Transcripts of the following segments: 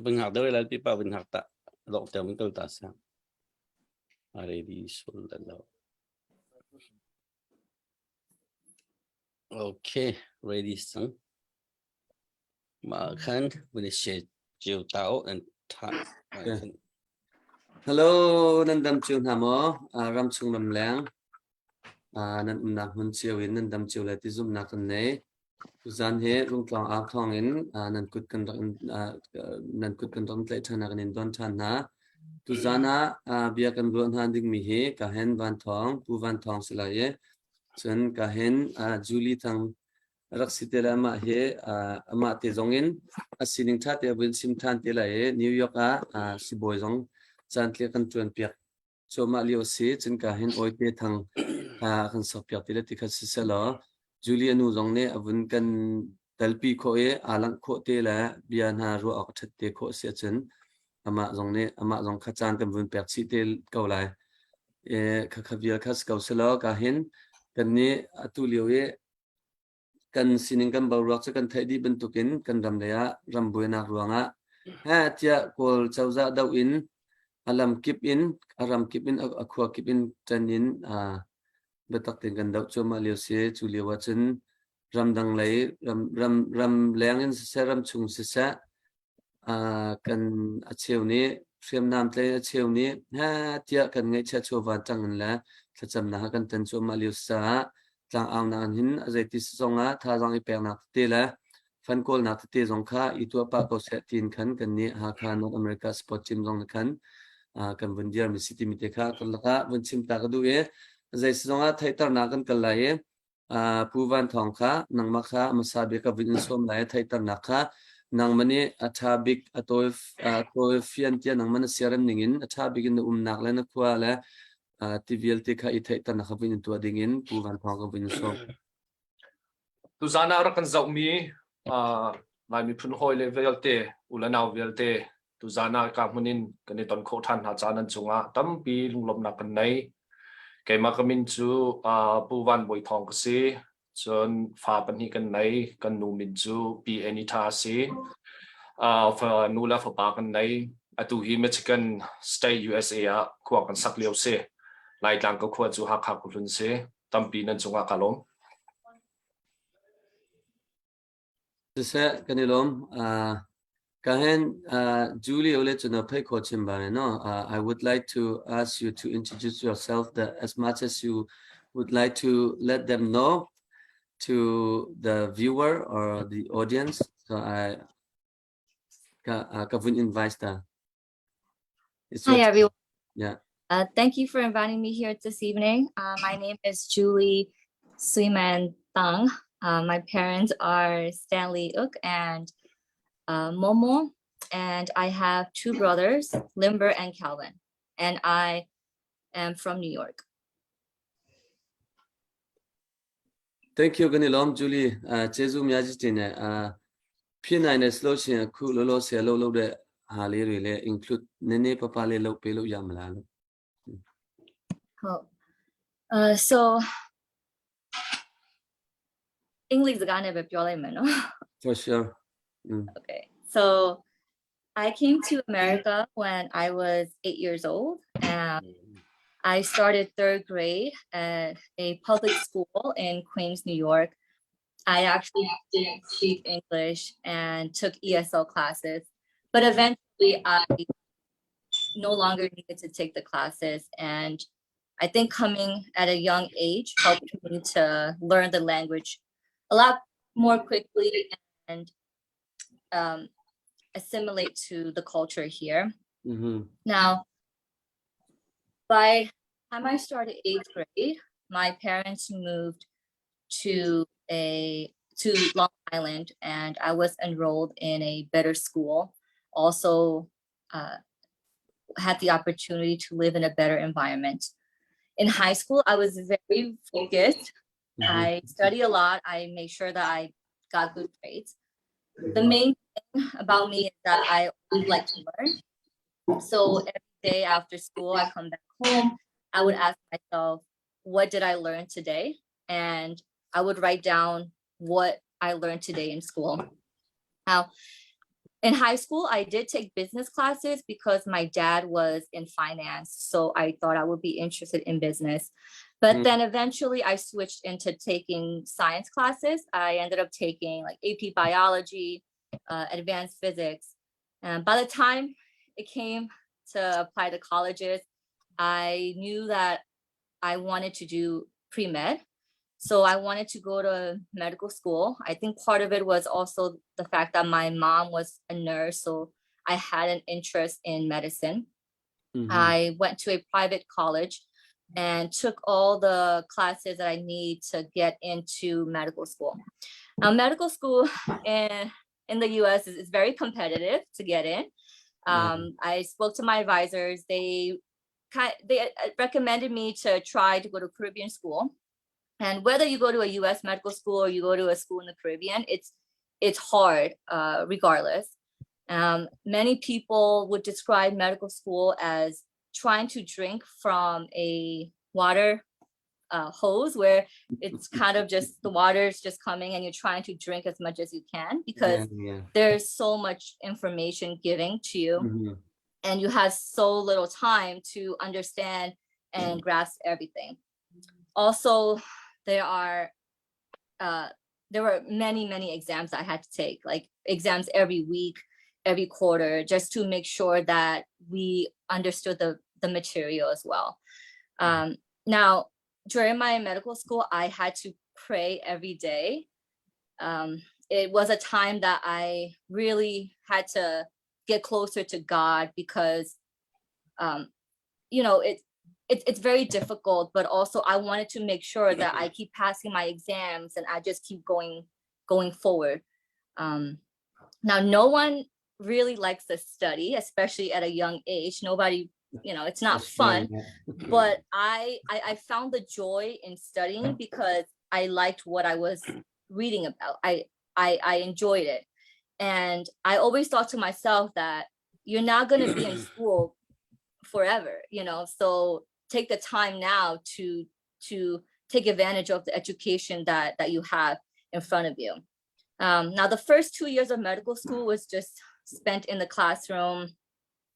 Bang hak deuh lai pipa vun hak ta lok te mun kal ta sa. Ready sul lo. Okay, ready sang. Ma khan vun she chiu tao and tha. Hello, nan dam cio hna maw? Ram chung ram leng. Nan umnak hmun cio in nan dam cio lai ti zumhnak kan nei. Tuzaan hi Rungtlang au thawngin nan kut kan rak in nan kut kan rak tlaih ṭhan ah kan in don ṭhan hna. Tuzaan ah bia kan ruah hna dingmi hi ka hen Van Thawng, Pu Van Thawng si lai i cun ka hen Julie Thang rak si te le amah hi amah te zong in a sining ṭha te a vun chim ṭhan te lai i New York ah sibawi zong caantliah kan ṭuan piak cuahmah lio a si. Cun ka hin Awite Thang a kan sakpiak ti le ti kha siselaw Julie a nu zong nih a vun kan telpi khawh i aa langh khawh te le bia hna ruah awk a ṭhat te khawh a si ahcun amah zong nih amah zong kha caan kan vun pek chih te ko lai. E, khakha vial kha si ko selaw ka hin kan nih atu lio i Kan sining kan boruak cu kan theih dih bantukin kan ram lei ah ram buainak ruangah heh tiah Kawl cozah doh in a lam kip in a ram kip in a khua kip in ṭan in biatak tein kan doh cuahmah lio si. Cu lio ahcun ramdang lei ram ram ram leng in siseh ram chung siseh Kan a cheu nih hriamnam tlei a cheu nih heh tiah kan ngaihchiah chawva ṭang in le thlacamnak ah kan tan cuahmah lio caah tlangaunak in hin a zeiti si zongah thazaang i peknak tete le fan kawlnak tete zong kha i tuah pah ko seh tiin khan kannih Hakha North America Sport Team zong nih khan kan vun dirmi si timi te kha kan lakah vun chim ta ka duh i zei si zongah theihternak kan kal lai i Pu Van Thawng kha nangmah kha hmasa bik ka vun in sawm lai i theihternak kha nangmah nih a ṭha bik a tawi a tawi fian tiah nangmah na siarem ning in a ṭha bik in na umnak le na khua le ti vialte kha i theihternak kha vun in tuah ding in Pu Van Thawng ka vun in sawm. Tuzaan ah rak kan zohmi Lai miphun hawi le vialte, u le nau vialte, tuzaan ah ka hmun in kan i ton khawh ṭhan hna caan an cungah tampi lunglawmhnak kan nei. Keimah ka min cu Pu Van Bawi Thawng ka si. Cun fa pahnih kan nei. Kan nu min cu Pi Anita a si. Nu le fapa kan nei. Atu hi Michigan State USA ah khua kan sak lio si. Laitlang ka khua cu Hakha Khuahlun si. Tampi nan cungah ka lawm. Siseh, kan i lawm. Ka hen Julie ole cu na phei kho chim ba no. I would like to ask you to introduce yourself that as much as you would like to let them know to the viewer or the audience. So I ka ka vun invite ta. It's Hi, everyone. Yeah. Thank you for inviting me here this evening. My name is Julie Suiman Tang. My parents are Stanley Uk and Momo, and I have two brothers, Limber and Calvin, and I am from New York. Thank you ကနေ့လုံး Julie အဲကျေးဇူးအများကြီးတင်တယ်အာဖြစ်နိုင်တဲ့ဆိုလို့ရှိရင်အခုလောလောဆယ်လှုပ်လှုပ်တဲ့ဟာလေးတွေလည်း include နည်းနည်းပပလေးလုပ်ပေးလို့ရမလားလို့ ဟုတ် so English စကားနဲ့ပဲပြောလိုက်မယ်နော် For sure. Okay. So I came to America when I was 8 years old and I started third grade at a public school in Queens, New York. I actually didn't speak English and took ESL classes, but eventually I no longer needed to take the classes and I think coming at a young age helped me to learn the language a lot more quickly and assimilate to the culture here. Now, by time I started eighth grade, my parents moved to a to Long Island, and I was enrolled in a better school. Also, had the opportunity to live in a better environment. In high school, I was very focused. I study a lot. I made sure that I got good grades. The main thing about me is that I always like to learn. So every day after school, I come back home, I would ask myself, what did I learn today? And I would write down what I learned today in school. Now, In high school, I did take business classes because my dad was in finance. So I thought I would be interested in business. But then eventually I switched into taking science classes. I ended up taking like AP biology, advanced physics. And by the time it came to apply to colleges, I knew that I wanted to do pre-med. So I wanted to go to medical school. I think part of it was also the fact that my mom was a nurse, so I had an interest in medicine. I went to a private college and took all the classes that I need to get into medical school. Now, medical school in the US is very competitive to get in. I spoke to my advisors. They recommended me to try to go to Caribbean school. And whether you go to a US medical school or you go to a school in the Caribbean, it's hard regardless. Many people would describe medical school as trying to drink from a water hose where it's kind of just the water's just coming and you're trying to drink as much as you can because there's so much information giving to you and you have so little time to understand and grasp everything. Also, there were many, many exams I had to take, like exams every week, every quarter, just to make sure that we understood the material as well. Now, during my medical school, I had to pray every day. It was a time that I really had to get closer to God because it's very difficult, but also I wanted to make sure that I keep passing my exams and I just keep going forward. Now, no one really likes to study, especially at a young age. Nobody, it's not That's right, fun yeah. But I found the joy in studying because I liked what I was reading about. I enjoyed it. And I always thought to myself that you're not going to be in school forever, so take the time now to take advantage of the education that you have in front of you. Now, the first 2 years of medical school was just spent in the classroom.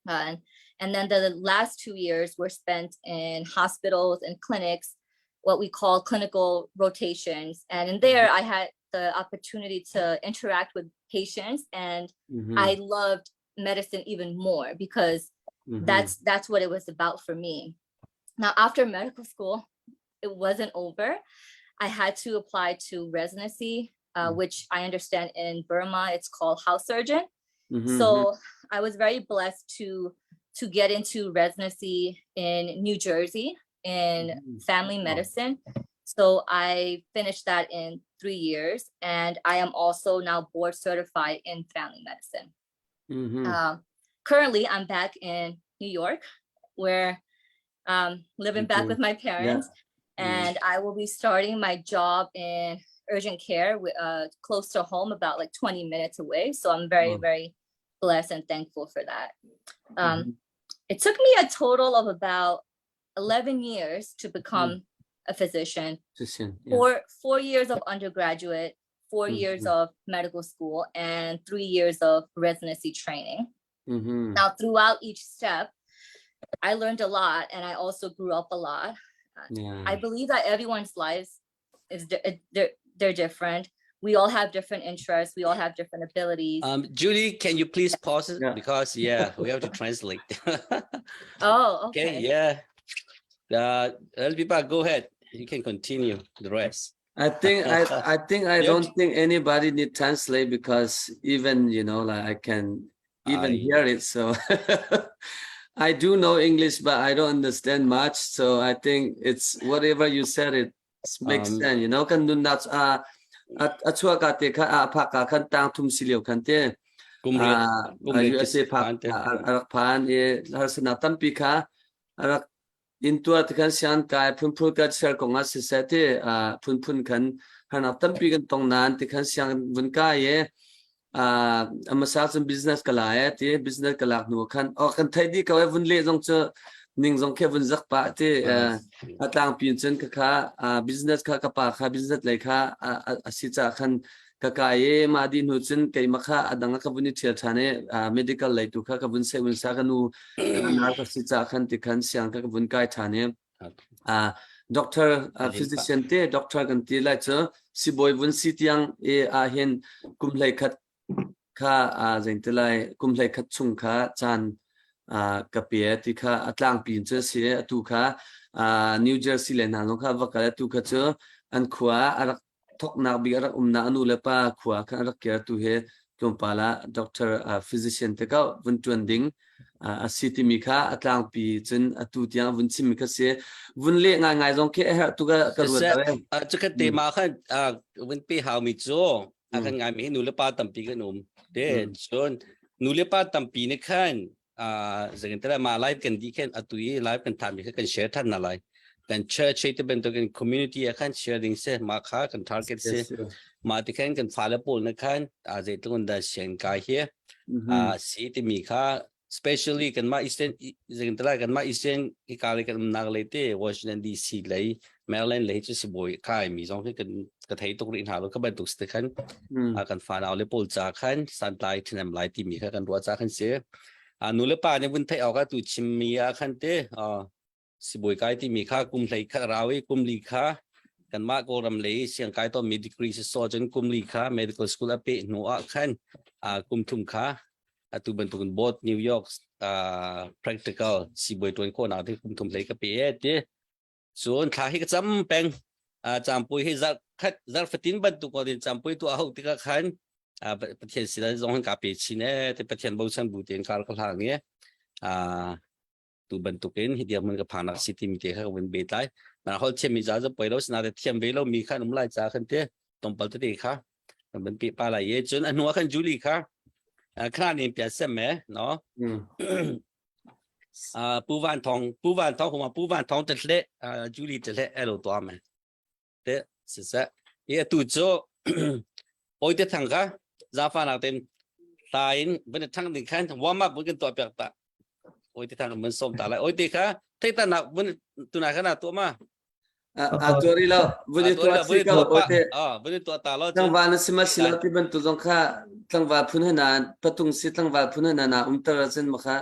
And then the last 2 years were spent in hospitals and clinics, what we call clinical rotations. And in there, I had the opportunity to interact with patients and I loved medicine even more because that's what it was about for me. Now, after medical school, it wasn't over. I had to apply to residency, which I understand in Burma it's called house surgeon. So I was very blessed to get into residency in New Jersey in family medicine. So I finished that in 3 years, and I am also now board certified in family medicine. Currently, I'm back in New York, where living back with my parents, and I will be starting my job in urgent care close to home, about like 20 minutes away. So I'm very, very blessed and thankful for that. It took me a total of about 11 years to become a physician. Physician, yeah. 4 years of undergraduate, 4 years of medical school, and 3 years of residency training. Now, throughout each step, I learned a lot and I also grew up a lot. I believe that everyone's lives is they're different. We all have different interests. We all have different abilities. Julie, can you please pause it? Yeah. Because yeah, we have to translate. Oh, Okay, okay. yeah. Elbiba, go ahead. You can continue the rest. I think I don't think anybody need translate because even like I can even hear it. So I do know English, but I don't understand much. So I think it's whatever you said, it makes sense. Kan nunnak a a chuah ka te kha a phak ka khan tang thum si lio khan te Kum riat, kum riat USA phak phan te. A rak phan i harsatnak tampi kha a rak intuar ti khan sian kai phunphun ka share kong ah siseh ti phunphun khan harnak tampi kan tong nain ti khan siang vun kai i amasa cun business ka la e ti business ka lak hnu khan oh kan thei di ko e vun le zong cu ning zong khe vun zak pa ti a tlangpi cun ka kha business kha ka pa kha business lei kha a si ca khan. Ka kai i mah dih hnu cun keimah kha a dang ah ka vun i ṭhial ṭhan i medical lei tu kha ka vun seh vun sa ka nu ka ka si caah khan ti khan siang kha ka vun kai ṭhan i doctor physician te doctor kan ti lai cu sibawi vun si tiang i ah hin kum hlei khat kha zeiti lai kum hlei khat chung kha caan ka pe ti kha a tlangpi in cu a si. Atu kha New Jersey le hna zong kha va kal. Atu kha cu an khua a rak thawknak bik a rak umnak a nu le pa khua khan a rak kir. Atu hi tlawmpal ah doctor physician te ko vun ṭuan ding a si timi kha a tlangpi cun atu tiang vun chimmi kha si. Vun leh ngaingai zong khi a herh tuk ka ruat. Cukhat te ma khan vun pe hau mi cu a kan ngai mi nu le pa tampi kan um te. Cun nu le pa tampi nih khan zangin tala ma live kan di khan atu i live kan than mi kha kan share than na lai kan church te bantukin community ah khan share ding se ma kha kan target se. Ma ti khan kan fale pawl na khan a zeitlung da sian kai hi a si ti mi kha, especially kan mah Eastern zing tala kan mah Eastern hika le kan umnak lei te Washington DC lei, Maryland lei cu sibawi kai mi zong hi kan ka thei tuk rih hna lo. Ka bantuk si khan kan fanau le pawl ca khan santlai thanem lai ti mi kha kan ruah ca khan si. Nu le pa nih vun theih awk tu chim mi ah khan te sibawi kai ti mi kha kum hlei khat rau i kum li kha kanmah Kawlram lei siangkai tawn mi degree si so cun kum li kha medical school a peh hnu ah khan kum thum kha atu bantukin both New York practical sibawi tuan khawhnak ding kum thum hlei ka pe e ti. Cun thla hi ka cam peng. Campui hi zarh khat zarh fatin bantuk ko din campui tu a ho tikah khan Pathian sinan zong hin ka pe chin e ti. Pathian bochan bu tein kar ka hlang i tu bantukin hi dirhmun ka phanak si timi te kha ka vun bet lai. Na hol thiam mi za za poi lo sina te thiam ve lo mi kha um lai cha khan te tompal te kha kan ban pi pa lai ye. Cun a hnu ah khan Julie kha khana nin pia sem me no Pu Van Thong, Pu Van Thong huma Pu Van Thong te hle Julie te hle elo to me te si se i atu cu oi te thang kha zafa nak ten tain van thang ding khan warm up kan to piak ta. Oi te thang mun som ta lai. Oi te kha thei ta nak vun tuna kha na to ma. A tuari lo vun i tuah si ko oi te. Vun i tuah ta lo. Tlangval na sima silo ti bantu zong kha tlangval phun hna patung si tlangval phun hna na umtar cun makha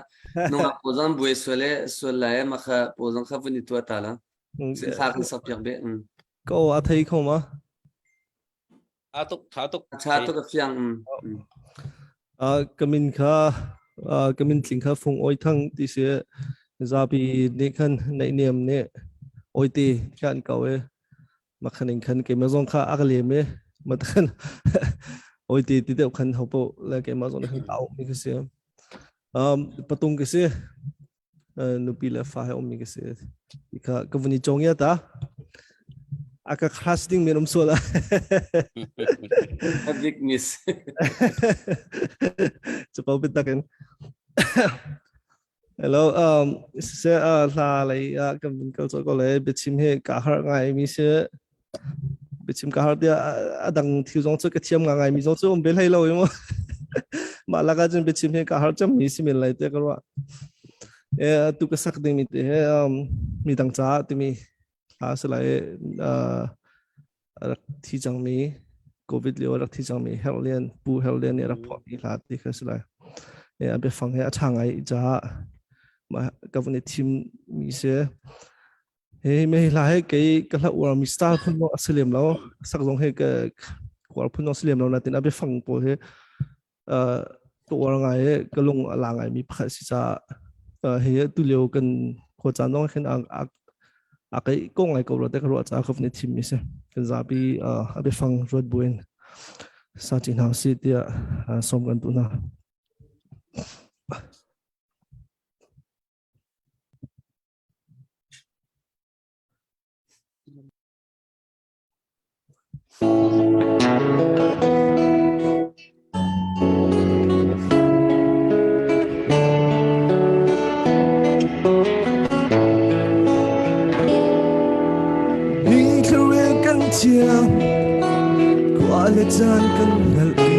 nungak po zong buai sual e sual lai makha po zong kha vun i tuah ta la. Thla kan sak piak be. Ko a thei kho ma? Tha tuk, tha tuk. Tha tuk, a fiang. Ka min kha ka min tling kha Fung Oi Thang ti si. Zapi nih khan naih niam nih oi ti khan ko e. Makhan in khan keimah zong kha a ka lem e. Ma khan oi ti ti deuh khan hopo le keimah zong nih khan tau mi ka si. Patung ka si. Nupi le fa he ummi ka si. Ka ka vun i chong ya ta. A ka crush ding men um sual. A big miss. Chapau bitakin. Hello, se hla lei ah kan vun kal ko le biachim he ka har ngai mi si. Biachim ka har tia adang thil zong chu ka thiam nga ngai mi zong chu um bel hei lo mo. Mah laka cun biachim he ka har cham mi si men lai te ka ruah. E tu ka sak ding mi te he mi dang ca timi hla si lai. Rak thi cangmi COVID lio rak thi cangmi Herlian Pu Herlian nih rak phuahmi hla ti kha si lai. E a biafang he a ṭha ngai caah mah ka vun i thim mi si. Hi me hla he kei ka hla uar mi style phun a si lem lo, sak zong he ka uar phun zong si lem lo natin a biafang pawl he ka uar ngai i ka lung a la ngai mi pakhat si caah hi tu lio kan khua caan zong khin a kai ko ngai ko ro te ka ruah caah ka vun i thim mi si. Kan zapi a biafang ruat buin sa chi hna si tiah sawm kan duh hna. Thlarel kan thiam, khua le caan kan hngalh i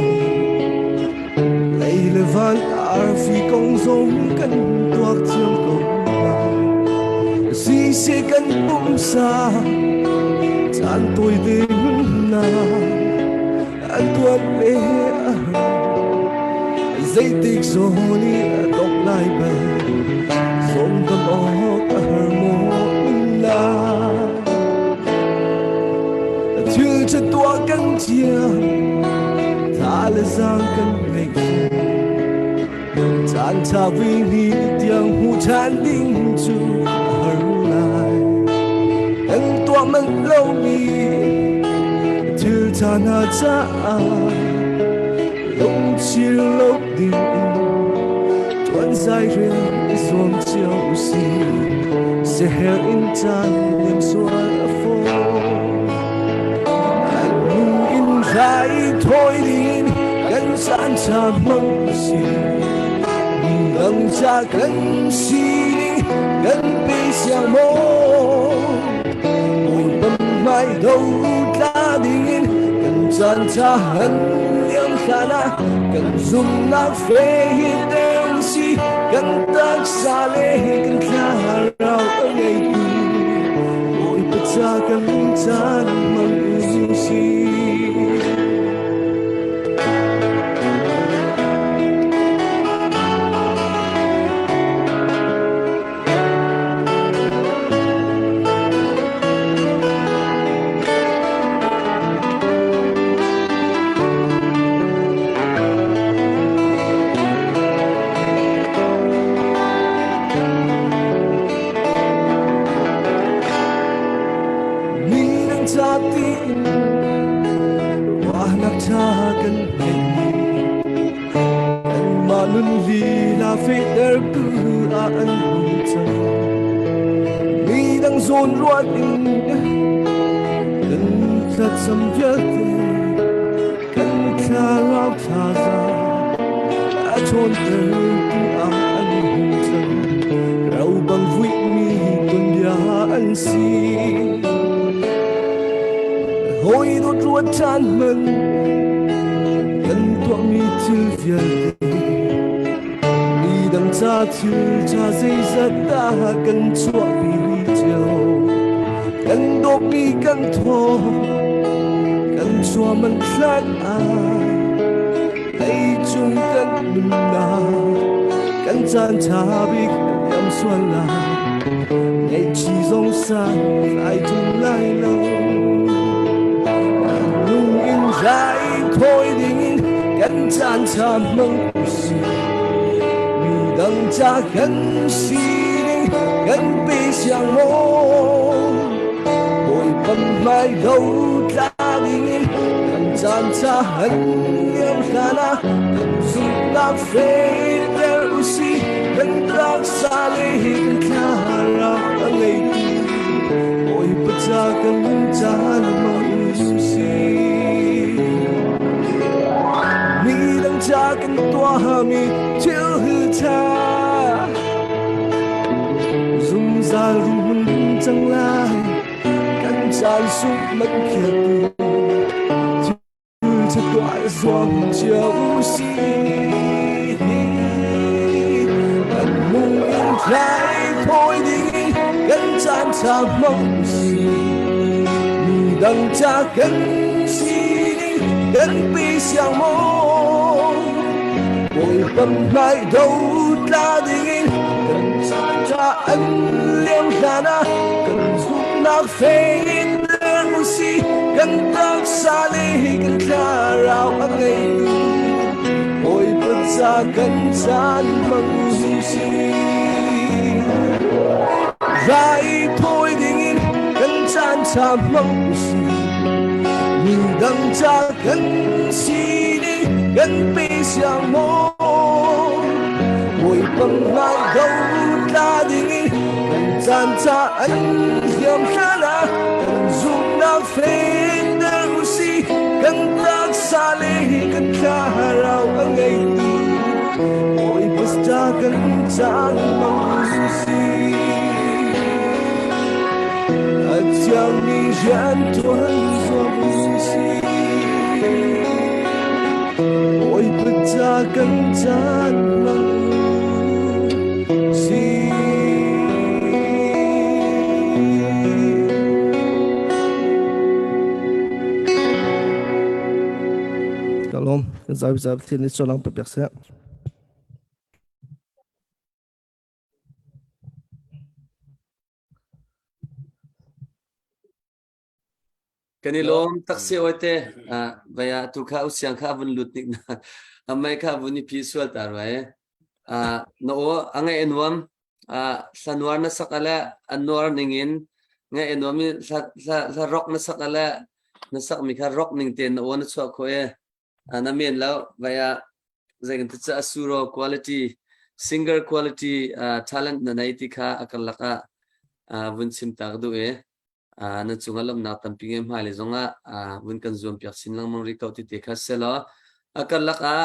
lei le van arfi kong zong kan tuak thiam ko hna. Siseh kan pumsa caan tawi te nunnak an tuan. Zeitik zawn i a dongh lai bal Zawngdam awk a har maw nunnak Thil ṭha tuah kan thiam Tha le zaang kan ngei Caan ṭha vui ni tiang hmu ṭhan ding cu a har lai. Kan tuah manh lomi thil ṭha hna caah lungchir lo ding in ṭuan zai rian i zuam cio usih. Siaherh in caan liam sual a fawi. Kan lung in rai thawi ding kan caan ṭha hmang si. Dang ca kan sining kan pe siang maw? Bawipa hmai do tla dingin kan caan ṭha han liam hlan ah kan zumhnak fe hi deuh si kan taksa le kan thlarau a ngeitu Bawipa ca kan caan hmang usih. Mi dang ca tiin ruahnak ṭha kan ngeih. Kanmah nun lila fehtertu ah an hung cang. Mi dang zawn ruat in kan thlacam vialte kan thlarau thazaang a ṭhawntertu ah an hung cang. Ro bang vuihmi tuanbia an si. Hawi dawt ruat ṭhan hmanh kan tuahmi thil vialte mi dang ca thil ṭha zeizat dah kan chuahpi cio. Kan dawtmi kan thaw kan chuah man hlan ah leicung kan nunnak kan caan ṭha bik liam sual lai. Ngaihchi zong san tlai ṭung lai lo. Lung in rai thawi dingin kan caan ṭha hmang usih. Mi dang ca kan sining kan pe siang maw? Bawipa hmai do tla dingin kan caan ṭha han liam hlan ah kan zumhnak fehter usih. Kan taksa le kan thlarau a ngeitu Bawipa ca kan caan hmang usih. Mi dang ca kan tuahmi thil ṭha zungzal hmun cang lai kan caan sungh man khiatu thil ṭha tuah zuam cio usih. Kan lung in tlai thawi ding kan caan ṭha hmang usih. Mi dang ca kan sining kan pe siang maw? Bawipa hmai do tla dingin kan caan ṭha an liam hlan ah kan zumhnak fein usih kan taksa le kan thlarau a ngeitu Bawipa ca kan caan hmang usih. Rai thawi dingin kan caan ṭha hmang usih. Mi dang ca kan sining kan pe siang maw? Bawipa hmai do tla dingin kan caan ca an hliam hlan ah kan zumhnak fehter usih kan taksa le kan thlarau a ngeitu Bawipa ca kan caan hmang usih. A thiangmi rian ṭuan zuam usih. Bawipa ca kan caan hmang usih. Ka lawm. Kan zapi zapi thil ni chaw lang pe piak seh. Kan i lawm taksi oi te vaya tu kha usiang kha vun lut nik na amai kha vun i phi sual ta rai. Na o angai nuam hlanuar na sak ale anuar ningin ngai nuam i hla rock na sak ale na sak mi kha rock ning te na o na chuah kho e. Na men lo vaya zei kan ti asuro quality singer quality talent na nei ti kha akalak ah vun chim tak du e. Na cungah lawmhnak tampi ngei hmailei zongah vun kan zuampiak chin lengmang rih ko ti te kha selaw a karlak ah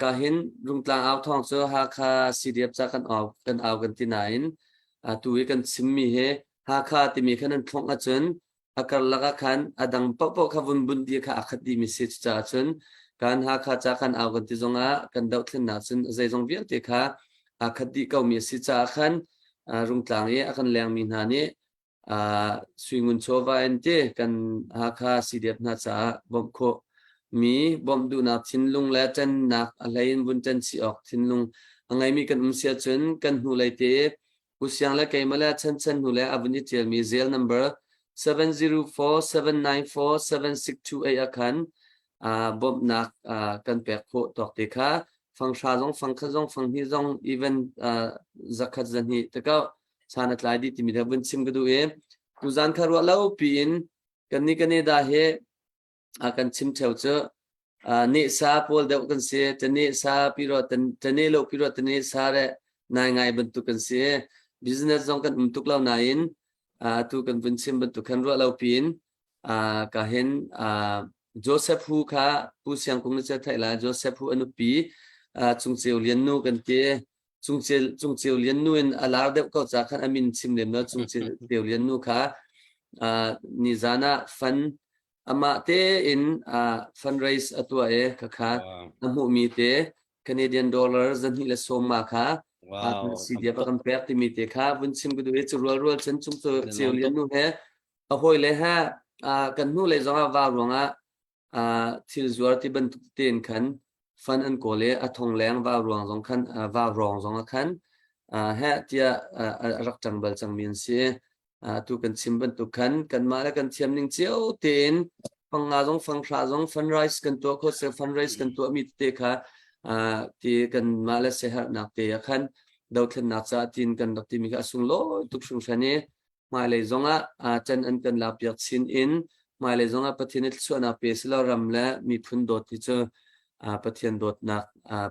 ka hin Rungtlang au thawng cu Hakha CDF ca kan au kan au kan ti nain tu i kan chimmi hi Hakha timi khan an thlongh ahcun a karlak ah khan a dang paohpaoh kha vun bunh dih kha a khat dihmi si. Cucaah cun kan Hakha ca kan au kan ti zongah kan dohthlennak cun zeizong vialte kha aa khat dih komi a si caah khan Rungtlang i a kan lengmi hna nih Suingun chawva in ti kan Hakha CDF hna caah bawmh khawh mi bawmh duhnak thinlung le ṭannak a hlei in vun ṭan chih awk thinlung a ngeimi kan um si ahcun kan hnulei te Pu Siang le keimah le Chan Chan hnu le a vun i ṭialmi zel number 704-794-7628 ah khan bawmhnak kan pek khawh tawk te kha fanghra zong fangkhat zong fanghnih zong even zakhat zahnih te ko chan a tlai dih timi kha vun chim ka duh i tuzan kha ruah lo piin kan ni kan da hi a kan chim theo cu ne sa pawl deuh kan si tane sa piro tane lo piro tane sa re nai ngai bantuk kan si. Business zong kan um tuk lo nain tu kan vun chim bantuk khan ruah lo piin ka hin Joseph Hu kha Pu Siang Kung na thai la. Joseph Hu anupi Cungceu Lian nu kan ti. Cungceu Lian nu in a lar deuh ko ca khan a min chim lem lo. Cungceu Lian nu kha nizan ah fan amah tein fundraise a tuah i khakha a hmuhmi te Canadian dollar 210 kha CDF a kan pek timi te kha vun chim ka duh i cu rual rual cun Cungceu Lian nu he a hawi le he kan hnu lei zongah va ruangah thil zuar ti bantuk tein khan fan an kawl i a thong leng va ruang zong khan va rawng zong ah khan heh tiah a rak ṭang bal cangmi an si. Atu kan chim bantuk khan kanmah le kan thiam ning cio tein fangnga zong fanghra zong fundraise kan tuah kho se fundraise kan tuahmi tete kha ti kanmah le siaherhnak te ah khan dothlennak caah tin kan rak timi kha a sunglawi tuk hringhran i hmailei zongah can an kan lakpiak chin in hmailei zongah Pathian i thluachuahnak pe silo ram le miphun dawt hi cu Pathian dawtnak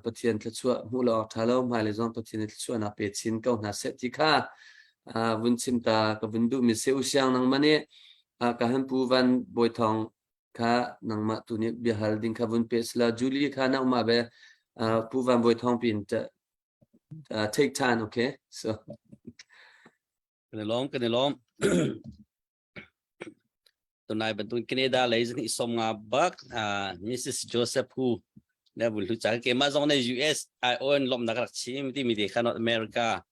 Pathian thluachuah hmuh lo awk ṭha lo. Hmailei zong Pathian i thluachuahnak pe chin ko hna seh ti kha vun chim ta ka vun duhmi si. Usiang nangmah nih ka han pu Van Bawi Thawng kha nangmah tu nih biahal ding kha vun pe sila Julie kha na umah be pu Van Bawi Thawng pin take time, okay? So Kan i lawm, kan i lawm. Tunai bantukin Canada lei zong i som nga bak Mrs. Joseph Hu le vun hlu cang keimah zong ne US I own lawmnak rak chim ti mi te kha North America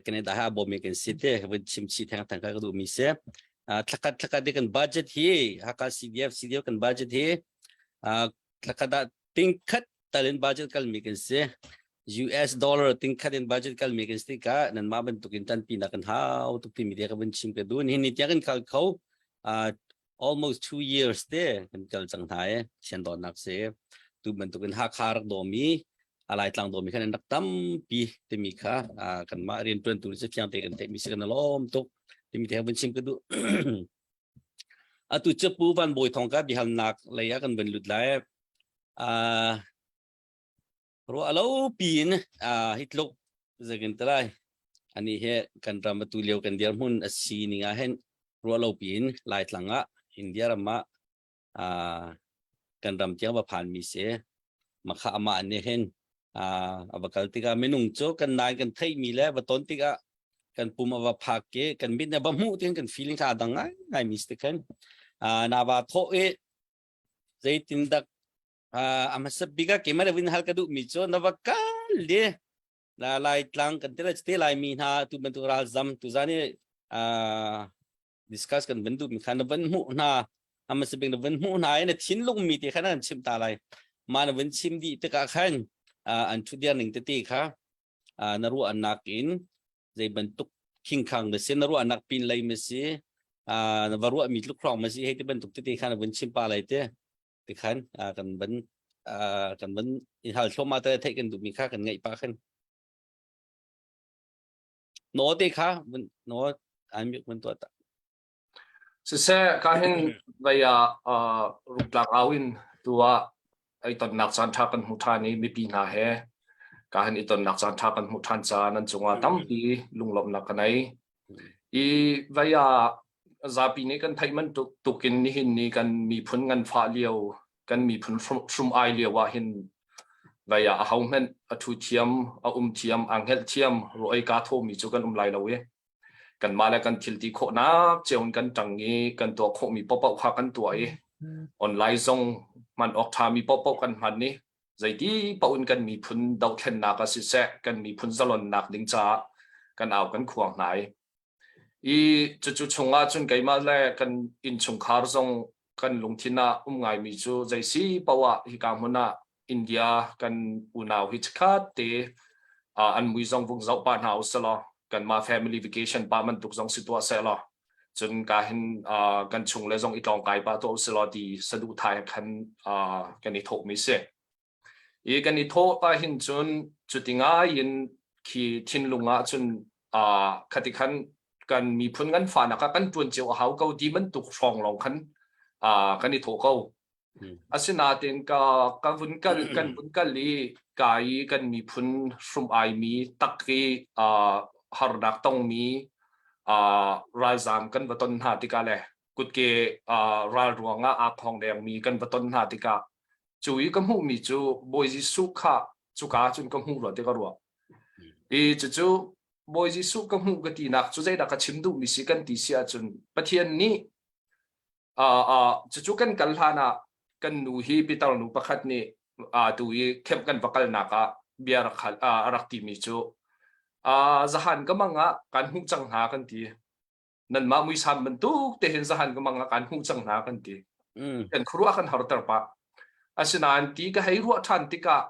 Canada ha bawmi kan si te vun chim chi theng theng ka duh mi si. Thlakhat thlakhat kan budget hi Hakha CDF CDF kan budget hi thlakhat ah tingkhat talin budget kalmi kan si. US dollar tingkhat in budget kalmi kan si ka nanmah bantukin tanpi nak kan hau tuk timi te ka vun chim ka dun hin ni tiang kan kal kho almost 2 years te kan kal cang hna e thian dawtnak si tu bantukin Hakha rak dawmi alai tlang dawmi khan an rak tampi timi kha kanmah rian tuan tu si fiang te kan theih mi si kan lawm tuk timi te vun chim ka duh. Atu cu Pu Van Bawi Thong ka biahalnak lei ah kan vun lut lai. Ruah lo piin hi tluk zekin talai ani he kan ram atu lio kan dirhmun a si ning ah hin ruah lo piin Laitlang ah India ram ah kan ram tiang va phan mi si makha ama nih hin a va kal tikah minung cu kan nai kan theih mi le va ton tikah kan pum a va phak i kan mit ne va hmuh tin kan feeling kha a dang ngai ngai mi si khan na va thawh i zeitin dak a hmasa bik ah keimah le vin hal ka duh mi cu na va kal le la lai tlang kan te te lai mi hna tu bantuk ralzam tu zan i discuss kan van duh mi kha na van hmuh hna a hmasa bik na van hmuh hna i na thinlung mi te kha na kan chim ta lai. Ma na van chim dih tikah khan an thudiar ning tete kha na ruahnak in zei bantuk khingkhang na si, na ruahnak pin lei ma si? Na va ruah mi tluk hrawng ma si hei ti bantuk tete khan vun chim pa lai te ti khan kan van kan van in hal thloma te theih kan duh mi kha kan ngaih pa khan no te kha no an mi mun to ta. Siseh, ka hin vei ah rungtlak au in tu ah i tonnak caan ṭha kan hmu ṭhan i mipi hna he ka hin i tonnak caan ṭha kan hmuh ṭhan caah nan cungah tampi lunglawmhnak ka nei. I vei ah zapi nih kan theih bantuk tukin nihin ni kan miphun nganfah lio, kan miphun hrum ai lio ah hin vei ah ahohmanh a ṭhu thiam, a um thiam, aa hngelh thiam, ruah ei kaa thawmi cu kan um lai lo i kanmah le kan thil ti khawhnak cio in kan ṭang i kan tuah khawhmi paohpaoh kha kan tuah i online zong hman awk ṭhami paohpaoh kan hman i zeiti paoh in kan miphun dohthlennak ah siseh kan miphun zalonnak ding caah kan au kan khuang hna i i cucu chungah cun keimah le kan innchungkhar zong kan lungthin ah um ngaimi cu zei si paoh ah hika hmun ah India kan unau hi chikkhat te an mui zong vung zoh pah hna usih kanmah family vacation pa bantuk zong si tuah seh law cun ka hin kan chung le zong i tlawngkai pah tuah usih law ti saduhthai khan kan i thawh mi si. I kan i thawh ah hin cun cuti ngai in khi thinlung ah cun khati khan kan miphun kan fanak ah kan ṭuan cio a hau ko ti bantuk hrawng lawng khan kan i thawh ko. Asinain ka ka vun kal kan vun kal i ka i kan miphun hrum ai mi tak i harnak tongmi ralzaam kan va ton hna tikah le kutke ral ruangah aa khong dengmi kan va ton hna tikah cu i ka hmuhmi cu Bawi Jesuh kha cuka cun ka hmuh rua ti ka ruah. I cucu Bawi Jesuh ka hmuh ka tinak cu zeidah ka chim duhmi si kan ti si ahcun Pathian nih cucu kan kal hlan ah kan nu hi pitar nu pakhat nih tu i camp kan va kalnak ah bia rak hal a rak timi cu zahan ka mang ah kan hmuh cang hna kan ti. Nanmah muisam bantuk te hin zahan ka mang ah kan hmuh cang hna kan ti. Kan khuaruah kan harter pah. Asinain ti ka hei ruah ṭhan tikah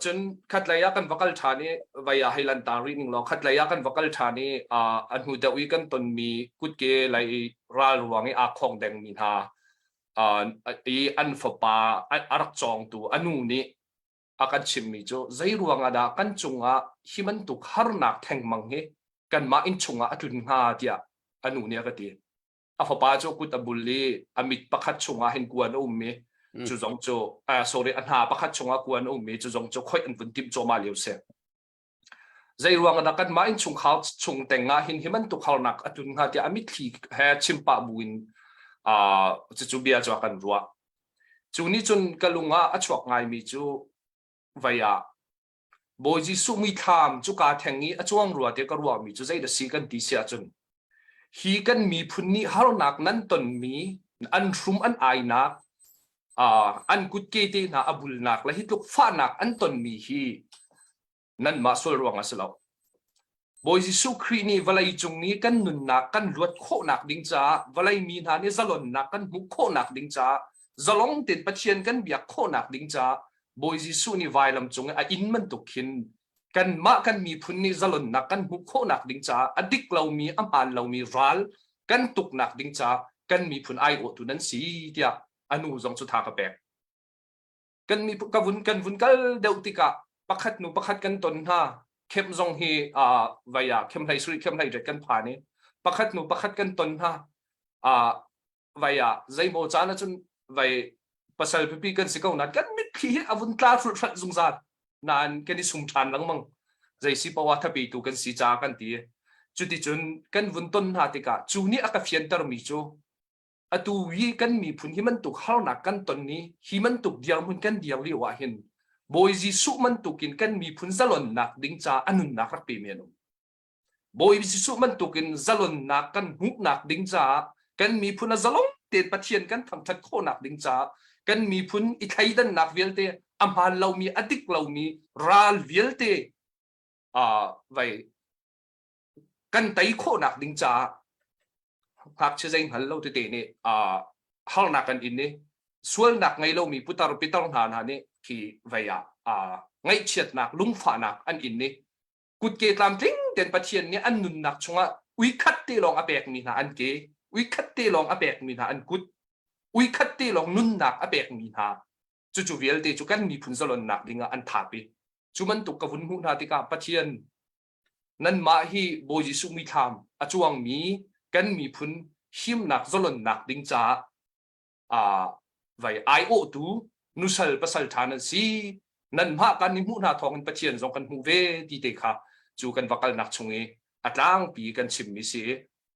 cun khatlei ah kan va kal ṭhan i vai ah hei lan ta rih ning law khatlei ah kan va kal ṭhan i a hnu deuh i kan tonmi kutke lei ral ruang i aa khong dengmi hna i an fapa a rak cawngtu a nu nih a kan chimmi cu zei ruang ah dah kan cungah hi bantuk harnak thengmang hi kanmah innchung ah a tlun hnga tiah a nu nih a ka ti. A fapa cu kut a bul i a mit pakhat chungah hin kuan a um i cu zong cu sorry a hna pakhat chungah kuan a um i cu zong cu khoih an vun timh cuahmah lio si. Zei ruang ah dah kanmah innchungkhar chung teng ah hin hi bantuk harnak a tlun hnga tiah a mitthli he chim pah buin cucu bia cu a kan ruah. Cu nih cun ka lung ah a chuak ngaimi cu vei ah Bawi Jesuh muithlam cu kaa theng i a cuang rua tiah ka ruahmi cu zeidah si kan ti si ahcun hi kan miphun nih harnak nan tonmi an hrum an ainak an kutke te hna a bulnak le hi tluk fahnak an tonmi hi nanmah sual ruang a si lo. Bawi Jesuh Khrih nih vawlei cung i kan nunnak kan luat khawhnak ding caah vawlei mi hna nih zalonnak kan hmuh khawhnak ding caah zalong tein Pathian kan biak khawhnak ding caah Bawi Jesuh nih vailam cung i a inn bantuk khin kanmah kan miphun nih zalonnak kan hmuh khawhnak ding caah a dik lomi a hmaan lomi ral kan tuknak ding caah kan miphun aiawhtu nan si tiah a nu zong cu tha ka pek. Kan mi ka vun kan vun kal deuh tikah pakhat nu pakhat kan ton hna khem zong hi uh, vai ah khem hlei suri khem hlei ret kan phan i pakhat nu pakhat kan ton hna uh, vai ah zeimaw caan ahcun vai pasal pipi kan si ko nain kan mitthli hi a vun tla hrulhhralh zungzal nain kan i sum ṭhan lengmang zei si poah thapetu kan si ca kan ti cuticun kan vun ton hna tikah cu nih a ka fiantermi cu atu hi kan miphun hi bantuk harnak kan ton ni hi bantuk dirhmun kan dir lio ah hin Bawi Jesuh bantukin kan miphun zalonnak ding ca a nunnak rak pe mi an um Bawi Jesuh bantukin zalonnak kan hmuhnak ding caah kan miphun a zalong tein Pathian kan thangṭhat khawhnak ding caah kan miphun i thleidannak vialte a hmaan lomi a dik lomi ral vialte uh, vai kan tei khawhnak ding caah ngakchia zei hngal lo tete nih uh, harnak kan in i sualnak ngei lomi putar pitar hna hna nih khi vei ah uh, ngaihchiatnak lungfahnak an in i kutke tlamtling tein Pathian nih an nunnak chungah uikhat te lawng a pekmi hna an ke, uikhat te lawng a pekmi hna an kut, uikhat te lawng nunnak a pekmi hna cucu vialte cu kan miphun zalonnak dingah an thap i cu bantuk ka vun hmuh hna tikah Pathian nanmah hi Bawi Jesuh mithlam a cuangmi kan miphun himnak zalonnak ding caah uh, vai aiawhtu nusal pasal ṭha nan si nanmah kan i hmuh hna thawngin Pathian zong kan hmuh ve ti te kha cu kan va kalnak chung i a tlangpi kan chimmi si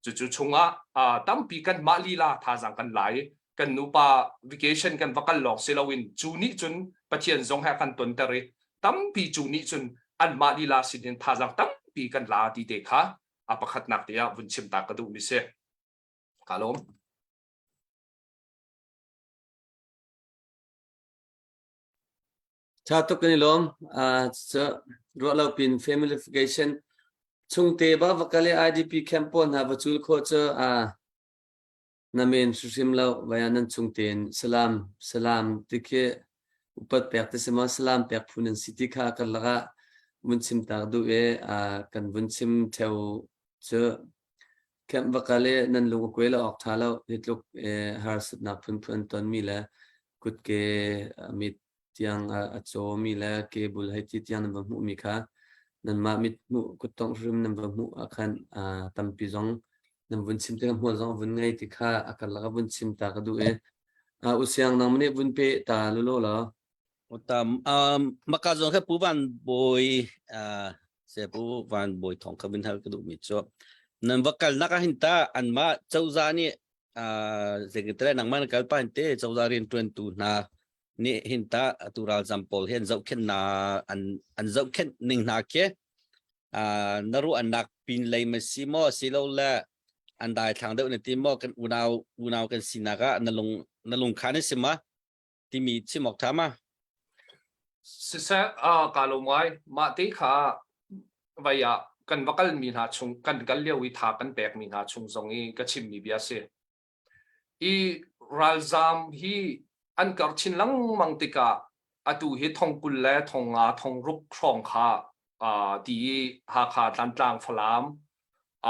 cucu chungah uh, tampi kan mah lila thazaang kan lai kan nupa vacation kan va kal lawng si loin cu nih cun Pathian zong he kan tonter i tampi cu nih cun anmah lila sin in thazaang tampi kan la ti te kha a pakhatnak te ah vun chim ta ka duh mi si ka lawm Tha tuk kan i lawm. Uh, ruah lo pin familification chungte ba va kal i IDP camp pawl hna va cul khawh cu uh, na men hrimhrim lo vaya nan chung tein salam salam ti khi upat pek te si maw salam pek phu nan si ti kha kan lakah vun chim tak duh i uh, kan vun chim theo cu Camp va kal i nan lung a kuai lo awk ṭha lo. Hi tluk harsatnak phunphun an tonmi le kutke mit tiang a cawmi le kebul hei ti tiang nan va hmuhmi kha nanmah mit hmuh kuttongh hrim nan va hmuh ah khan tampi zong nan vun chim tikah hmual zong a vun ngei ti kha a karlak a vun chim ta ka duh i usiang nang nih vun pe ta lulaw law. Tam um maka zong kha Pu Van Bawi se Pu Van Bawi thong kha vun hal ka duh mi cu nan va kal nak ah hin ta anmah cozah nih zeitin nangmah na kal pa hin te cozah riantuan tu hna nih hin ta atu ralzam pawl hi an zohkhenh na an an zohkhenh ning hna khi na ruah nak pin lei ma si maw silo le an dai thlang deuh na ti maw kan unau unau kan sinak ah na lung na lung khan si ma timi chim awk ṭha ma? Siseh, ah kaa lawm ngai. Mah te kha vai ah kan va kalmi hna chung kan kal lio i tha kan pekmi hna chung zong i ka chimmi bia si. I ralzaam hi an karh chin lengmang tikah atu hi thong 20 le thong nga thong ruk hrawng kha uh, ti i Hakha Tlantlang Falam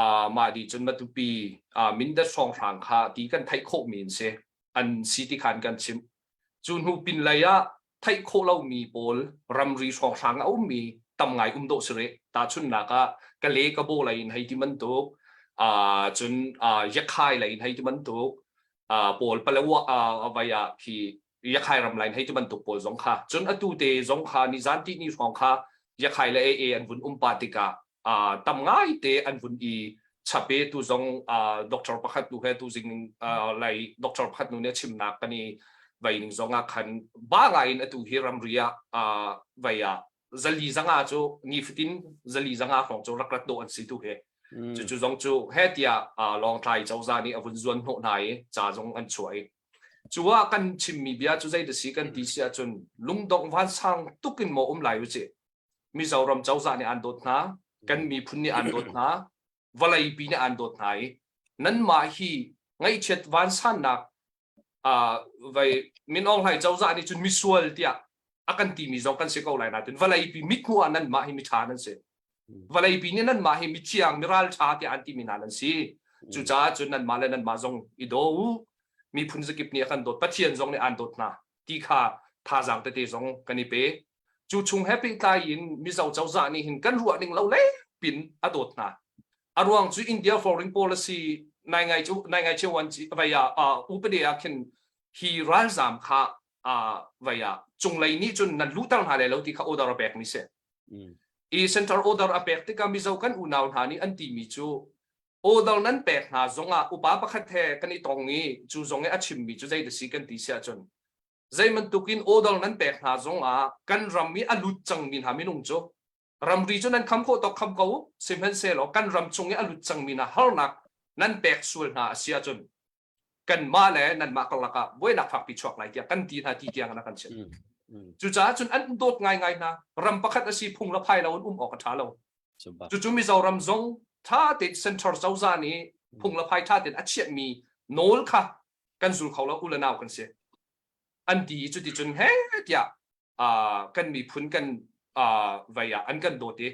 uh, mah di cun Matupi uh, Mindat hrawnghrang kha ti kan theih khawhmi an si. An si ti khan kan chimh. Cu hnu pinlei ah theih khawh lomi pawl ramri hrawnghrang a ummi tam ngai um dawh si rih. Tahchunhnak ah Kale Kabo lei in hei ti bantuk, uh, cun uh, Yakhai lei in hei ti bantuk, uh, pawl Palawa uh, vai ah khi Yakhai ram lai in hei ti bantuk pawl zong kha. Cun atu te zong kha nizan ti ni hrawng kha Yakhai le AA an vun um pa tikah uh, tam ngai te an vun i chap i tu zong uh, doctor pakhat nu he tu zing uh, lai doctor pakhat nu nih chimnak kan i vai ning zong ah khan ba ngai in atu hi ramri ah uh, vai ah zali zanga cu ni fatin zali zanga hrawng cu rak rat dawh an si tu he cu cu zong cu he tiah uh, Lawngtlai cozah nih a vun zuan hnawh hna i ca zong an chuah i cu ah kan chimmi bia cu zei da si kan ti si ahcun lungdong vansang tukin maw um lai u ci Mizoram cozah nih an dawt hna, kan miphun nih an dawt hna, vawleipi nih an dawt hna i nanmah hi ngaihchiat vansannak uh, vai Min Aung Hlaing cozah nih cun misual tiah a kan timi zong kan si ko lai nain vawleipi mithmuh ah nanmah hi miṭha nan si. Vawleipi nih nanmah hi mithiang miralṭha tiah an timi hna nan si. Cucaah cun nanmah le nanmah zong i daw u. Miphun zakip nih a kan dawt, Pathian zong nih aan dawt hna ti kha thazaang tete zong kan i pe. Cu chung he pehtlai in Mizo cozah nih hin kan ruah ning lo le pin a dawt hna. A ruang cu India foreign policy nai ngai cu nai ngai chewan chi vai ah upade ah khin hi ralzam kha vai ah cunglei nih cun nan luhter hna lai lo ti kha order a pek mi si. I central order a pek tikah Mizo kan unau hna nih an timi cu order nan pek hna zongah upa pakhat he kan i tong i cu zong i a chimmi cu zei da si kan ti si ahcun Zei bantukin order nan pek hna zongah kan ram i a lut cangmi hna minung cu ramri cu nan kham khawh tawk kham ko sihmanhsehlaw kan ram chung i a lut cangmi hna harnak nan pek sual hna a si ahcun kanmah le nanmah karlak ah buainak fakpi chuak lai tiah kan ti hna ti tiang in a kan chimh. Cucaah cun an dawt ngaingai hna. Ram pakhat a si phung le phai lo in um awk a ṭha lo. Cucu Mizoram zong ṭha tein central cozah nih phung le phai ṭha tein a chiahmi nawl kha kan zul kho lo u le nau kan si an ti i cuticun he tiah kan miphun kan vei ah an kan dawt i.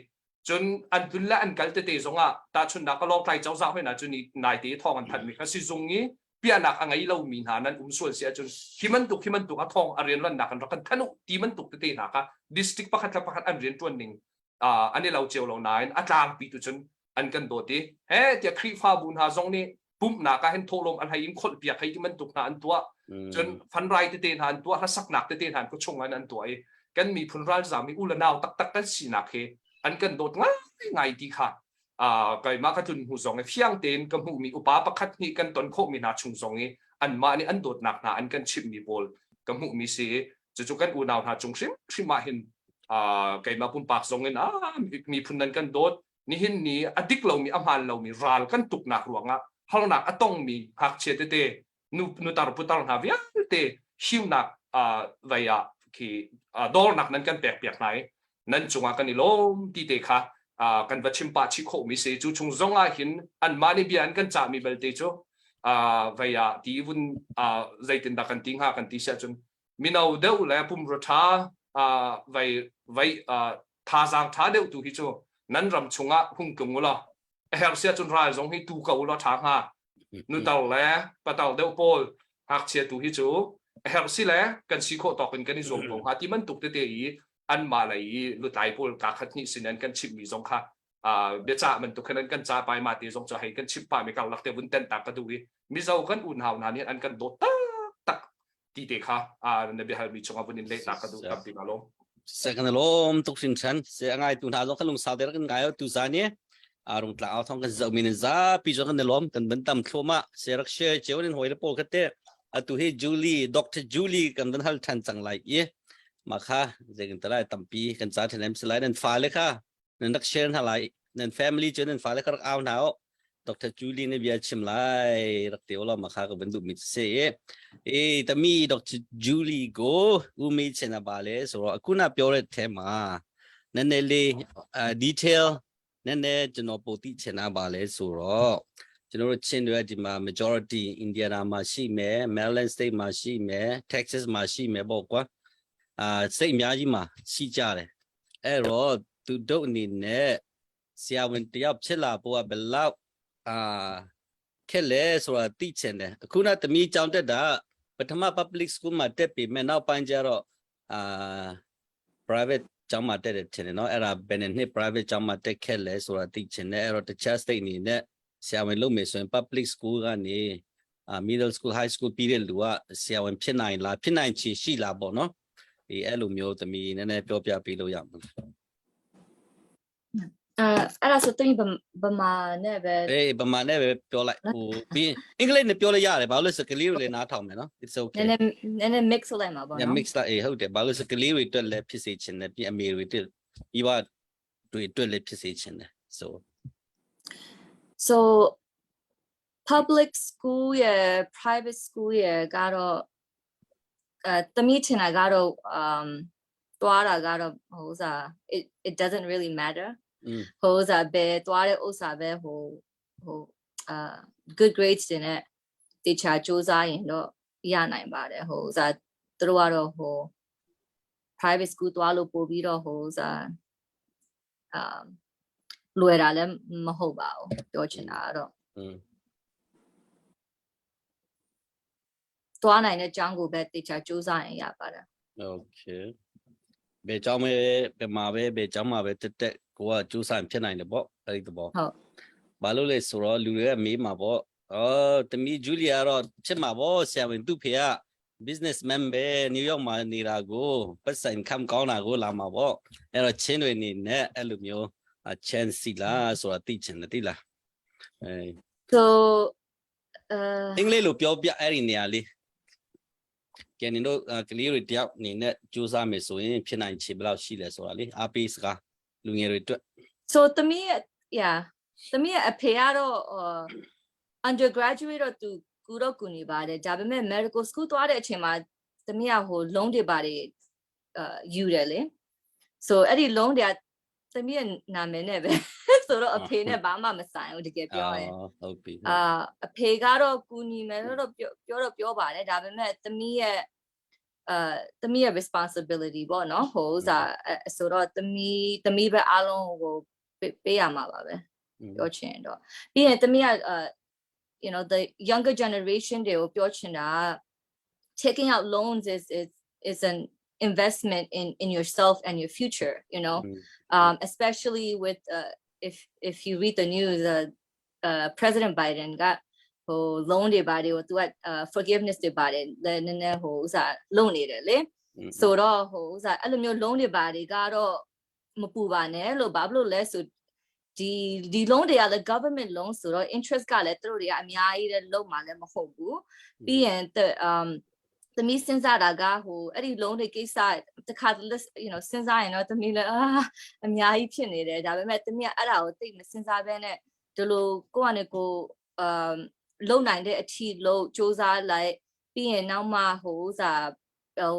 Cun an tlun le an kal tete zongah tahchunhnak ka Lawngtlai cozah hoi hna cu ni naite thawng an thanhmi kha sizung i piahnak a ngei lomi hna nan um sual si ahcun hi bantuk hi bantuk a thawng a rianlannak an rak kan thanh u ti bantuk tete hna kha district pakhat le pakhat an rianṭuan ning an i lo cio lo nain a tlangpi tu cun an kan dawt i he tiah Khrihfabu hna zong nih pumhnak ah hin thawhlawm a hlei in kholh piak hei ti bantuk hna an tuah cun fanrai tete hna an tuah hlasaknak tete hna an khuachung an an tuah i kan miphun ralzam hi u le nau taktak kan sinak hi an kan dawt ngai ngai ti kha keimah ka tlun hnu zong i fiang tein ka hmuhmi upa pakhat nih kan ton khawhmi hna chung zong i anmah nih an dawtnak hna an kan chimhmi pawl ka hmuhmi si i cucu kan unau hna cung hrimhrim ah hin keimah pumpak zong in miphun nan kan dawt nihin ni a dik lomi a hmaan lomi ral kan tuknak ruangah harnak a tongmi ngakchia tete nu nutar putar hna vialte himnak vei ah khi dawrnak nan kan pek piak hna i nan cungah kan i lawm ti te kha kan va chim pah chih khawhmi si cu chung zong ah hin anmah nih bia an kan cahmi belte cu vei ah ti vun zeitindah kan ti hnga kan ti siah cun mino deuh le pumrua ṭha vei vei thazaang ṭha deuh tu hi cu nan ram chungah hung tlung u law a herh sia cun ral zong hi tu ko u law ṭha hnga nutar le patar deuh pawl ngakchia tu hi cu a herh si le kan si khawh tawk in kan i zuam ko hnga ti bantuk tete i anmah lei i lutlai pawl kaa khat hnih sin an kan chimhmi zong kha biacah bantuk khan an kan ca pai ma te zong cu hei kan chimh pah mi karlak te vun ten ta ka duh i Mizo kan unau hna nih an kan dawt taktak ti te kha na biahalmi chungah vun in leh ta ka duh tam ti ma lawm Se kan lawm tuk hrin chan se angai tu hna zong kan lungsau der kan ngai tu zan ni arung tla au thong kan zau min za pi zong kan lawm kan ban tam thloma se rak share cheu nin hoi le pol khate atu hi Julie Dr Julie kan van hal than chang lai i ma kha zekin talai tampi kan cha than em selai nan fa le kha nan rak share hna lai nan family cu nan fale kha rak au hna u Dr. Julie ne bia chim lai rak te ulaw ma kha ka ban duh mi se e tami Dr. Julie go umi chena ba le so akuna pyore thema nan ne le detail နည်းနည်းကျွန်တော်ပိုသိချင်တာပါလဲဆိုတော့ကျွန်တော်တို့ချင်းတွေကဒီမှာ majority Indiana မှာရှိမယ် Maryland state မှာရှိမယ် Texas မှာရှိမယ်ပေါ့ကွာအာ state အများကြီးမှာရှိကြတယ်အဲ့တော့သူတို့အနေနဲ့ဆရာဝန်တယောက်ဖြစ်လာဖို့ကဘယ်လောက်အာခက်လဲဆိုတာသိချင်တယ်အခုနသမီးကြောင်းတက်တာပထမ public school မှာတက်ပြီမဲ့နောက်ပိုင်းကျတော့အာ private ကျောင်းမှာတက်တယ်ထင်တယ်နော်အဲ့ဒါဘယ်နှစ် private ကျောင်းမှာတက်ခဲ့လဲဆိုတာသိချင်တယ်အဲ့တော့တခြား state အနေနဲ့ဆရာဝန်လုပ်မယ်ဆိုရင် public school ကနေအာ middle school high school ပြီးတဲ့လူကဆရာဝန်ဖြစ်နိုင်လားဖြစ်နိုင်ချေရှိလားပေါ့နော်ဒီအဲ့လိုမျိုးသမီးနည်းနည်းပြောပြပေးလို့ရမလား အဲအဲ့ဒါဆိုတင်ဗမာနဲ့ပဲ အေးဗမာနဲ့ပဲပြောလိုက်ဟိုပြီးအင်္ဂလိပ်နဲ့ပြောလို့ရတယ်ဘာလို့လဲဆိုကလေးတွေလည်းနားထောင်မယ်နော် it's okay နည်းနည်းနည်းနည်း mix လုပ်လိုက်မှာပေါ့ နော် mix လိုက်အေးဟုတ်တယ်ဘာလို့ဆိုကလေးတွေအတွက်လည်းဖြစ်စေချင်တယ်ပြီးအမေတွေအတွက်ပြီးပါတွေအတွက်လည်းဖြစ်စေချင်တယ် so so public school ရယ် private school ရယ်ကတော့အဲသမီးထင်တာကတော့ um သွားတာကတော့ဟိုဥစား it it doesn't really matter ဟိုဥစားပဲသွားတဲ့ဥစားပဲဟိုဟိုအာ good grades တွေနဲ့တေချာစူးစမ်းရင်တော့ရနိုင်ပါတယ်ဟိုဥစားသူတို့ကတော့ဟို private school သွားလို့ပို့ပြီးတော့ဟိုဥစားအာလွယ်တာလည်းမဟုတ်ပါဘူးပြောချင်တာကတော့သွားနိုင်တဲ့ကျောင်းကိုပဲတေချာစူးစမ်းရင်ရပါတယ် Okay ဘယ်ကျောင်းပဲဘယ်မှာပဲဘယ်ကျောင်းမှာပဲတက်တက်ကိုကစူးစမ်းဖြစ်နိုင်တယ်ပေါ့အဲ့ဒီသဘော ဟုတ် ဘာလို့လဲဆိုတော့လူတွေကမေးမှာပေါ့အော်တမီဂျူလီယာတော့ဖြစ်မှာပေါ့ဆရာဝန်သူ့ဖေက businessman ပဲနယူးယောက်မှာနေတာကိုပတ်စံခံကောင်းတာကိုလာမှာပေါ့အဲ့တော့ချင်းတွေအနေနဲ့အဲ့လိုမျိုး chance စီလားဆိုတာသိချင်တယ်သိလားအဲ so အင်္ဂလိပ်လိုပြောပြအဲ့ဒီနေရာလေးကဲနင်တို့ကလေးတွေတယောက်အနေနဲ့စူးစမ်းမယ်ဆိုရင်ဖြစ်နိုင်ခြေဘယ်လောက်ရှိလဲဆိုတာလေအားပေးစကားလူငယ်တွေအတွက် so သမီး yeah သမီးရဲ့အဖေကတော့ undergraduate တော့သူကူတော့ကူနေပါတယ်ဒါပေမဲ့ medical school သွားတဲ့အချိန်မှာသမီးကဟို loan တွေပါတယ်အာယူတယ်လေ so အဲ့ဒီ loan တွေကသမီးရဲ့နာမည်နဲ့ပဲဆိုတော့အဖေနဲ့ဘာမှမဆိုင်ဘူးတကယ်ပြောရင် ဟုတ်ပြီ အာအဖေကတော့ကူညီမယ်လို့တော့ပြောပြောတော့ပြောပါတယ်ဒါပေမဲ့သမီးရဲ့အာသမီးရဲ့ responsibility ပေါ့နော်ဟိုဥစားဆိုတော့သမီးသမီးပဲအားလုံးဟို ပေးရမှာပါပဲပြောချင်တော့ပြီးရင်သမီးက you know the younger generation တွေကိုပြောချင်တာ taking out loans is is is an investment in in yourself and your future you know um especially with uh, if if you read the news uh, uh President Biden ကဟို loan တွေပါတယ်ဟိုသူက forgiveness တွေပါတယ်လည်းနည်းနည်းဟိုဥစားလုံနေတယ်လေဆိုတော့ဟိုဥစားအဲ့လိုမျိုး loan တွေပါတယ်ကတော့မပူပါနဲ့လို့ဘာလို့လဲဆိုဒီဒီ loan တွေကလည်း government loan ဆိုတော့ interest ကလည်းသူတို့တွေကအများကြီးလည်းလုံးမှာလည်းမဟုတ်ဘူးပြီးရင် um သမီးစဉ်းစားတာကဟိုအဲ့ဒီ loan တွေကိစ္စတခါ you know စဉ်းစားရင်တော့သမီးလည်းအာအများကြီးဖြစ်နေတယ်ဒါပေမဲ့သမီးကအဲ့ဒါကိုသိမစဉ်းစားဘဲနဲ့ဒီလိုကိုယ့်အနေကိုအမ်လုံနိုင်တဲ့အထီလို့စူးစမ်းလိုက်ပြီးရင်နောက်မှဟိုဥစားဟို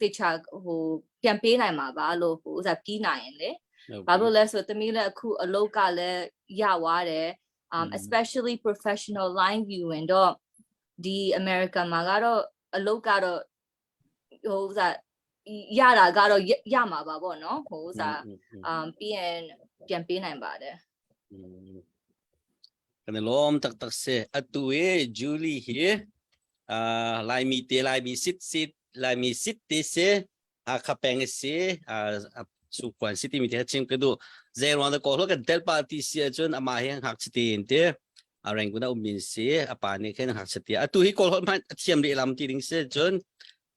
တေချာဟိုပြန်ပေးနိုင်မှာပါလို့ဟိုဥစားပြီးနိုင်ရင်လေဘာလို့လဲဆိုသမီးလည်းအခုအလုပ်ကလည်းရသွားတယ် um especially professional line view ဝင်တော့ဒီ America မှာကတော့အလုပ်ကတော့ဟိုဥစားရတာကတော့ရမှာပါပေါ့နော်ဟိုဥစား um ပြီးရင်ပြန်ပေးနိုင်ပါတယ် Kan lom tak tak se atu e Julie hi a lai mi te lai mi sit sit lai mi sit te se a kha peng se a su kwan city mi te chim ke du zero da ko lo kan tel pa ti si chun ama hi hak chiti in te a reng kuna umin si a pa ni khen hak chiti atu hi kol hol man thiam ri lam ti ding se chun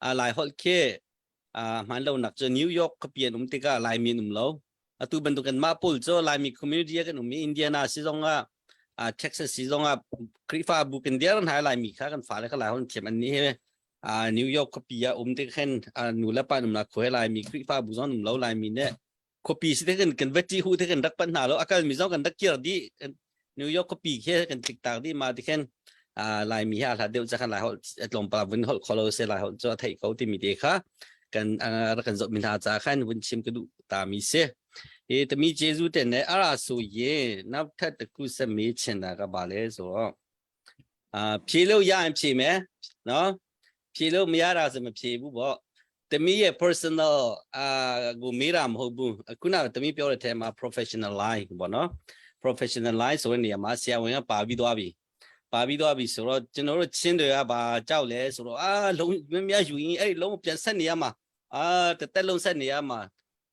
a lai hol ke a man lo nak chu New York ka pian um tika lai min um lo atu bantuk kan ma pul cho lai mi community kan um Indiana si zong a Texas si zong a Krifa bu kan dir han lai mi kha kan fa le kha lai hon thiam an ni he a New York khuapi ah um te khan nu le pa num la khoi lai mi Khrihfa bu zong num lo lai mi ne khuapi si te kan kan veti hu te kan rak pan hna lo akal mi zong kan rak kir di New York khuapi khe kan tlik tak di ma ti khen a lai mi ha hla deuh cha khan lai hol tlom pa vun hol kholo se lai hol cho thei ko ti mi te kha kan rak kan zot min ha cha khan vun chim ka du ta mi se အေးတမီဂျေဇုတဲ့နဲ့အဲ့ဒါဆိုရင်နောက်ထပ်တစ်ခုဆက်မေးချင်တာကဘာလဲဆိုတော့ အာဖြေလို့ရရင်ဖြေမယ်နော်ဖြေလို့မရတာဆိုမဖြေဘူးပေါ့တမီးရဲ့ personal အာကိုမေးတာမဟုတ်ဘူးအခုနကတမီးပြောတဲ့အထဲမှာ professional line ပေါ့နော် professional line ဆိုတဲ့နေရာမှာဆရာဝန်ကပါပြီးသွားပြီပါပြီးသွားပြီဆိုတော့ကျွန်တော်တို့ချင်းတွေကဘာကြောက်လဲဆိုတော့အာလုံးမများယူရင်အဲ့လုံးပြန်ဆက်နေရမှာအာတသက်လုံးဆက်နေရမှာ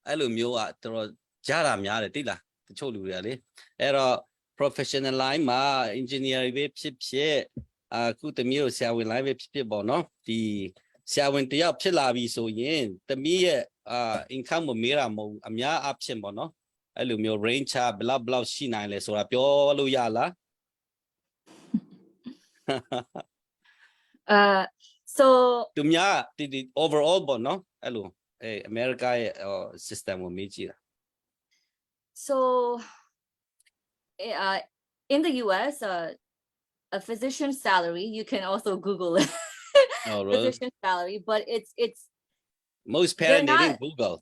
အဲ့လိုမျိုးကတော်တော်ကြားတာများတယ်တိလားတချို့လူတွေကလေအဲ့တော့ professional line မှာ engineer ပဲဖြစ်ဖြစ်အခုတမီးတို့ဆရာဝန် line ပဲဖြစ်ဖြစ်ပေါ့နော်ဒီဆရာဝန်တယောက်ဖြစ်လာပြီဆိုရင်တမီးရဲ့အာ income ကိုမေးတာမဟုတ်အများအဖြစ်ပေါ့နော်အဲ့လိုမျိုး range ချဘလောက်ဘလောက်ရှိနိုင်လဲဆိုတာပြောလို့ရလား Uh so သူများဒီဒီ overall ပေါ့နော်အဲ့လိုအဲ America ရဲ့ system ကိုမေးကြည့်တာ So uh, in the US, uh, a physician's salary, you can also Google it. Oh, really? Physician salary, but it's it's Most parents they didn't Google.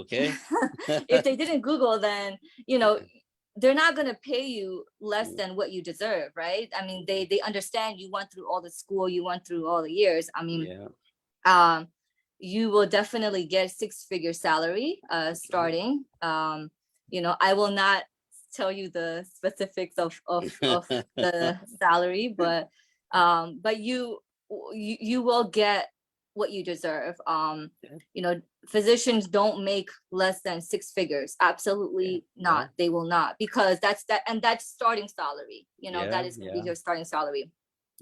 Okay. if they didn't Google, then you know they're not going to pay you less than what you deserve, right? I mean, they they understand you went through all the school, you went through all the years. I mean, yeah. um, you will definitely get six figure salary uh, starting. Um, you know, I will not tell you the specifics of of, of the salary, but um, but you, you you will get what you deserve. Um, you know, physicians don't make less than six figures. Absolutely Yeah. not. They will not because that's that and that's starting salary. You know, that Yeah, is gonna be yeah. your starting salary.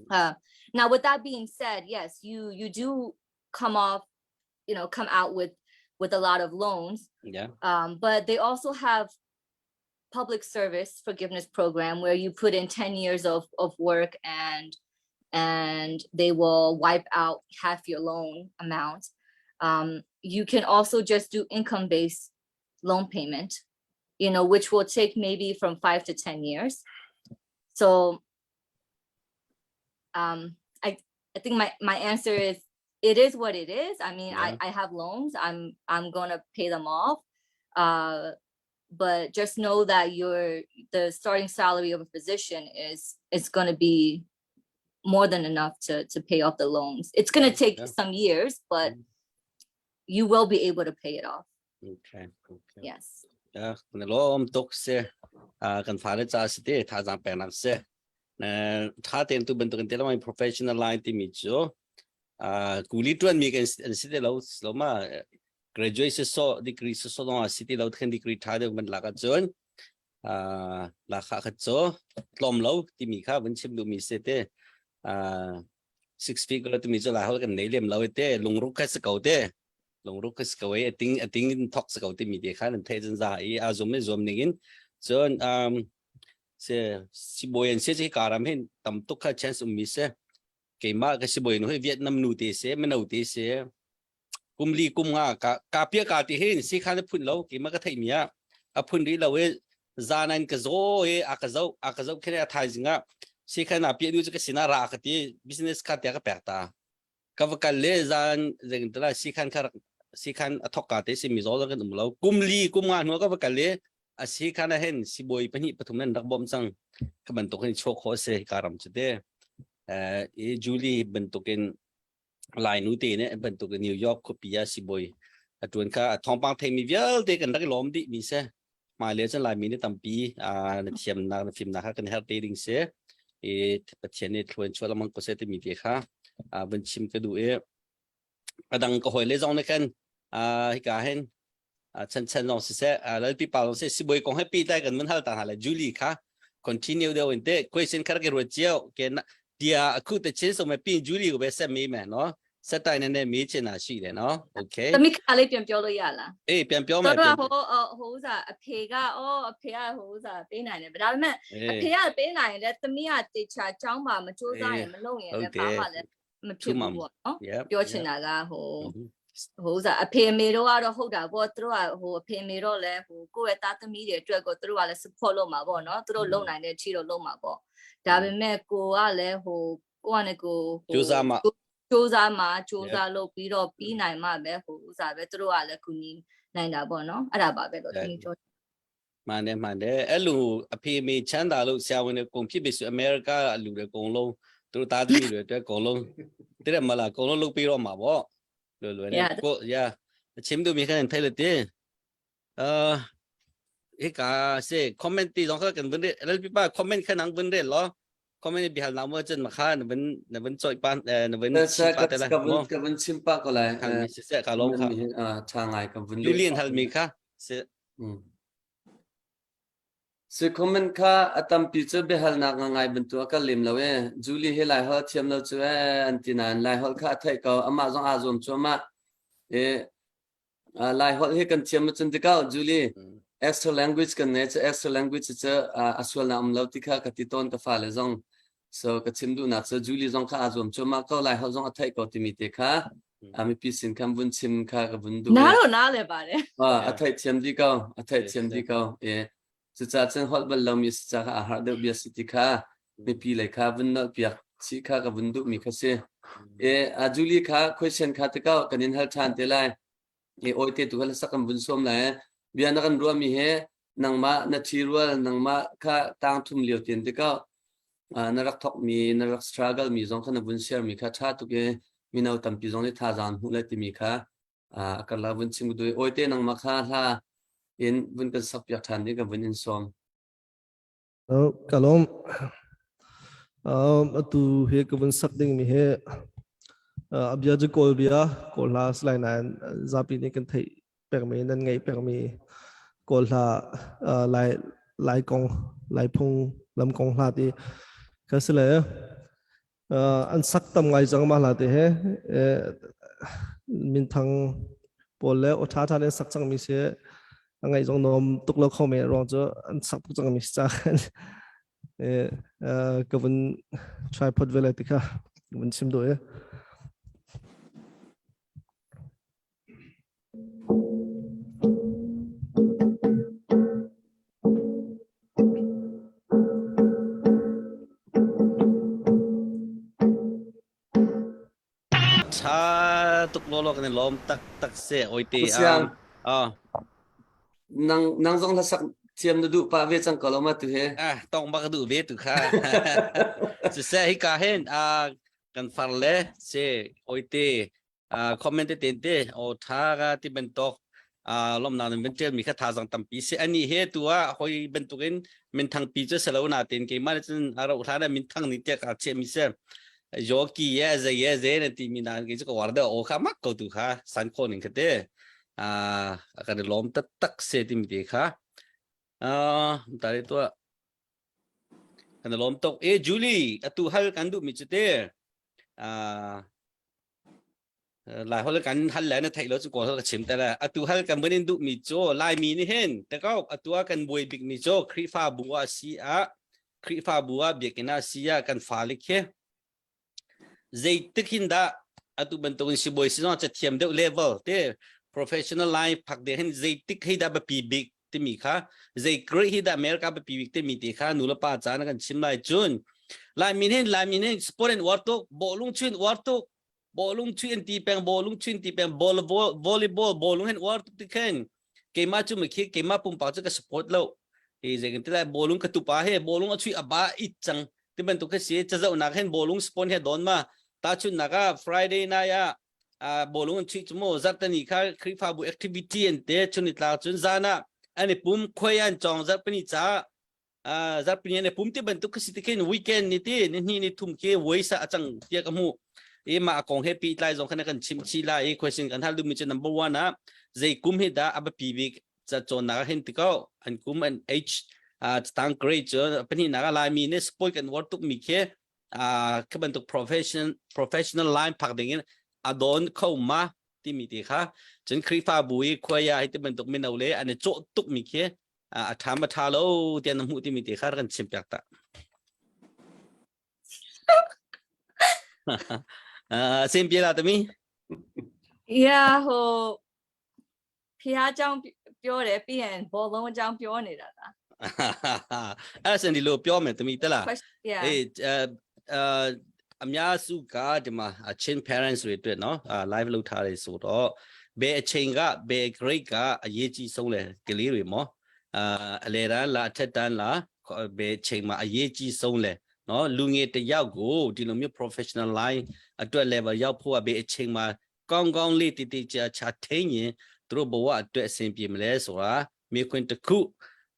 Uh, now with that being said, yes, you you do come off, you know, come out with with a lot of loans. Yeah. Um, but they also have public service forgiveness program where you put in 10 years of, of work and and they will wipe out half your loan amount. Um, you can also just do income-based loan payment, you know, which will take maybe from 5 to 10 years. So um, I, I think my, my answer is it is what it is. I mean, Yeah. I, I have loans. I'm I'm gonna pay them off. Uh, but just know that your the starting salary of a physician is is gonna be more than enough to to pay off the loans. It's gonna take Yeah. some years, but Mm. you will be able to pay it off. Okay. Okay. Yes. Ya, kan lawm tuk si. Kan fale ca si te thazaang peknak si. Tha tein tu bantukin te lamang professional line timi cu kuli tuan mi kan an si te lo lo ma graduate si so degree si so dong si ti lo khan degree tha deuh man lak ahcun la kha khat cu tlawm lo timi kha vun chim duhmi si te six figure timi cu lai hol kan nei lem lo te lungruk kha si ko te lungruk kha si ko e ating ating in thok si ko timi te kha nan theih cun za i a zum i zuam ning in cun um se sibawi an se chi karam hin tam tuk kha chance um mi se keimah ka sibawi nu hi Vietnam nu te se mino te se kum li kum nga ka ka pia ka ti hin si khan a phun lo keimah ka theih mi ah a phun rih lo i zanan ka zo i a ka zo a ka zo khin a thaizing ah si khan a pia nu cu ka sinah ra ka ti business card te ka pek ta ka va kal le zan zeng tala si khan kha si khan a thok ka te si mi zo kan um lo kum li kum nga hnu ka va kal le a si khan a hen si boi pahnih pathum nan rak bom cang ka bantuk in chok kho se ka ram chu te eh i Julie bantukin Lai nu te nih bantuk New York khuapi ah sibawi a ṭuan kha thawngpang theimi vialte kan rak i lawm dih mi si. Hmailei cun Laimi nih tampi na thiamnak na fimnak kha kan herh te ding si. I Pathian nih thlua in chuah lengmang ko seh timi te kha vun chim ka duh i a dang ka hawile zong nih khan hika hin chan chan zong siseh lalpi pa zong siseh sibawi kong he pehtlai kan mun hal ta hna le Julie kha continue deuh in te question kha rak i ruat cio ke tia akhu te chin so me pin Julie ko be set mi me no set tai ne ne mi chin na shi le no okay သမီးခါလေးပြန်ပြောလို့ရလား အေးပြန်ပြောမယ် တော့ဟိုဟိုဥစားအဖေကအော်အဖေကဟိုဥစားပေးနိုင်တယ်ဒါပေမဲ့အဖေကပေးနိုင်ရင်လည်းသမီးကတေချာចောင်းပါမစူးစမ်းရင်မလုပ်ရင်လည်းဘာမှလည်း မဖြစ်ဘူးပေါ့နော်ပြောချင်တာကဟိုဟိုဥစားအဖေအမေတို့ကတော့ဟုတ်တာပေါ့သူတို့ကဟိုအဖေအမေတို့လည်းဟိုကိုယ့်ရဲ့သားသမီးတွေအတွက်ကိုသူတို့ကလည်း support လုပ်မှာပေါ့နော်သူတို့လုပ်နိုင်တဲ့အထိတော့လုပ်မှာပေါ့ဒါပေမဲ့ကိုကလည်းဟိုကိုကလည်းကိုစူးစမ်းမှာစူးစမ်းမှာစူးစမ်းလုပ်ပြီးတော့ပြီးနိုင်မှပဲဟိုဥစားပဲသူတို့ကလည်းကူညီနိုင်တာပေါ့နော်အဲ့ဒါပါပဲလို့ဒီပြော မှန်တယ်မှန်တယ်အဲ့လိုအဖေအမေချမ်းသာလို့ဆရာဝန်တွေကုန်ဖြစ်ပြီဆိုအမေရိကအလူတွေအကုန်လုံးသူတို့သားသမီးတွေအတွက်အကုန်လုံးတဲ့မလားအကုန်လုံးလုပ်ပြီးတော့မှာပေါ့လွယ်လွယ်နဲ့ကိုရအချင်းတို့မိခိုင်ထိုင်လက်တဲ့အာဟေကာစေ comment တီတော့ကန်ဘန်တဲ့ LLP ပါ comment ခနန်းဘန်တဲ့လော comment ဘီဟလနာမချန်မခါနဘန်နဘန်ချွိုပန်နဘန် ချင်ပါတဲ့လားကဘန်ချင်ပါကလာဟလမီစေကလုံးခါချာငိုင်ကဘန်လူလီန်ဟလမီခါစေ Si comment kha a tampi cu biahalnak ngangai bantuk a kal lem lo ee. Julie hi Laiholh a thiam lo cu ee an ti nain Laiholh kha a theih ko. Amah zong aa zuam cuahmah. I Laiholh hi kan thiam ahcun tikah Julie extra language kan ngei cu extra language cu a sualnak um lo ti kha ka ti tawn ka fale zong. So ka chim duhnak cu Julie zong kha aa zuam cuahmah ko Laiholh zong a theih ko timi te kha a mipi sin khan vun chim kha ka vun duh. Na lo na le ba le. A theih thiam di ko a theih thiam di ko e cucaah cun holh bal lomi si ca kha aa harh deuh bia si ti kha mipi lei kha vun nolh piak si kha ka vun duhmi kha si. E a Julie kha question kha te ko kan in hal ṭhan te lai. E oi te tu kha sak kan vun sawm lai. Bia na kan ruahmi he nangmah na ṭhirual nangmah kha tang thum lio tian te ko na rak thokmi na rak struggle mi zong kha na vun share mi kha ṭha tuk i mino tampi zong nih thazaang hmuh lai timi kha a karlak vun chim dui oi te nangmah kha hla in vun kan sak piak ṭhan ding ka vun in sawm. Ka lawm. Atu hi ka vun sak ding mi hi a bia cu Kawl bia, Kawl hla si lai nain zapi nih kan theih pengmi nan ngeih pengmi Kawl hla Lai Lai kong Lai phung lam kong hla ti ka si le an sak tam ngai cang mah hla te he minthang pawl le aw ṭha ṭha in sak cangmi si a ngaih zong nuam tuk lo kho me ruang cu an sak tuk cangmi si ca ka vun try phot ve lai ti kha ka vun chim duh i Tha tuk lawlaw kan i lawm taktak si oite Siang. Nang nang zong hlasak thiam na duh pah ve cang ko lo ma tu he. Ah tong bak duh ve tu kha. Siseh hika hin kan far le si oite comment te te o tha ka ti bantuk. Lomnak nan van ṭialmi kha thazaang tampi si. Ani he tu ah hoi bantukin minthang pi cu si lo nain keimah nih cun a rauh hlan ah minthang nih tiah kaa chiahmi si. Jockey ye zei ye zei na timi nain kei cu ka uar deuh aw kha mak ko tu kha san khawh ning kha te. Kan i lawm taktak se timi te kha. Tari tuah. Kan i lawm tuk. E Julie, atu hal kan duhmi cu te. Lai holh kan hal le na theih lo cu kawl holh ka chim te le atu hal kan vun in duhmi cu Laimi nih hin te ko atu ah kan buai bikmi cu Khrihfabu ah si ah Khrihfabu ah biakinn ah si ah kan fale khi zeitik hin dah atu bantukin sibawi si zong cathiam deuh level te professional line phak ding hin zeitik hi dah biapi bik timi kha zei grade hi dah America biapi bik timi te kha nu le pa ca na kan chim lai cun Laimi nih Laimi nih sport in uar tuk bawlung chuin uar tuk bawlung chuih an ti peng bawlung chuih an ti peng ball volleyball bawlung hen uar tuk ti khen keimah cu mikhi keimah pumpak cu ka support lo hi zei kan ti lai bawlung ka tupa he bawlung a chuih a ba it cang ti bantuk kha si cazohnak hen bawlung sport he don ma tahchunnak ah Friday night ah bawlung an chuih cu mu zarhtani kha Khrihfabu activity an te chun ni tlak cun zan ah an i pum khuai an cawng zarhpini ca zarhpini an i pum ti bantuk kha si ti khin weekend ni ti ni hnih ni thum khi waisa a cang tia ka hmu i mah kong he pi tlai zong khan kan chim chi la i question kan hal duhmi cu number one ah zei kum hi dah a biapi bik ca cawnnak ah hin ti ko an kum an age tang grade cu pahnihnak ah Laimi nih sport kan uar tuk mi khi khi bantuk professional line phak ding in a dawn kho ma timi ti kha cun Khrihfabu i khuaya hi ti bantuk mino le an i cawh tuk mi khi a ṭha ma ṭha lo tiah na hmuh timi ti kha kan chim piak ta. Sem pia la tami? Yeah, ho ဖះအကြောင်းပြောတယ်ပြီးရင်ဘောလုံးအကြောင်းပြောနေတာလား အဲ့စင်ဒီလိုပြောမယ်သမီးတက်လားအေးအဲအများစုကဒီမှာ Chin parents တွေအတွက်နော် live လုပ်ထားတယ်ဆိုတော့ဘယ်အချိန်ကဘယ် grade ကအရေးကြီးဆုံးလဲကလေးတွေမောအာအလယ်တန်းလားအထက်တန်းလားဘယ်အချိန်မှာအရေးကြီးဆုံးလဲနော်လူငယ်တယောက်ကိုဒီလိုမျိုး professional line အတွက် level ရောက်ဖို့ကဘယ်အချိန်မှာ ကောင်းကောင်းလေးတိတိကျကျထိန်းရင်သူတို့ဘဝအတွက်အဆင်ပြေမလဲဆိုတာမေးခွန်းတစ်ခု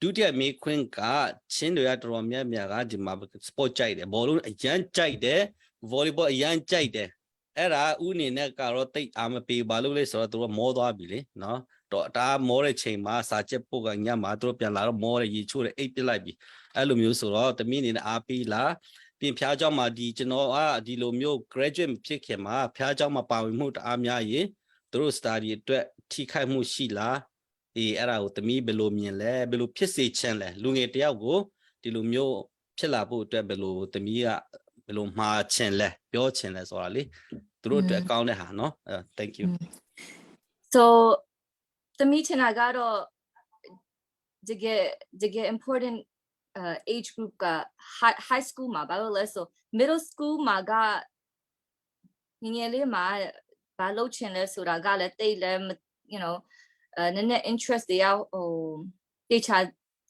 ဒုတိယမေးခွန်းကချင်းတွေကတော်တော်များများကဒီမှာ sport ကြိုက်တယ်ဘောလုံးအရန်ကြိုက်တယ် volleyball အရန်ကြိုက်တယ်အဲ့ဒါဥအနေနဲ့ကတော့တိတ်အာမပေးဘာလို့လဲဆိုတော့သူတို့မောသွားပြီလေနော်တော့ဒါမောတဲ့ချိန်မှာစာချက်ပုတ်ကညမှာသူတို့ပြန်လာတော့မောတယ်ရေချိုးတယ်အိတ်ပစ်လိုက်ပြီအဲ့လိုမျိုးဆိုတော့တမီးအနေနဲ့အားပေးလား ပြင်ဖျားเจ้าမှာဒီကျွန်တော်ကဒီလိုမျိုး graduate မဖြစ်ခင်မှာဖျားเจ้าမှာပါဝင်မှုတအားများရင်သူတို့ study အတွက်ထိခိုက်မှုရှိလားအေးအဲ့ဒါကိုသမီးဘယ်လိုမြင်လဲဘယ်လိုဖြစ်စေချင်လဲလူငယ်တယောက်ကိုဒီလိုမျိုးဖြစ်လာဖို့အတွက်ဘယ်လိုသမီးကဘယ်လိုမှားချင်လဲပြောချင်လဲဆိုတာလေသူတို့အတွက်ကောင်းတဲ့ဟာနော် thank you so သမီးချင်တာကတော့တကယ်တကယ် important age group က high high school မှာဘာလို့လဲဆို middle school မှာကငငယ်လေးမှာဘာလုပ်ချင်လဲဆိုတာကလည်းတိတ်လည်း you know အဲနည်းနည်း interest တွေကဟိုတေချာ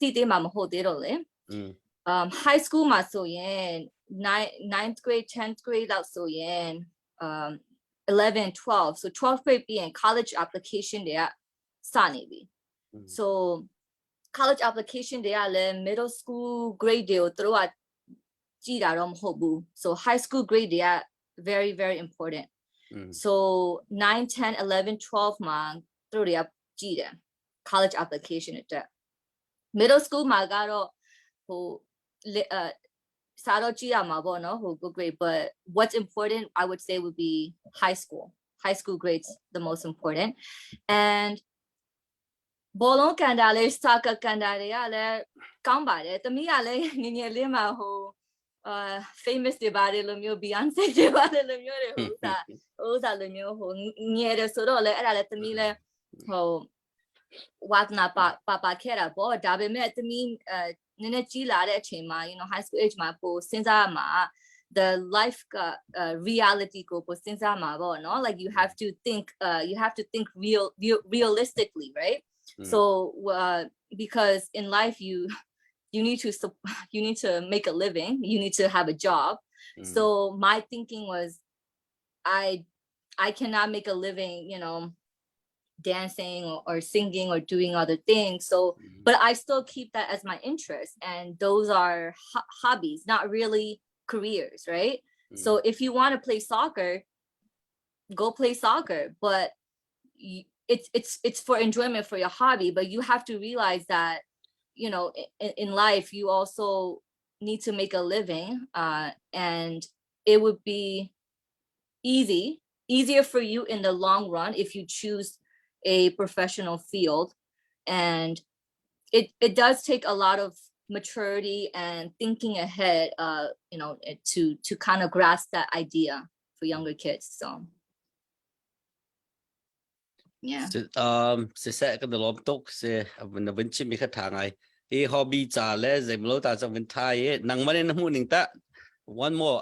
တိသေးမှာမဟုတ်သေးတော့လေ um high school မှာဆိုရင်9 9th grade 10th grade လောက်ဆိုရင် um 11 12 so 12th grade ပြီးရင် college application တွေကစနေပြီ so college application တွေကလည်း middle school grade တွေကိုသူတို့ကကြည့်တာတော့မဟုတ်ဘူး so high school grade တွေက very very important so 9 10 11 12မှာသူတို့တွေကကြည့်တယ် college application အတွက် middle school မှာကတော့ဟိုအဲစာတော့ကြည့်ရမှာပေါ့နော်ဟို good grade but what's important I would say would be high school high school grades the most important and ဘောလုံးကန်တာလေး soccer ကန်တာတွေကလည်းကောင်းပါတယ်သမီးကလည်းငငယ်လေးမှာဟိုအာ famous တွေပါတယ်လိုမျိုး Beyonce တွေပါတယ်လိုမျိုးတွေဟိုစားဟိုစားလိုမျိုးဟိုငယ်တယ်ဆိုတော့လည်းအဲ့ဒါလည်းသမီးလည်းဟိုဝါသနာပါပါပါခဲ့တာပေါ့ဒါပေမဲ့သမီးအဲနည်းနည်းကြီးလာတဲ့အချိန်မှာ you know high school age မှာပိုစဉ်းစားမှာ the life က uh, reality ကိုပိုစဉ်းစားမှာပေါ့နော် like you have to think uh, you have to think real, real realistically right so uh, because in life you you need to you need to make a living you need to have a job so my thinking was I I cannot make a living you know dancing or, or singing or doing other things. So, but I still keep that as my interest, and those are ho- hobbies, not really careers, right? So if you want to play soccer, go play soccer, but it's it's it's for enjoyment for your hobby. But you have to realize that you know in, in life you also need to make a living, and it would be easy easier for you in the long run if you choose a professional field and it it does take a lot of maturity and thinking ahead to to kind of grasp that idea for younger kids so yeah siseh kan lawm tuk si na vun chim mi kha tha ngai i hobby ca le zeimlo ta cang vun tha i nangmah nih na hmuh ning ta one more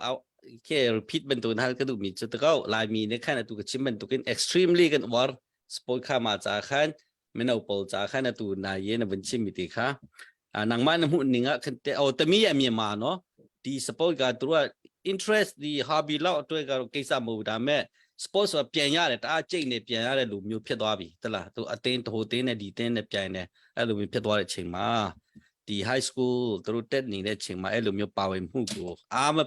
ke repeat bantuk hal ka duh mi cu takau laimi nih khan atu ka chim bantukin extremely kan uar sport kha ma ca khan mino pawl ca khan atu na ye na vun chim mi ti kha nangmah na hmuh ning ah khan te o tami a mi ma no ti sport ka tu interest ဒီ hobby လောက်အတွက်ကတော့ကိစ္စမဟုတ်ဘူးဒါပေမဲ့ sport ဆိုတာပြန်ရတယ်တအားကြိတ်နေပြန်ရတဲ့လူမျိုးဖြစ်သွားပြီတလားသူအတင်းဟိုတင်းနဲ့ဒီတင်းနဲ့ပြန်နေအဲ့လိုမျိုးဖြစ်သွားတဲ့အချိန်မှာဒီ high school သူတို့တက်နေတဲ့အချိန်မှာအဲ့လိုမျိုးပါဝင်မှုကိုအားမ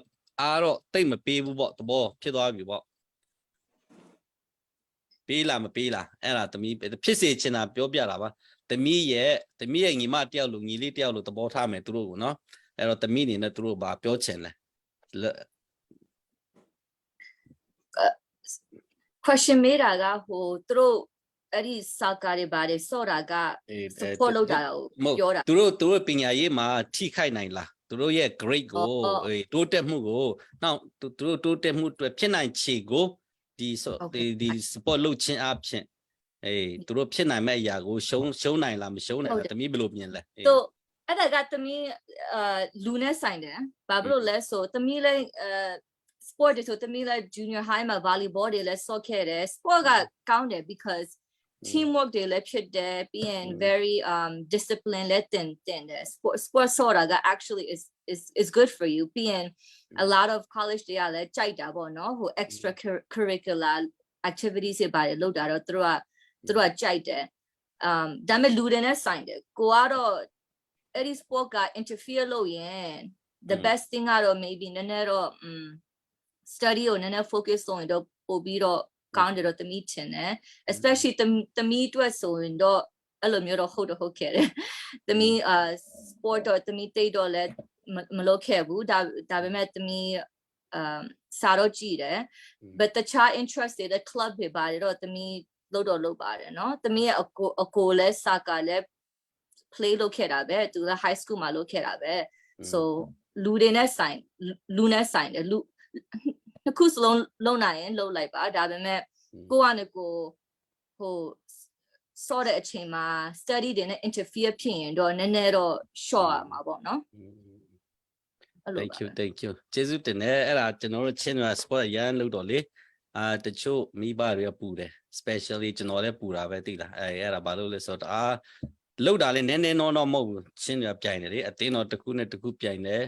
အားတော့တိတ်မပေးဘူးပေါ့သဘောဖြစ်သွားပြီပေါ့ပေးလားမပေးလားအဲ့ဒါသမီးဖြစ်စေချင်တာပြောပြတာပါသမီးရဲ့သမီးရဲ့ညီမတယောက်လိုညီလေးတယောက်လိုသဘောထားမယ်သူတို့ကိုနော်အဲ့တော့သမီးအနေနဲ့သူတို့ဘာပြောချင်လဲ question မေးတာကဟိုသူတို့အဲ့ဒီ soccer တွေပါတယ်ဆော့တာက support လုပ်တာကိုပြောတာ သူတို့သူတို့ပညာရေးမှာထိခိုက်နိုင်လားသူတို့ရဲ့ grade ကိုအေးတိုးတက်မှုကိုနောက်သူတို့တိုးတက်မှုအတွက်ဖြစ်နိုင်ခြေကိုဒီဆိုဒီဒီ support လုပ်ခြင်းအပြင်အေးသူတို့ဖြစ်နိုင်မဲ့အရာကိုရှုံးရှုံးနိုင်လားမရှုံးနိုင်လားတမီးဘယ်လိုမြင်လဲ ဆိုအဲ့ဒါကတမီးအာလူနဲ့ဆိုင်တယ်ဘာဖြစ်လို့လဲဆိုတမီးလည်းအဲ sport တွေဆိုတမီးလည်း junior high မှာ volleyball တွေလည်းဆော့ခဲ့တယ် sport ကကောင်းတယ် because teamwork တွေလည်းဖြစ်တယ်ပြီးရင် very um discipline လည်းတင်တင်တယ် sport sport ဆော့တာက actually is is is good for you ပြီးရင် a lot of college တွေကလည်းကြိုက်တာပေါ့နော်ဟို extra curricular activities တွေပါတယ်လုပ်တာတော့သူတို့ကသူတို့ကကြိုက်တယ် um ဒါပေမဲ့လူတွေနဲ့ဆိုင်တယ်ကိုကတော့အဲ့ဒီ sport က interfere လုပ်ရင် the best thing ကတော့ maybe နည်းနည်းတော့ um study ကိုနည်းနည်း focus လုပ်ရင်တော့ပို့ပြီးတော့ကောင်းတယ်တော့သမီးထင်တယ် especially သမီးအတွက်ဆိုရင်တော့အဲ့လိုမျိုးတော့ဟုတ်တော့ဟုတ်ခဲ့တယ်သမီးအာ sport တော့သမီးတိတ်တော့လည်းမလုပ်ခဲ့ဘူးဒါဒါပေမဲ့သမီးအမ်စာတော့ကြည့်တယ် but တခြား interest တွေတဲ့ club တွေပါတယ်တော့သမီးလုပ်တော့လုပ်ပါတယ်နော်သမီးရဲ့အကိုအကိုလဲ soccer လဲ play လုပ်ခဲ့တာပဲသူလည်း high school မှာလုပ်ခဲ့တာပဲ so လူတွေနဲ့ဆိုင်လူနဲ့ဆိုင်တယ်လူနှစ်ခုစလုံးလုံနိုင်ရင်လုပ်လိုက်ပါဒါပေမဲ့ကိုကလည်းကိုဟိုစောတဲ့အချိန်မှာ study တွေနဲ့ interfere ဖြစ်ရင်တော့နည်းနည်းတော့ short ရမှာပေါ့နော် Thank you thank you ကျေးဇူးတင်တယ်အဲ့ဒါကျွန်တော်တို့ချင်းရ sport ရန်လို့တော့လေအာတချို့မိဘတွေကပူတယ် specially ကျွန်တော်လည်းပူတာပဲသိလားအဲအဲ့ဒါဘာလို့လဲဆိုတော့အာလောက်တာလည်းနည်းနည်းနော်နော်မဟုတ်ဘူးချင်းရပြိုင်တယ်လေအတင်းတော့တစ်ခုနဲ့တစ်ခုပြိုင်တယ်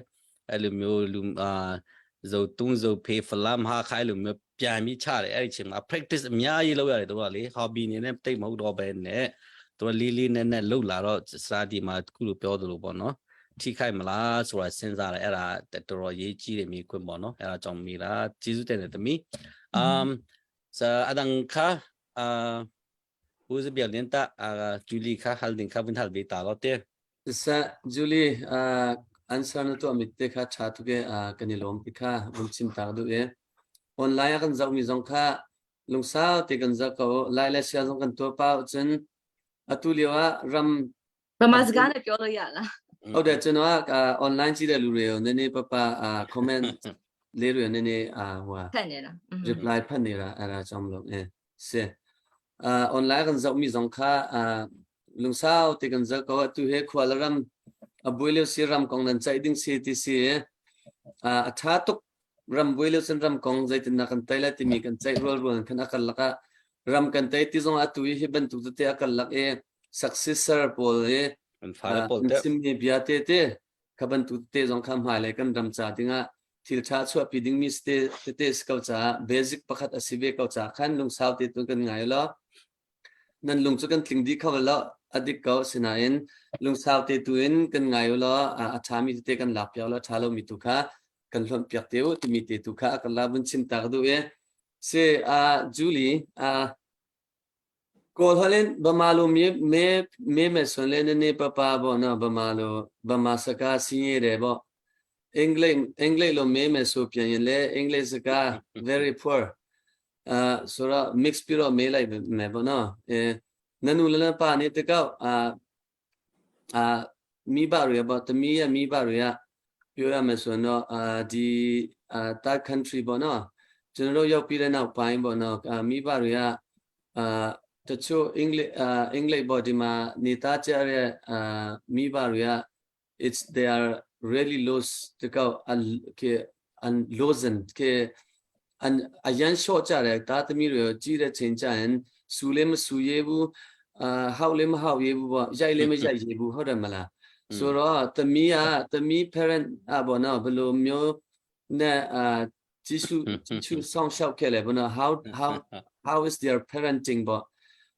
အဲ့လိုမျိုးလူအာဇိုတုံးဇိုဖေဖလမ်ဟာခိုင်လိုမျိုးပြန်ပြီးချတယ်အဲ့ဒီချိန်မှာ practice အများကြီးလုပ်ရတယ်တို့ကလေ hobby အနေနဲ့တိတ်မဟုတ်တော့ဘဲနဲ့တို့လေးလေးနက်နက်လှုပ်လာတော့စာဒီမှာခုလိုပြောသလိုပေါ့နော်ထိခိုက်မလားဆိုတာစဉ်းစားတယ်အဲ့ဒါတော်တော်ရေးကြီးတယ်မိခွင့်ပေါ့နော်အဲ့ဒါကြောင့်မိလားကျေးဇူးတင်တယ်သမီး um sa adang kha uh uzi bial nin ta Julie kha hal ding kha vun hal ve ta lo te Sa Julie answer na tu amit te kha tha tu ke kan i lawm ti kha vun chim tak du e online kan zau mi zong kha lungsau te kan zau ko lai le sia zong kan tua pa cun atu lio ah ram ဗမာစကားနဲ့ပြောလို့ရလား ဟုတ်တယ်ကျွန်တော်က online ကြည့်တဲ့လူတွေကိုနည်းနည်းပပအာ comment လေးတွေနည်းနည်းအာဟို ဖတ်နေတာ reply ဖတ်နေတာအဲ့ဒါကြောင့်မလို့အဲစေအာ online kan zau mi zong kha a lungsau te kan zau ko tu he khwal ram a buile si ram kong nan chai ding si ti si a a tha tuk ram buile sin ram kong zaitin na kan tai la ti mi kan chai rual rual kan akal laka ram kan tai ti zong atu hi bantuk te akal lak e successor pawl e an fa pawl te sim ni bia te te kha bantuk te zong kha hmai le kan ram cha dinga thil tha chuah pi ding mi ste te te ko cha basic pakhat asi ve ko cha khan lungsau te tu kan ngai lo. Nan lung cu kan tling dih kho lo a dik ko sinain lungsau te tu in kan ngai u law a ṭhami tete kan lak piak law a ṭha lomi tu kha kan hlonh piak te u timi te tu kha kan la vun chim ta ka duh i si Julie Kawl holh in Bama lu me me me me son le ne ne papa bo na Bama lu Bama saka sinye de bo English English lo me me so pian yin le English saka very poor ဆိုတော့ mix ပြီးတော့မေးလိုက်မယ်ပေါ့နော်အဲနနူလလပါနေတကောက်အာအာမိဘတွေပေါ့တမီးရဲ့မိဘတွေကပြောရမယ်ဆိုတော့အာဒီအာ third country ပေါ့နော်ကျွန်တော်တို့ရောက်ပြီးတဲ့နောက်ပိုင်းပေါ့နော်အာမိဘတွေကအာတချို့အင်္ဂလိပ်အာအင်္ဂလိပ်ပေါ့ဒီမှာနေသားကြတဲ့အာမိဘတွေက it's they are really loose တကောက်ကေ an loosen ကေအန်အရန်လျှော့ကြတယ်သားသမီးတွေကြီးတဲ့ချိန်ကျရင်စူလေးမစူရဘူးအာဟောက်လေးမဟောက်ရဘူးပေါ့ရိုက်လေးမရိုက်ရဘူးဟုတ်တယ်မလားဆိုတော့သမီးကသမီး parent အပေါ့နော်ဘယ်လိုမျိုးနဲ့အာကြည့်ရှုကြည့်ရှုစောင့်ရှောက်ခဲ့လဲပေါ့နော် how how how is their parenting ပေါ့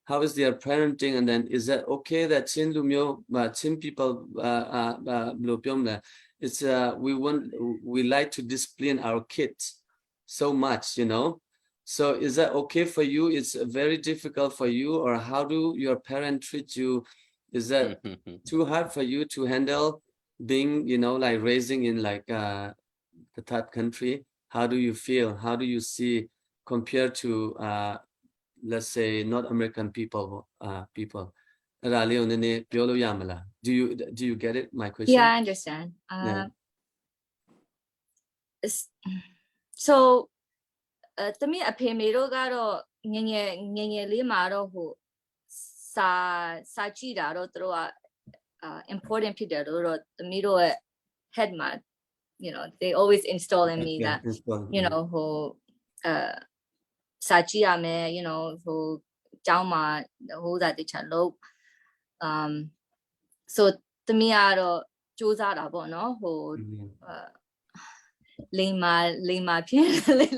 how is their parenting and then is that okay that ချင်းလူမျိုးချင်း people အာအာဘယ်လိုပြောမလဲ it's we want we like to discipline our kids so much you know so is that okay for you it's very difficult for you or how do your parent treat you is that too hard for you to handle being you know like raising in like the third country how do you feel how do you see compared to let's say not American people people အဲ့ဒါလေးကိုနည်းနည်းပြောလို့ရမလား do you do you get it my question Yeah, I understand. Yeah. So အဲတမီးအဖေမေတို့ကတော့ငယ်ငယ်ငယ်ငယ်လေးမှာတော့ဟိုစာစာကြည့်တာတော့သူတို့ကအာ important ဖြစ်တယ်လို့တော့တမီးတို့ရဲ့ head မှာ they always install in me that install ဟိုအဲစာကြည့်ရမယ် ဟိုကျောင်းမှာဟိုစားတခြားလို့ so တမီးကတော့စူးစမ်းတာပေါ့နော်ဟို အဲလိမ်မာလိမ်မာဖြစ်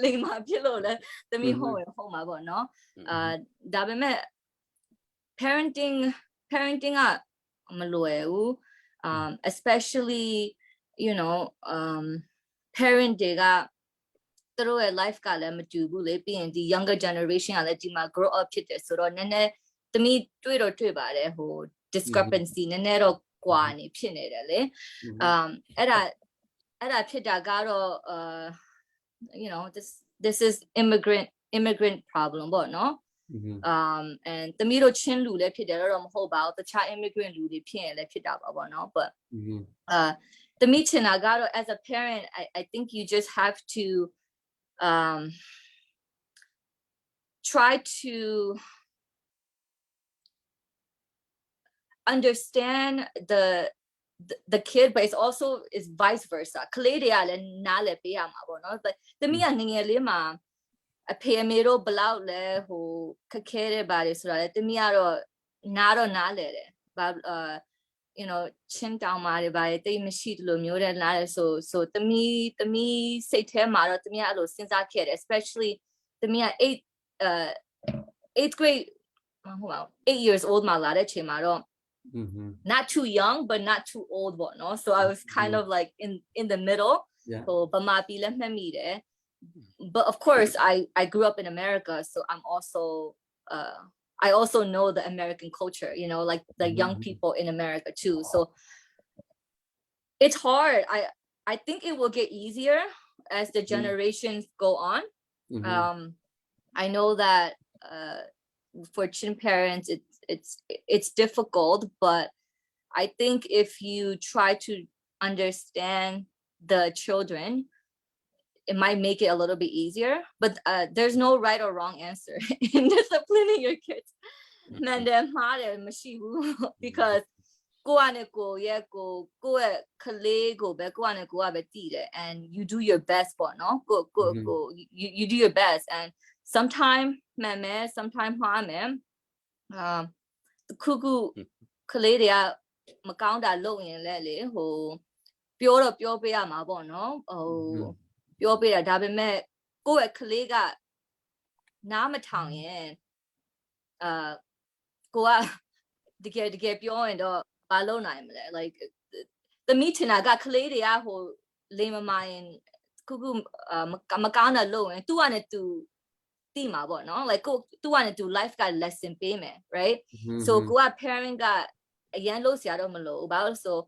လိမ်မာဖြစ်လို့လဲသမီးဟုတ်ရဟုတ်မှာပေါ့နော်အာဒါပေမဲ့ parenting parenting ကမလွယ်ဘူး especially parent တွေကသူတို့ရဲ့ life ကလည်းမတူဘူးလေပြီးရင်ဒီ younger generation ကလည်းဒီမှာ grow up ဖြစ်တယ်ဆိုတော့နည်းနည်းသမီးတွေ့တော့တွေ့ပါတယ်ဟို discrepancy နည်းနည်းတော့ကွာနေဖြစ်နေတယ်လေ um အဲ့ဒါအဲ့ဒါဖြစ်တာကတော့ uh this this is immigrant immigrant problem ပေါ့နော် and သမီးတို့ချင်းလူလည်းဖြစ်တယ်တော့မဟုတ်ပါဘူးတခြား immigrant လူတွေဖြစ်ရင်လည်းဖြစ်တာပါပေါ့နော် but သမီးချင်တာကတော့ as a parent I think you just have to try to understand the the kid but it's also is vice versa ကလေးတွေကလည်းနားလည်ပေးရမှာပေါ့နော် but သမီးကငယ်ငယ်လေးမှာအဖေအမေတို့ဘလောက်လဲဟိုခက်ခဲတဲ့ပါတယ်ဆိုတာလေသမီးကတော့နားတော့နားလည်တယ်ဘာအာ ချင်းတောင်မာတွေပါတယ်တိတ်မရှိတလို့မျိုးတဲ့နားတယ်ဆိုဆိုသမီးသမီးစိတ်ထဲမှာတော့သမီးကအဲ့လိုစဉ်းစားခဲ့တယ် especially သမီးက8အဲ 8th grade မဟုတ်ပါဘူး8 years old မှာလာတဲ့ချိန်မှာတော့ not too young but not too old ပေါ့နော် so I was kind of like in in the middle ဟိုဗမာပြည်လည်းမှတ်မိတယ် but of course I I grew up in America so I'm also I also know the American culture like the young people in America too so it's hard I I think it will get easier as the generations go on I know that for Chin parents it's it's it's difficult but I think if you try to understand the children it might make it a little bit easier but there's no right or wrong answer in disciplining your kids မှန်တယ်မှားတယ်မရှိဘူး because ကိုကနဲ့ကိုရဲ့ကိုကိုရဲ့ကလေးကိုပဲကိုကနဲ့ကိုကပဲတည်တယ် and you do your best ပေါ့နော်ကိုကိုကို you you do your best and sometime မှန်မယ် sometime မှားမယ်အာတခုခုကလေးတွေကမကောင်းတာလုပ်ရင်လည်းလေဟိုပြောတော့ပြောပေးရမှာပေါ့နော်ဟိုပြောပေးတာဒါပေမဲ့ကိုယ့်ရဲ့ကလေးကနားမထောင်ရင်အာ ကိုကတကယ်တကယ်ပြောရင်တော့ဘာလုပ်နိုင်မလဲ like သမီးထင်တာကကလေးတွေကဟိုလိမ်မမာရင်ခုခုမကောင်းတာလုပ်ရင်သူ့ကနေသူသိမှာပေါ့နော် like ကိုသူ့ကနေသူ life က lesson ပေးမယ် right so ကိုက parent ကအရန်လို့ဆရာတော့မလို့ဘာလို့ဆို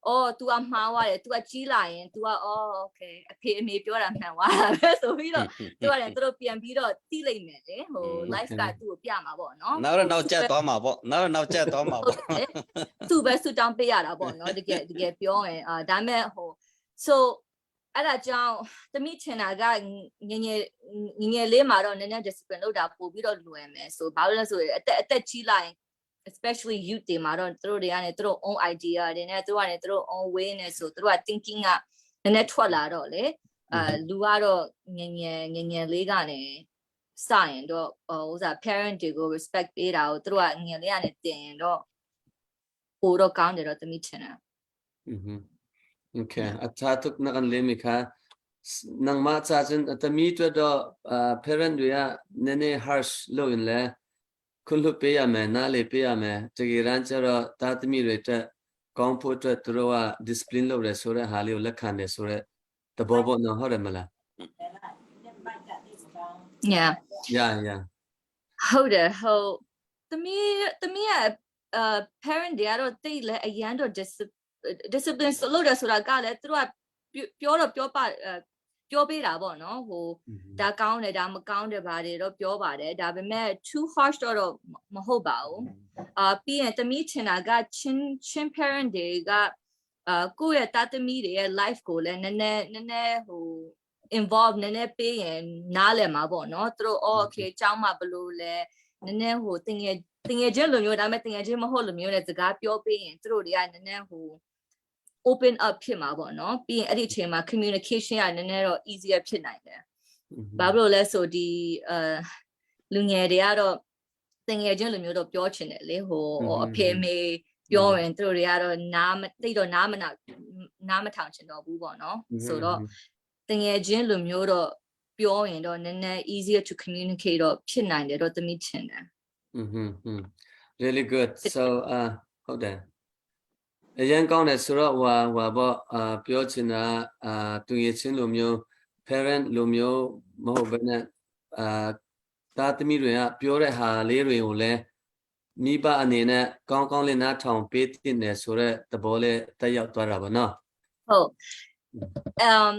အော် तू ကမှားသွားတယ် तू ကကြီးလာရင် तू ကအော် okay အဖေအမေပြောတာမှန်သွားတာပဲဆိုပြီးတော့ तू ကလည်းသူတို့ပြန်ပြီးတော့သိလိမ့်မယ်လေဟို life ကသူ့ကိုပြမှာပေါ့နော် နောက်တော့နောက်ကျသွားမှာပေါ့နောက်တော့နောက်ကျသွားမှာပေါ့ သူ့ပဲဆူတောင်းပေးရတာပေါ့နော်တကယ်တကယ်ပြောရင်အာဒါမဲ့ဟို so အဲ့ဒါကြောင့်တမိချင်တာကငငယ်ငငယ်လေးမှာတော့နည်းနည်း discipline လုပ်တာပို့ပြီးတော့လွယ်မယ်ဆိုဘာလို့လဲဆိုရင်အသက်အသက်ကြီးလာရင် especially youth တွေမှာတော့သူတို့တွေကနေသူတို့ own idea တွေနဲ့သူတို့ကနေသူတို့ own way နဲ့ဆိုသူတို့က thinking ကနည်းနည်းထွက်လာတော့လေအာလူကတော့ငငယ်ငငယ်လေးကနေစရင်တော့ဟိုဥစား parent တွေကို respect ပေးတာကိုသူတို့ကငငယ်လေးကနေတင်ရင်တော့ပိုတော့ကောင်းတယ်တော့သမီးထင်တယ် Mhm. Okay အသာတုကနကန်လေးမိခါနငမချာချင်တမီတွတော့ parent တွေကနည်းနည်း harsh လုပ်ရင်လဲခွင့်လွှတ်ပေးရမယ်နားလေပေးရမယ်တကယ်တမ်းကျတော့သားသမီးတွေတက်ကောင်းဖို့အတွက်သူတို့က discipline လုပ်တယ်ဆိုတဲ့ဟာလေးကိုလက်ခံတယ်ဆိုတဲ့သဘောပေါ့နော်ဟုတ်တယ်မလား Yeah. Yeah yeah ဟုတ်တယ်ဟုတ်သမီးသမီးကအဲ parent တွေကတော့တိတ်လဲအရန်တော့ discipline လုပ်တယ်ဆိုတာကလည်းသူတို့ကပြောတော့ပြောပပြောပေးတာပေါ့နော်ဟိုဒါကောင်းတယ်ဒါမကောင်းတယ်ဘာတွေတော့ပြောပါတယ်ဒါပေမဲ့ too harsh တော့တော့မဟုတ်ပါဘူးအာပြီးရင်သမီးချင်တာကချင်းချင်း parent တွေကအာကိုယ့်ရဲ့သားသမီးတွေရဲ့ life ကိုလည်းနည်းနည်းနည်းနည်းဟို involve နည်းနည်းပေးရင်နားလည်မှာပေါ့နော်သူတို့အော် okay ကျောင်းမှာဘလို့လဲနည်းနည်းဟိုတင်ငယ်တင်ငယ်ချင်းလိုမျိုးဒါပေမဲ့တင်ငယ်ချင်းမဟုတ်လိုမျိုးနဲ့စကားပြောပေးရင်သူတို့တွေကနည်းနည်းဟို open up ဖြစ်မှာပေါ့နော်ပြီးရင်အဲ့ဒီအချိန်မှာ communication ကနည်းနည်းတော့ easier ဖြစ်နိုင်တယ်ဘာဖြစ်လို့လဲဆိုဒီအဲလူငယ်တွေကတော့တင်ငယ်ချင်းလိုမျိုးတော့ပြောချင်တယ်လေဟိုအဖေမေပြောရင်သူတို့တွေကတော့နားမတိတ်တော့နားမနာနားမထောင်ချင်တော့ဘူးပေါ့နော်ဆိုတော့တငယ်ချင်းလိုမျိုးတော့ပြောရင်တော့နည်းနည်း easier to communicate တော့ဖြစ်နိုင်တယ်တော့သမီးထင်တယ် Mhm really good so အာဟုတ်တယ်အရင်ကောင်းတယ်ဆိုတော့ဟွာဟွာပေါ့အာပြောချင်တာအာသူငယ်ချင်းလိုမျိုး parent လိုမျိုးမဟုတ်ဘဲနဲ့အာသားသမီးတွေကပြောတဲ့ဟာလေးတွေကိုလည်းမိဘအနေနဲ့ကောင်းကောင်းလေးနားထောင်ပေးတင်တယ်ဆိုတော့သဘောလေးတက်ရောက်သွားတာပါနော် ဟုတ်အမ်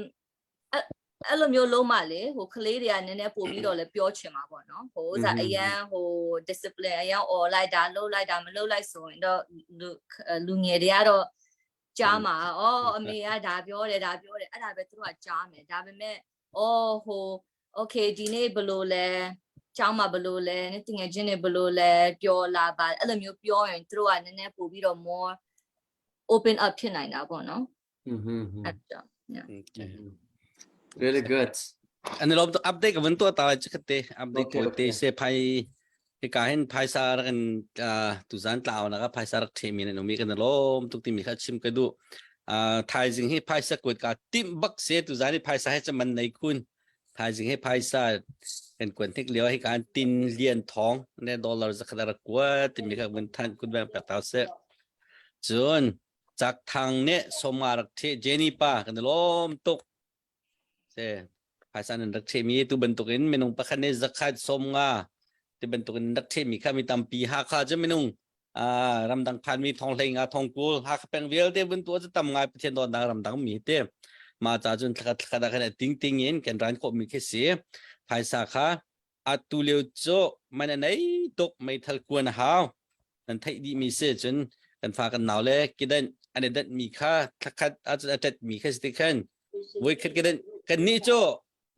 အဲ့လိုမျိုးလုံးမလေဟိုကလေးတွေကနည်းနည်းပို့ပြီးတော့လည်းပြောချင်မှာပေါ့နော်ဟိုဥစားအရန်ဟို discipline အရန်អော်လိုက်တာလှုပ်လိုက်တာမလှုပ်လိုက်ဆိုရင်တော့လူလူငယ်တွေကတော့ကြားမှာအော်အမေကဒါပြောတယ်ဒါပြောတယ်အဲ့ဒါပဲသူတို့ကကြားမယ်ဒါပေမဲ့အော်ဟို okay ဒီနေ့ဘလို့လဲကျောင်းမှာဘလို့လဲတငယ်ချင်းတွေဘလို့လဲပြောလာပါအဲ့လိုမျိုးပြောရင်သူတို့ကနည်းနည်းပို့ပြီးတော့ more open up ဖြစ်နိုင်တာပေါ့နော် Mhm. အဲ့ကြောင့် Okay. Really good. อันนี้เราอัปเดตกับวันตัวตาจะเตอัปเดต Okay, ตัวเต okay. เซพายที่การเห็นพายซาร์กันอ่าตุจานตาวนะครับพายซาร์เทมีนนมีกันลมทุกที่มีข้าชิมกันดูอ่าไทยจึงให้พายสะกดกาติมบักเซตุจานนี่พายซาให้จะมันในคุณไทยจึงให้พายซาเป็นกวนที่เลี้ยวให้การตินเลียนท้องในดอลลาร์สักดาร์กว่าที่มีข้าวันทันคุณแบงแปดเท้าเซจนจากทางเนี่ยสมาร์ทเจนี่ป้ากันลมตุกเซ Phaisa nan rak ṭhehmi tu bantukin minung pakhat nih zakhat 50 ti bantukin rak ṭhehmi kha mi tampi Hakha cu minung ramdang phanmi thong 15 thong 20 Hakha peng vialte vun tu cu tam ngai Pathian dawtnak ramdang mi te ma ca cun thlakhat thlakhat ah khan ting ting in kan ran khawhmi khi si phaisa kha atu lio cu man a nei tuk meithal kuan a hau nan theih dih mi si cun kan fa kan nau le kidan an i danh mi kha thlakhat ahcun a ṭet mi kha si ti khan voikhat kidan kan nih cu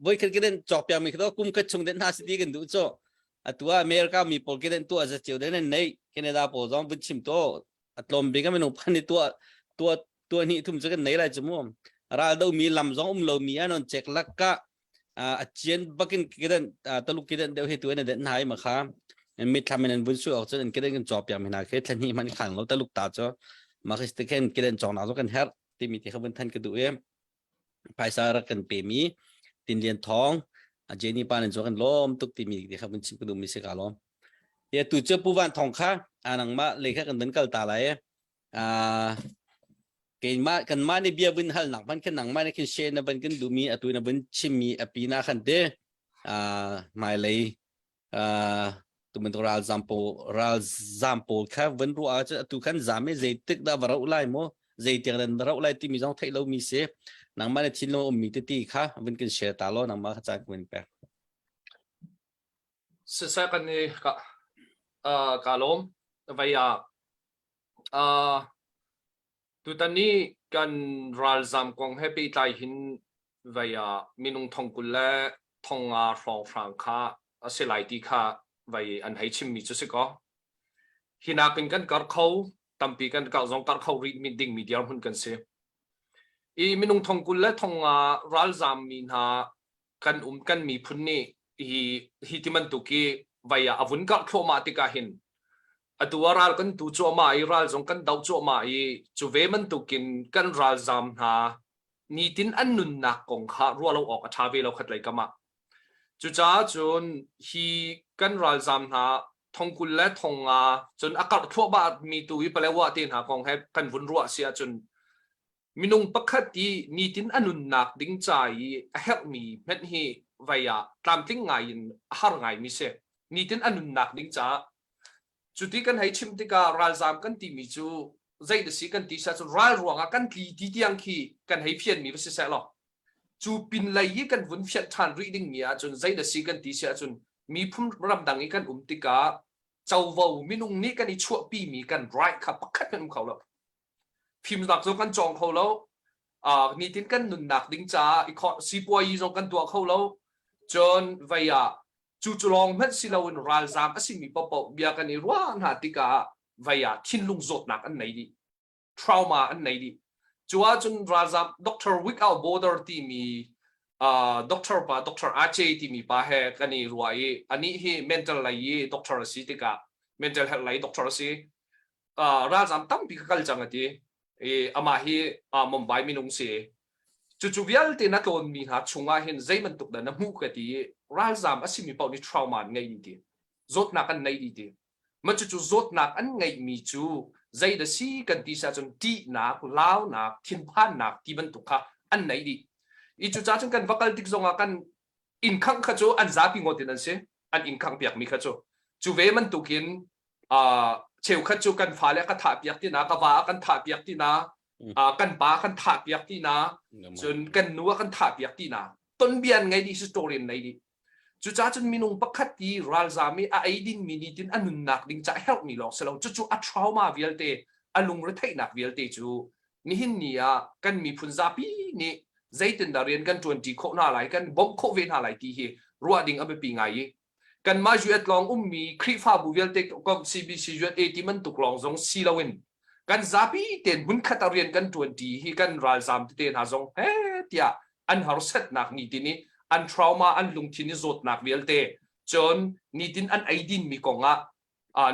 voikhat kidan cawk piak mi kha kum khat chung den hna si ti kan duh cu atu ah America mi pawl kidan tuah za cio den an nei Canada pawl zong vun chim to a tlawm bik a minung phan ni tuah tuah tuah hnih thum cu kan nei lai cu mu ral do mi lam zong um lo mi anon chek lak ka a cian bakin kidan taluk kidan deuh hi tu an den hai ma kha mit thlam in an vun su ok cun an kidan kan cawk piak mi hna khi thlan hnih man khang lo taluk ta cu ma khi te khen kidan cawk na zo kan her timi ti kha vun than ka duh i phaisa rak kan pe mi Tin Lian Thawng Jenny pa nan zo kan lom tuk timi ti kha vun chim ka duh mi si ka lom ya tu chu Pu Van Thong kha. Nangmah lei kha kan van kal ta lai. Keimah kanmah nih bia vun halnak hmanh khin nangmah nih khin share na van kan duhmi atu na vun chimmi a pin ah khan te hmailei tubantuk ralzam pawl ralzam pawl kha van ruah ahcun atu khan zam i zeitik dah va rauh lai maw zeitiang dan va rauh lai timi zong theih lomi si nangmah na thinlung ummi tete kha vun kan share ta law nangmah kha caan kan vun pek. Siseh kan i ka ka lawm vei ah Tutan i kan ralzaam kong he pehtlai hin vei ah minung thong 20 le 5,000 hrawnghrang kha a si lai ti kha vei an hei chimmi cu si kaw. Hi nakin kan karh kho, tampi kan karh zong karh kho rih dingmi dirhmun kan si. I minung thong 20 le 5,000 ralzaam mi hna kan um kan miphun nih hi hi ti bantuk hi vai ah a vun karh thluahmah tikah hin atu ah ral kan tu cuahmah i ral zong kan doh cuahmah i cu ve bantukin kan ralzam hna nitin an nunnak kong kha ruah lo awk a ṭha ve lo khat lei kam ah cucaah cun hi kan ralzam hna thong 20 le 5,000 cun a karh thluahmah mi tu i Palewa te hna kong he kan vun ruah si ahcun Minung pakhat i nitin a nunnak ding ca i a herhmi hmenh hi vei ah tlamtling ngai in a har ngaimi si. Nitin a nunnak ding caah. Cuti kan hei chim tikah ralzaam kan timi cu zei da si kan ti sah cun ral ruangah kan tli ti tiang khi kan hei fianmi va si seh law cu pinlei i kan vun fianh ṭhan rih dingmi ahcun zei da si kan ti si ahcun miphun ramdang i kan um tikah covo minung nih kan i chuahpimi kan right kha pakhat hmanh um kho lo. Fimnak zong kan cawng kho lo. Uh, nitin kan nunnak ding caah i sipuayi zong kan tuah kho lo. Cun vei ah cu cu lawng hmanh si loin ralzaam a simi paohpaoh bia kan i ruah hna tikah vei ah thinlung zawtnak an nei dih. Trauma an nei dih. Cu ahcun ralzaam Dr. Without Border timi uh, doctor pa Dr. Aceh timi pa he kan i ruah i anih hi mental lei i doctor a si tikah mental health lei doctor a si. Ralzam tampi ka kal cang a ti i amah hi Mumbai minung si. Cucu vialte na tlawnmi hna chungah hin zei bantuk dah na hmuh ka ti i ralzam a simi paoh nih trauma an ngei dih ti. Zawtnak an nei dih ti. Mah cucu zawtnak an ngeihmi cu zei dah si kan ti si ahcun ṭihnak, launak, thinphannak ti bantuk kha an nei dih. I cucaah cun kan va kal tik zongah kan inn khangh kha cu an zapi ngawt in an si. An inn khangh piakmi kha cu. Cu ve bantukin cheukhat cu kan fale ka thah piak tina ka va kan thah piak tina kan pa kan thah piak tina cun kan nu kan thah piak tina tonbian ngei dih story nei dih cucaah cun minung pakhat i ralzam i a ei ding mi nitin a nunnak ding ca herh mi lawng si lo cucu a trauma vialte a lungretheihnak vialte cu nihin ni ah kan miphun zapi nih zeitindah rian kan ṭuanṭi khawh hna lai kan bawmh khawh ve hna lai ti hi ruah ding a biapi ngai i kanmah US lawng ummi Khrihfabu vialte kom CBC USA ti bantuk lawng zong si loin kan zapi tein hmunkhat ah rian kan ṭuanṭi hi kan ralzaam tete hna zong he tiah an harsatnak nitin i an trauma an lungthin i zawtnak vialte cun nitin an eidinmi kongah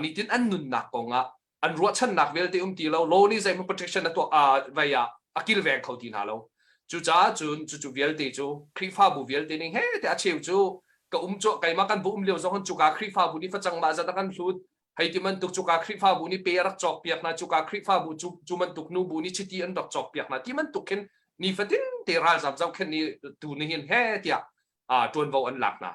nitin an nunnak kongah an ruahchannak vialte um ti lo law nih zeihmanh protection a tuah vai ah a kilveng kho ti hna lo cucaah cun cucu vialte cu Khrihfabu vialte ning he te a cheu cu ka um cu keimah kan bu um lio zong cuka Khrihfabu nih facang mah zat a kan hlut hei ti bantuk cuka Khrihfabu nih pe a rak cawk piak hna cuka Khrihfabu cu cu bantuk nu bu nih chiti an rak cawk piak hna ti bantuk khin nifatin te ralzam zohkhenh ni tu ni hin he tiah ṭuanvo an lak hna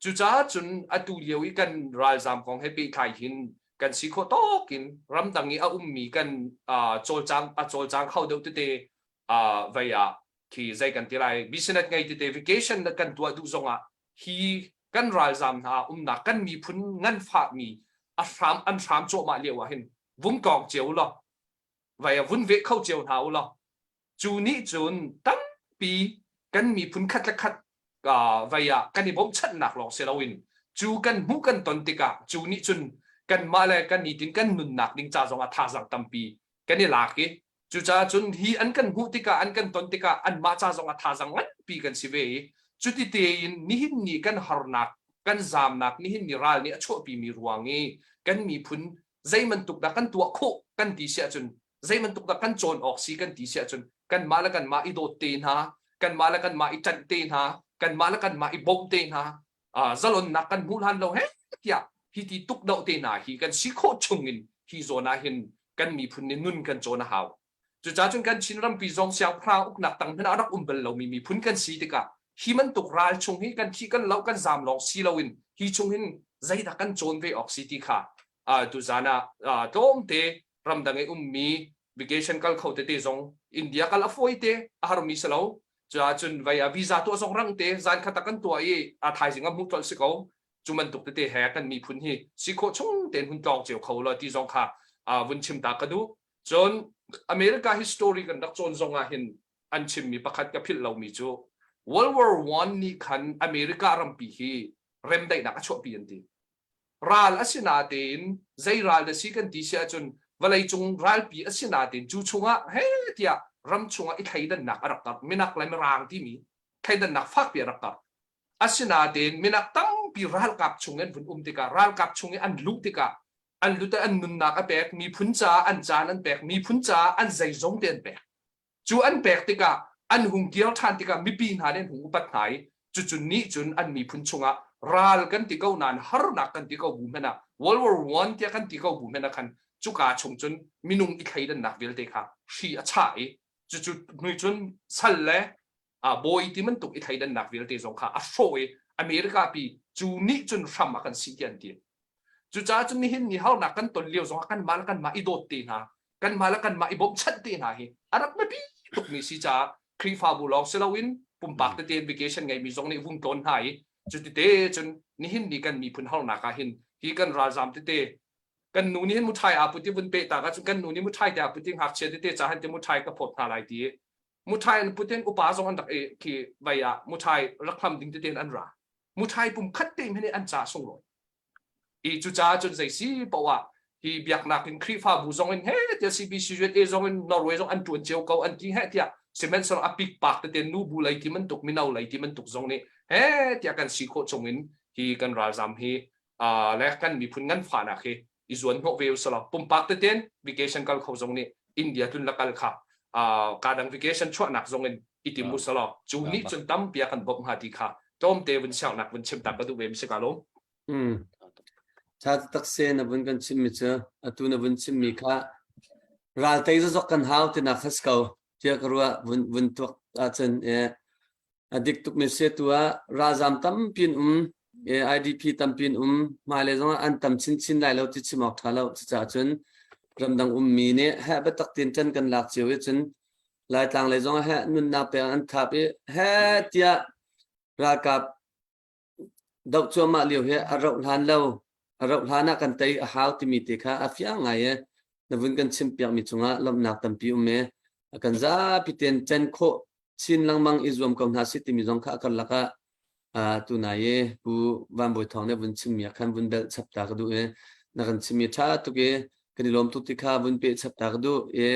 Cucaah cun atu lio i kan ralzaam kong he pehtlai hin kan si khawh tawk in ramdang i a ummi kan cawlcang a cawlcang kho deuh tete vei ah khi zei kan ti lai business ngei tete vacation kan tuah duh zongah hi kan ralzaam hna umnak kan miphun nganfahmi a hram an hram cuahmah lio ah hin vung tlawng cio law vai ah vun veh kho cio hna u law Cu nih cun tampi kan miphun khat le khat vei ah kan i bawmchanhnak lawng si loin cu kan hmuh kan ton tikah cu nih cun kanmah le kan nitin kan nunnak ding ca zongah thazaang tampi kan i lak i cucaah cun hi an kan hmuh tikah an kan ton tikah anmah ca zongah thazaang nganpi kan si ve i cuti tein nihin ni kan harnak kan zaamnak nihin ni ral nih a chuahpimi ruang i kan miphun zei bantuk dah kan tuah khawh kan ti si ahcun zei bantuk dah kan cawn awk si kan ti si ahcun kanmah le kanmah i dawt te hna kanmah le kanmah i ṭanh te hna kanmah le kanmah i bawmh te hna zalonnak kan hmuh hlan lo he tiah. Hi ti tukdoh te hna hi kan si khawh chung in hi zawn ah hin kan miphun nih nun kan cawn a hau. Cucaah cun kan Chin rampi zong siangpahrang uknak tang hmanh ah a rak um bal lomi miphun kan si tikah hi bantuk ral chung hi kan thi kan lo kan zaam lawng si loin hi chung hin zeidah kan cawn ve awk si ti kha tuzan ah tlawmte ramdang i ummi vacation kal kho tete zong India kal a fawi te a harmi si lo. Cuah cun vai a visa tuah zong rang te zan khat ah kan tuah i a thaizing ah hmuh colh si ko. Cu bantuk tete he kan miphun hi si khawh chung tein hun tlawng cio kho lo ti zong kha vun chim ta ka duh. Cun America history kan rak cawn zong ah hin an chimmi pakhat ka philh lomi cu World War I nih khan America rampi hi remdaihnak a chuahpi an ti. Ral a si natein zei ral dah si kan ti si ahcun vawleicung ralpi a si natein cu chungah he tiah ram chungah i thleidannak a rak karh. Minak le mirang timi thleidannak fakpi a rak karh. Asinatein minak tampi ralkap chung in vun um tikah ralkap chung i an luh tikah an lut an nunnak a pek miphun caah an caan an pek miphun caah an zeizong te an pek. Cu an pek tikah an hung kir ṭhan tikah mipi hna nih an hung upat hna i cucu nih cun an miphun chungah ral kan ti ko nain harnak kan ti ko bu hmanh ah World War I tiah kan ti ko bu hmanh ah khan cuka chung cun minung i thleidannak vialte kha hri a chah i cucu hnu cun sal le bawi ti bantuk i thleidannak vialte zong kha a hrawh i America pi cu nih cun hram a kan sih tiah an ti. Cucaah cun nihin ni harnak kan ton lio zongah kanmah le kanmah i dawt te hna, kanmah le kanmah i bawmhchanh te hna hi a rak biapi tukmi si caah Khrihfabu lawng si loin pumpak tete in vacation ngeimi zong nih vung tlawn hna i cutite cun nihin ni kan miphun harnak ah hin hi kan ralzam tete kan nu nih hin muṭhai aa put i vun peh tak ahcun kan nu nih muṭhai te aa put i ngakchia tete ca han te muṭhai ka phawt hna lai ti i muṭhai an put in upa zong an rak i khi vai ah muṭhai rak hlam ding tete in an ra muṭhai pum khat te hmanh an ca sunglawi I cucaah cun zei si paoh ah hi biaknak in Khrihfabu zong in he tiah CBCUSA zong in Norway zong an ṭuan cio ko an ti he tiah sihmanhsehlaw a pikpak tete nubu lei ti bantuk mino lei ti bantuk zong nih he tiah kan si khawh chung in hi kan ralzam hi le kan miphun nganfahnak hi i zuan hnawh ve usalaw pumpak teten vacation kal kho zong nih India tlun la kal kha ka dang vacation chuahnak zong in i tim usalaw cu nih cun tampi a kan bawmh hnga ti kha tlawmte vun siangnak vun chim ta ka duh ve mi si ka lawm. Ṭha taktak se na vun kan chimmi cu atu na vun chimmi kha ral tei zazok kan hau tinak kha si ko tiah ka ruah vun vun tuak ahcun a dik tukmi si tu ah ralzam tampi an um IDP tampi an um hmailei zongah an tam chinchin lai lo ti chim awk ṭha lo cucaah cun ramdang ummi nih heh biatak tein ṭan kan lak cio i cun Laitlang lei zongah heh nunnak pek an thap i heh tiah ralkap Doh cuahmah lio hi a rauh hlan lo, a rauh hlan ah kan tei a hau timi te kha a fiang ngai i na vun kan chimpiakmi cungah lawmhnak tampi um i a kan zapi tein cen khawh chin lengmang i zuam ko hna sih timi zong kha a karlak ah uh, tunai i Pu Van Bawi Thawng nih vun chimmi ah khan vun belh chap ta ka duh i na kan chimmi ṭha tuk i kan i lawm tuk ti kha vun peh chap ta ka duh i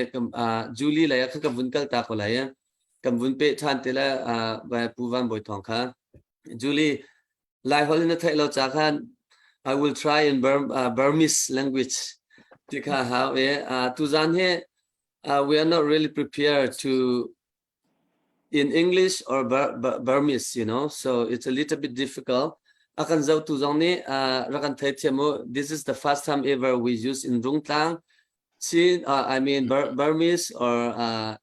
uh, Julie lei ah khan kan vun kal ta ko lai i kan vun peh ṭhan te le uh, Pu Van Bawi Thawng kha Julie, Laiholh na theih lo ca khan I will try in Bur Burmese language ti kha hau e. Tuzan hi we are not really prepared to in English or Bur Bur Burmese, you know, so it's a little bit difficult. A kan zohtu zong nih rak kan theithiam u. This is the first time ever we use in Rungtlang, Chin, I mean Bur Burmese or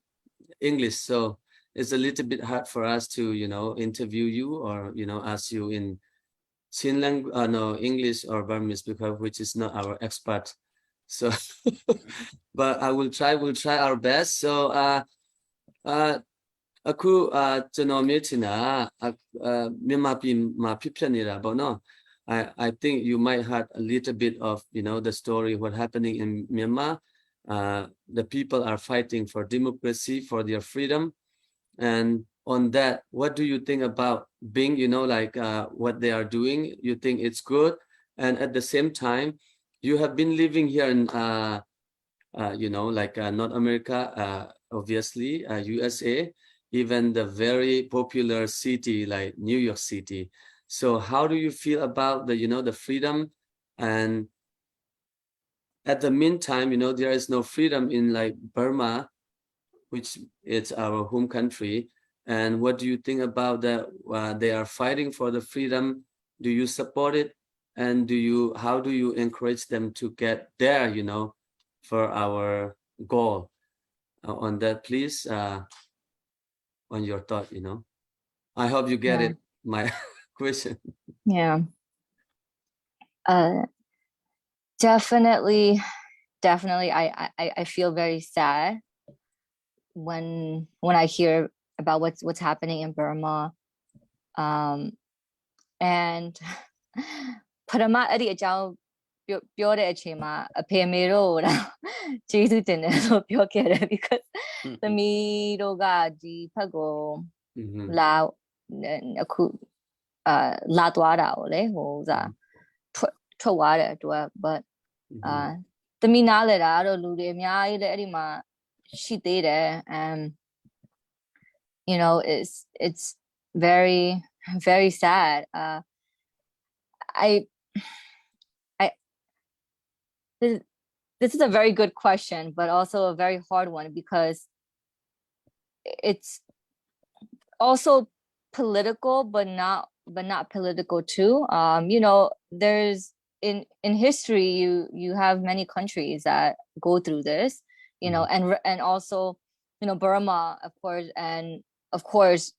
English. So it's a little bit hard for us to, you know, interview you or, you know, ask you in Chin language, no, English or Burmese because which is not our expert. So, but I will try, we'll try our best. So, အခုအာကျွန်တော်မေးချင်တာမြန်မာပြည်မှာဖြစ်ဖြစ်နေတာပေါ့နော် I I think you might have a little bit of you know the story what happening in Myanmar uh, the people are fighting for democracy for their freedom and on that what do you think about being you know like uh, what they are doing you think it's good and at the same time you have been living here in uh, you know, like uh, North America, uh, obviously, USA, even the very popular city like New York City. So how do you feel about the, you know, the freedom and at the meantime, you know, there is no freedom in like Burma, which is our home country. And what do you think about that? Uh, they are fighting for the freedom. Do you support it? And do you how do you encourage them to get there, for our goal? On that, please, on your thought. I hope you get it, my question. Yeah. Definitely, definitely. I feel very sad when I hear about what's happening in Burma. And ပထမအဲ့ဒီအကြောင်းပြောပြောတဲ့အချိန်မှာအဖေအမေတို့တော့ကျေးဇူးတင်တယ်လို့ပြောခဲ့တယ် because သမီးတို့ကဒီဖက်ကို လာအခုအာလာသွားတာကိုလေဟိုစားထွက်ထွက်သွားတဲ့အတွက် but အာသမီးနားလဲတာတော့လူတွေအများကြီးလေအဲ့ဒီမှာရှိသေးတယ် and it's very, very sad. I this is a very good question, but also a very hard one, because it's also political but not political too. There's in history, you have many countries that go through this and also Burma, of course, and of course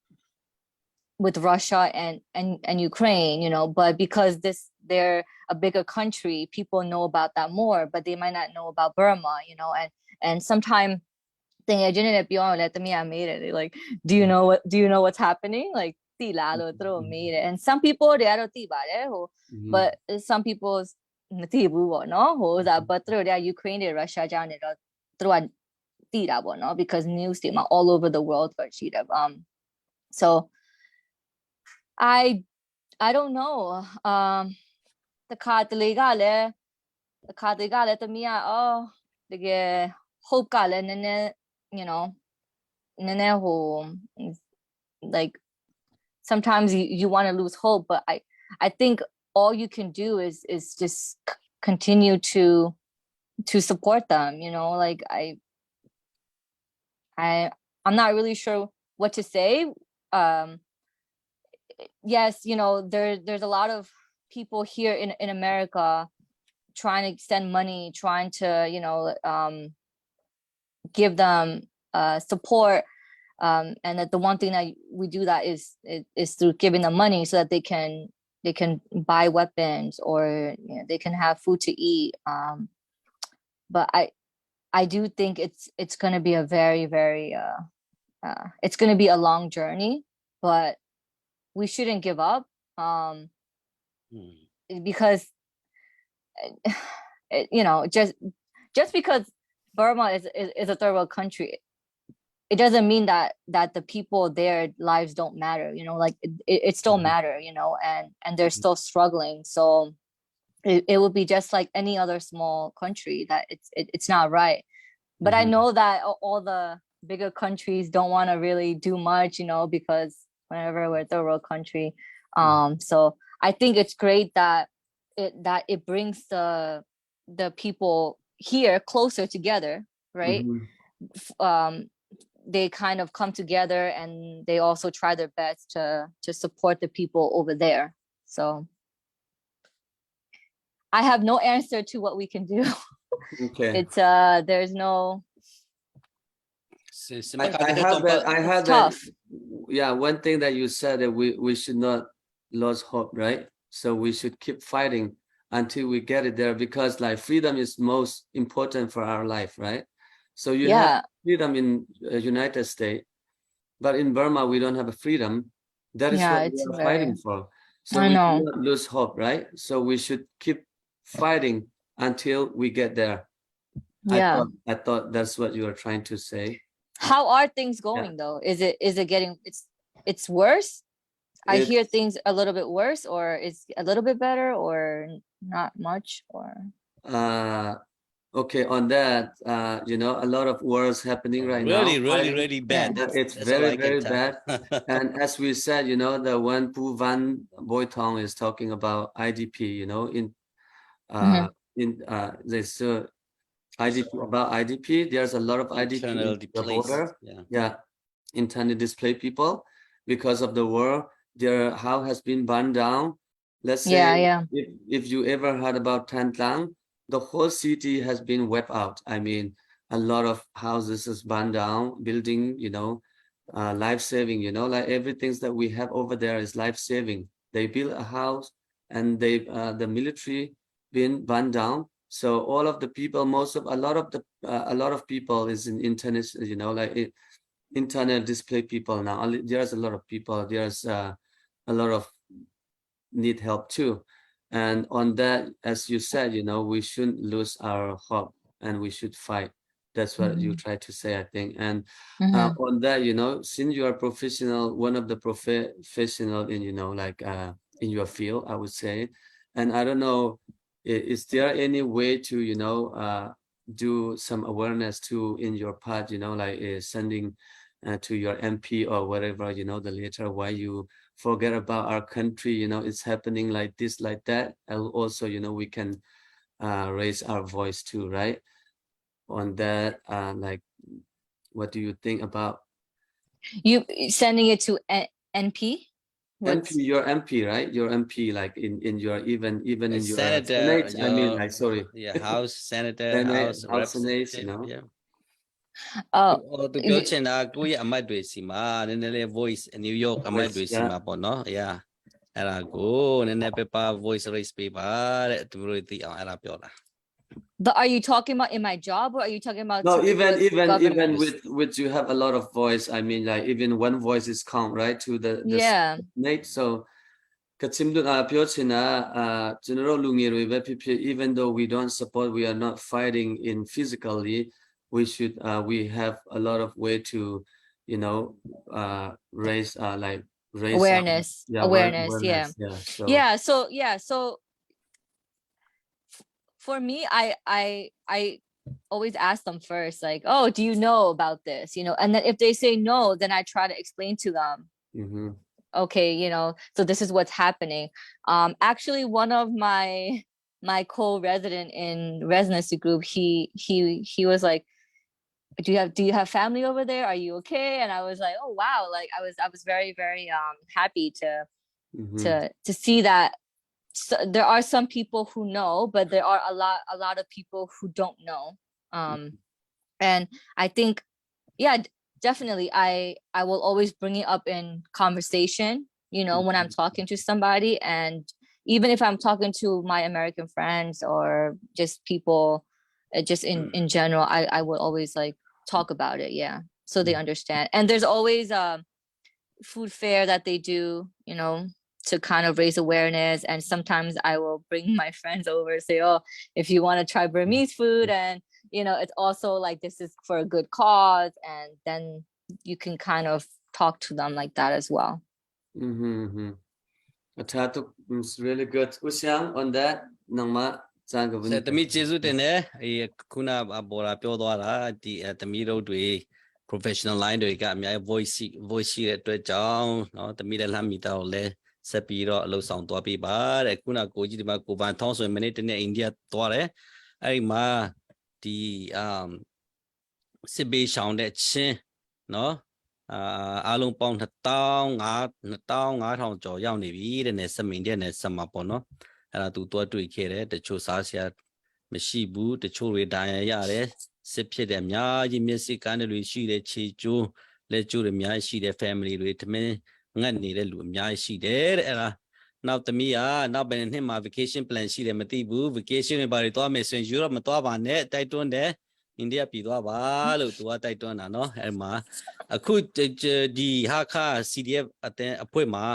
with Russia and Ukraine, but because this they're a bigger country, people know about that more, but they might not know about Burma, and sometimes သူငယ်ချင်းတွေနဲ့ပြောရင်လည်းသမီးကမေးတယ် like, Do you know what's happening?" Like သိလားလို့သူတို့မေးတယ် and some people တွေကတော့သိပါတယ်ဟို but some people မသိဘူးပေါ့နော်ဟိုဒါ but သူတို့တွေက Ukraine တွေ Russia ကြောင်းနေတော့သူတို့ကသိတာပေါ့နော် because news တွေမှာ all over the world ပဲရှိတယ် so I don't know. တခါတလေကလည်းတခါတလေကလည်းသမီးကအော်တကယ် hope ကလည်းနည်းနည်း နည်းနည်းဟို like sometimes you want to lose hope, but I think all you can do is just continue to support them. Like I'm not really sure what to say. Yes, there's a lot of people here in America trying to send money, trying to give them support, and that the one thing that we do that is through giving them money so that they can buy weapons or they can have food to eat. But I do think it's going to be a very, very it's going to be a long journey, but we shouldn't give up because just because Burma is a third world country, it doesn't mean that the people there lives don't matter. Like it still matter, and they're still struggling. So it would be just like any other small country that it's not right. But I know that all the bigger countries don't want to really do much because whenever we're a third world country. So I think it's great that it brings the people here closer together, right? They kind of come together and they also try their best to support the people over there. So I have no answer to what we can do. It's there's no I have that, I had that, tough. Yeah, one thing that you said that we should not lose hope, right? So we should keep fighting until we get it there because like freedom is most important for our life, right? So you have freedom in United States, but in Burma we don't have a freedom. That is Yeah, what we it's are very fighting for. So I we know. should not lose hope, right? So we should keep fighting until we get there. I thought that's what you were trying to say. How are things going though? Is it getting it's worse? I hear things a little bit worse or it's a little bit better or not much or Okay, on that, a lot of wars happening right now. Really, really, Fighting. Really bad. It's That's all very, I can very tell. Bad. And as we said, the one Pu Van Boytong is talking about IDP, in this IDP, about IDP, there's a lot of IDP Internal in the displaced. border. Yeah. Yeah, internally displaced people because of the war. Their house has been burned down. Let's say Yeah, yeah. if you ever heard about Thantlang, the whole city has been wiped out. I mean, a lot of houses is burned down, building, life saving, like everything that we have over there is life saving. They build a house and they the military been burned down. So all of the people, most of a lot of the a lot of people is in internet, like it, internet display people now. There's a lot of people. There's a lot of need help too. And on that, as you said, we shouldn't lose our hope and we should fight. That's what you try to say, I think. And on that, since you are professional, one of the professional in, like in your field, I would say. And I don't know, is there any way to, do some awareness too in your part, like sending to your MP or whatever, the letter why you forget about our country, it's happening like this, like that. And also, we can raise our voice too, right? On that, like, what do you think about You sending it to NP? MP, your MP, right? Your MP, like in your even in your Senator, Senate, I mean, your like, sorry. Yeah, House, Senator, Senate, House, House Senate, you Representative, know. yeah. Oh, ဟိုသူပြောချင်တာကိုယ့်ရဲ့အမတ်တွေဆီမှာနည်းနည်းလေး voice New York အမတ်တွေဆီမှာပေါ့နော် yeah အဲ့ဒါကိုနည်းနည်းပဲပါ voice raise ပေးပါတဲ့သူတို့သိအောင်အဲ့ဒါပြောတာ But are you talking about in my job or are you talking about No, to even with even even government? with you have a lot of voice. I mean, like even one voice is count, right? To the Senate. So ကချင်တို့အပြောချင်တာအာကျွန်တော်တို့လူငယ်တွေပဲဖြစ်ဖြစ် even though we don't support, we are not fighting in physically, we should we have a lot of way to raise like raise our Awareness, yeah, awareness, yeah. Awareness, yeah, so Yeah, so yeah, so for me, I always ask them first, like, "Oh, do you know about this?" And then if they say no, then I try to explain to them, okay, so this is what's happening. Actually, one of my co-resident in residency group, he was like, Do you have family over there? Are you okay?" And I was like, "Oh wow." Like I was very, very happy to to see that. So there are some people who know, but there are a lot of people who don't know. And I think, yeah, definitely I will always bring it up in conversation when I'm talking to somebody, and even if I'm talking to my American friends or just people just in general, I will always like talk about it, yeah, so they understand. And there's always a food fair that they do to kind of raise awareness, and sometimes I will bring my friends over and say, "Oh, if you want to try Burmese food," and it's also like this is for a good cause, and then you can kind of talk to them like that as well. အထာတု it's really good. ဦးရှန် on that နငမဇန်ကဝ ဆက်သမီးကျေးဇူးတင်တယ်အေးခုနဘော်လာပြောသွားတာဒီသမီးတို့တွေ professional line တွေကအများကြီး voice ရှိ voice ရှိတဲ့အတွက်ကြောင့်နော်သမီးလည်းလှမ်းမိတော့လဲဆက်ပြီးတော့အလုပ်ဆောင်သွားပေးပါတဲ့ခုနကိုကြီးဒီမှာကိုပန်ထောင်းဆိုရင်မနေ့တနေ့အိန္ဒိယသွားတယ်အဲ့ဒီမှာဒီအမ်စစ်ဘေးရှောင်တဲ့ချင်းနော်အာအားလုံးပေါင်း2500 2500ကျော်ရောက်နေပြီတဲ့နဲ့စမင်တဲ့နဲ့စမှာပေါ့နော်အဲ့ဒါသူသွားတွေ့ခဲ့တယ်တချို့စားစရာမရှိဘူးတချို့တွေဒဏ်ရာရတယ်စစ်ဖြစ်တယ်အများကြီးမျက်စိကန်းတွေရှိတယ်ခြေကျိုးလက်ကျိုးတွေအများကြီးရှိတယ် family တွေထမင်းငတ်နေတဲ့လူအများကြီးရှိတယ်တဲ့အဲ့ဒါနောက်သမီးကနောက်ဘယ်နှစ်မှာ vacation plan ရှိတယ်မသိဘူး vacation တွေဘာတွေသွားမယ်ဆိုရင် Europe မသွားပါနဲ့တိုက်တွန်းတယ်အိန္ဒိယပြည်သွားပါလို့သူကတိုက်တွန်းတာနော်အဲ့မှာအခုဒီဟာခ CDF အတန်းအဖွဲ့မှာ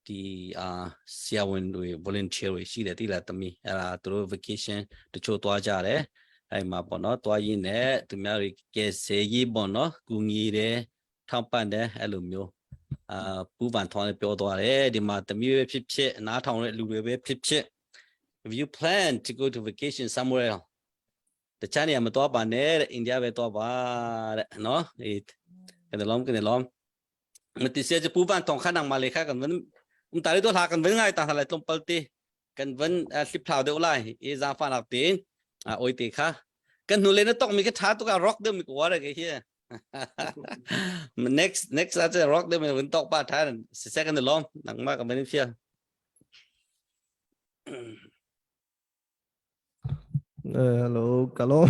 ဒီအာဆရာဝန်တွေ volunteer တွေရှိတယ်တိလားသမီးအဲ့ဒါသူတို့ vacation တချို့သွားကြတယ်အဲ့မှာပေါ့နော်သွားရင်းနဲ့သူများတွေကဲစေရေးပေါ့နော်ကူညီတယ်ထောက်ပံ့တယ်အဲ့လိုမျိုးအာပူပန်ထောင်းပြောသွားတယ်ဒီမှာသမီးပဲဖြစ်ဖြစ်နားထောင်တဲ့လူတွေပဲဖြစ်ဖြစ် If you plan to go to vacation somewhere, တခြားနေရာမသွားပါနဲ့တဲ့အိန္ဒိယပဲသွားပါတဲ့နော်အေးကနေလုံးကနေလုံးမတိစေချပူပန်ထောင်းခနงมาเลยค่ะกันวันum tari to tha kan ven ngai ta thalai tlom palte kan ven slip thlau deuh lai e za fa nak tin a oi te kha kan nu le na tok mi ka tha tu ka rock de mi ko wa ke here next next a rock de mi ven tok pa tha second long nang ma ka ben fia. Hello, ka lawm.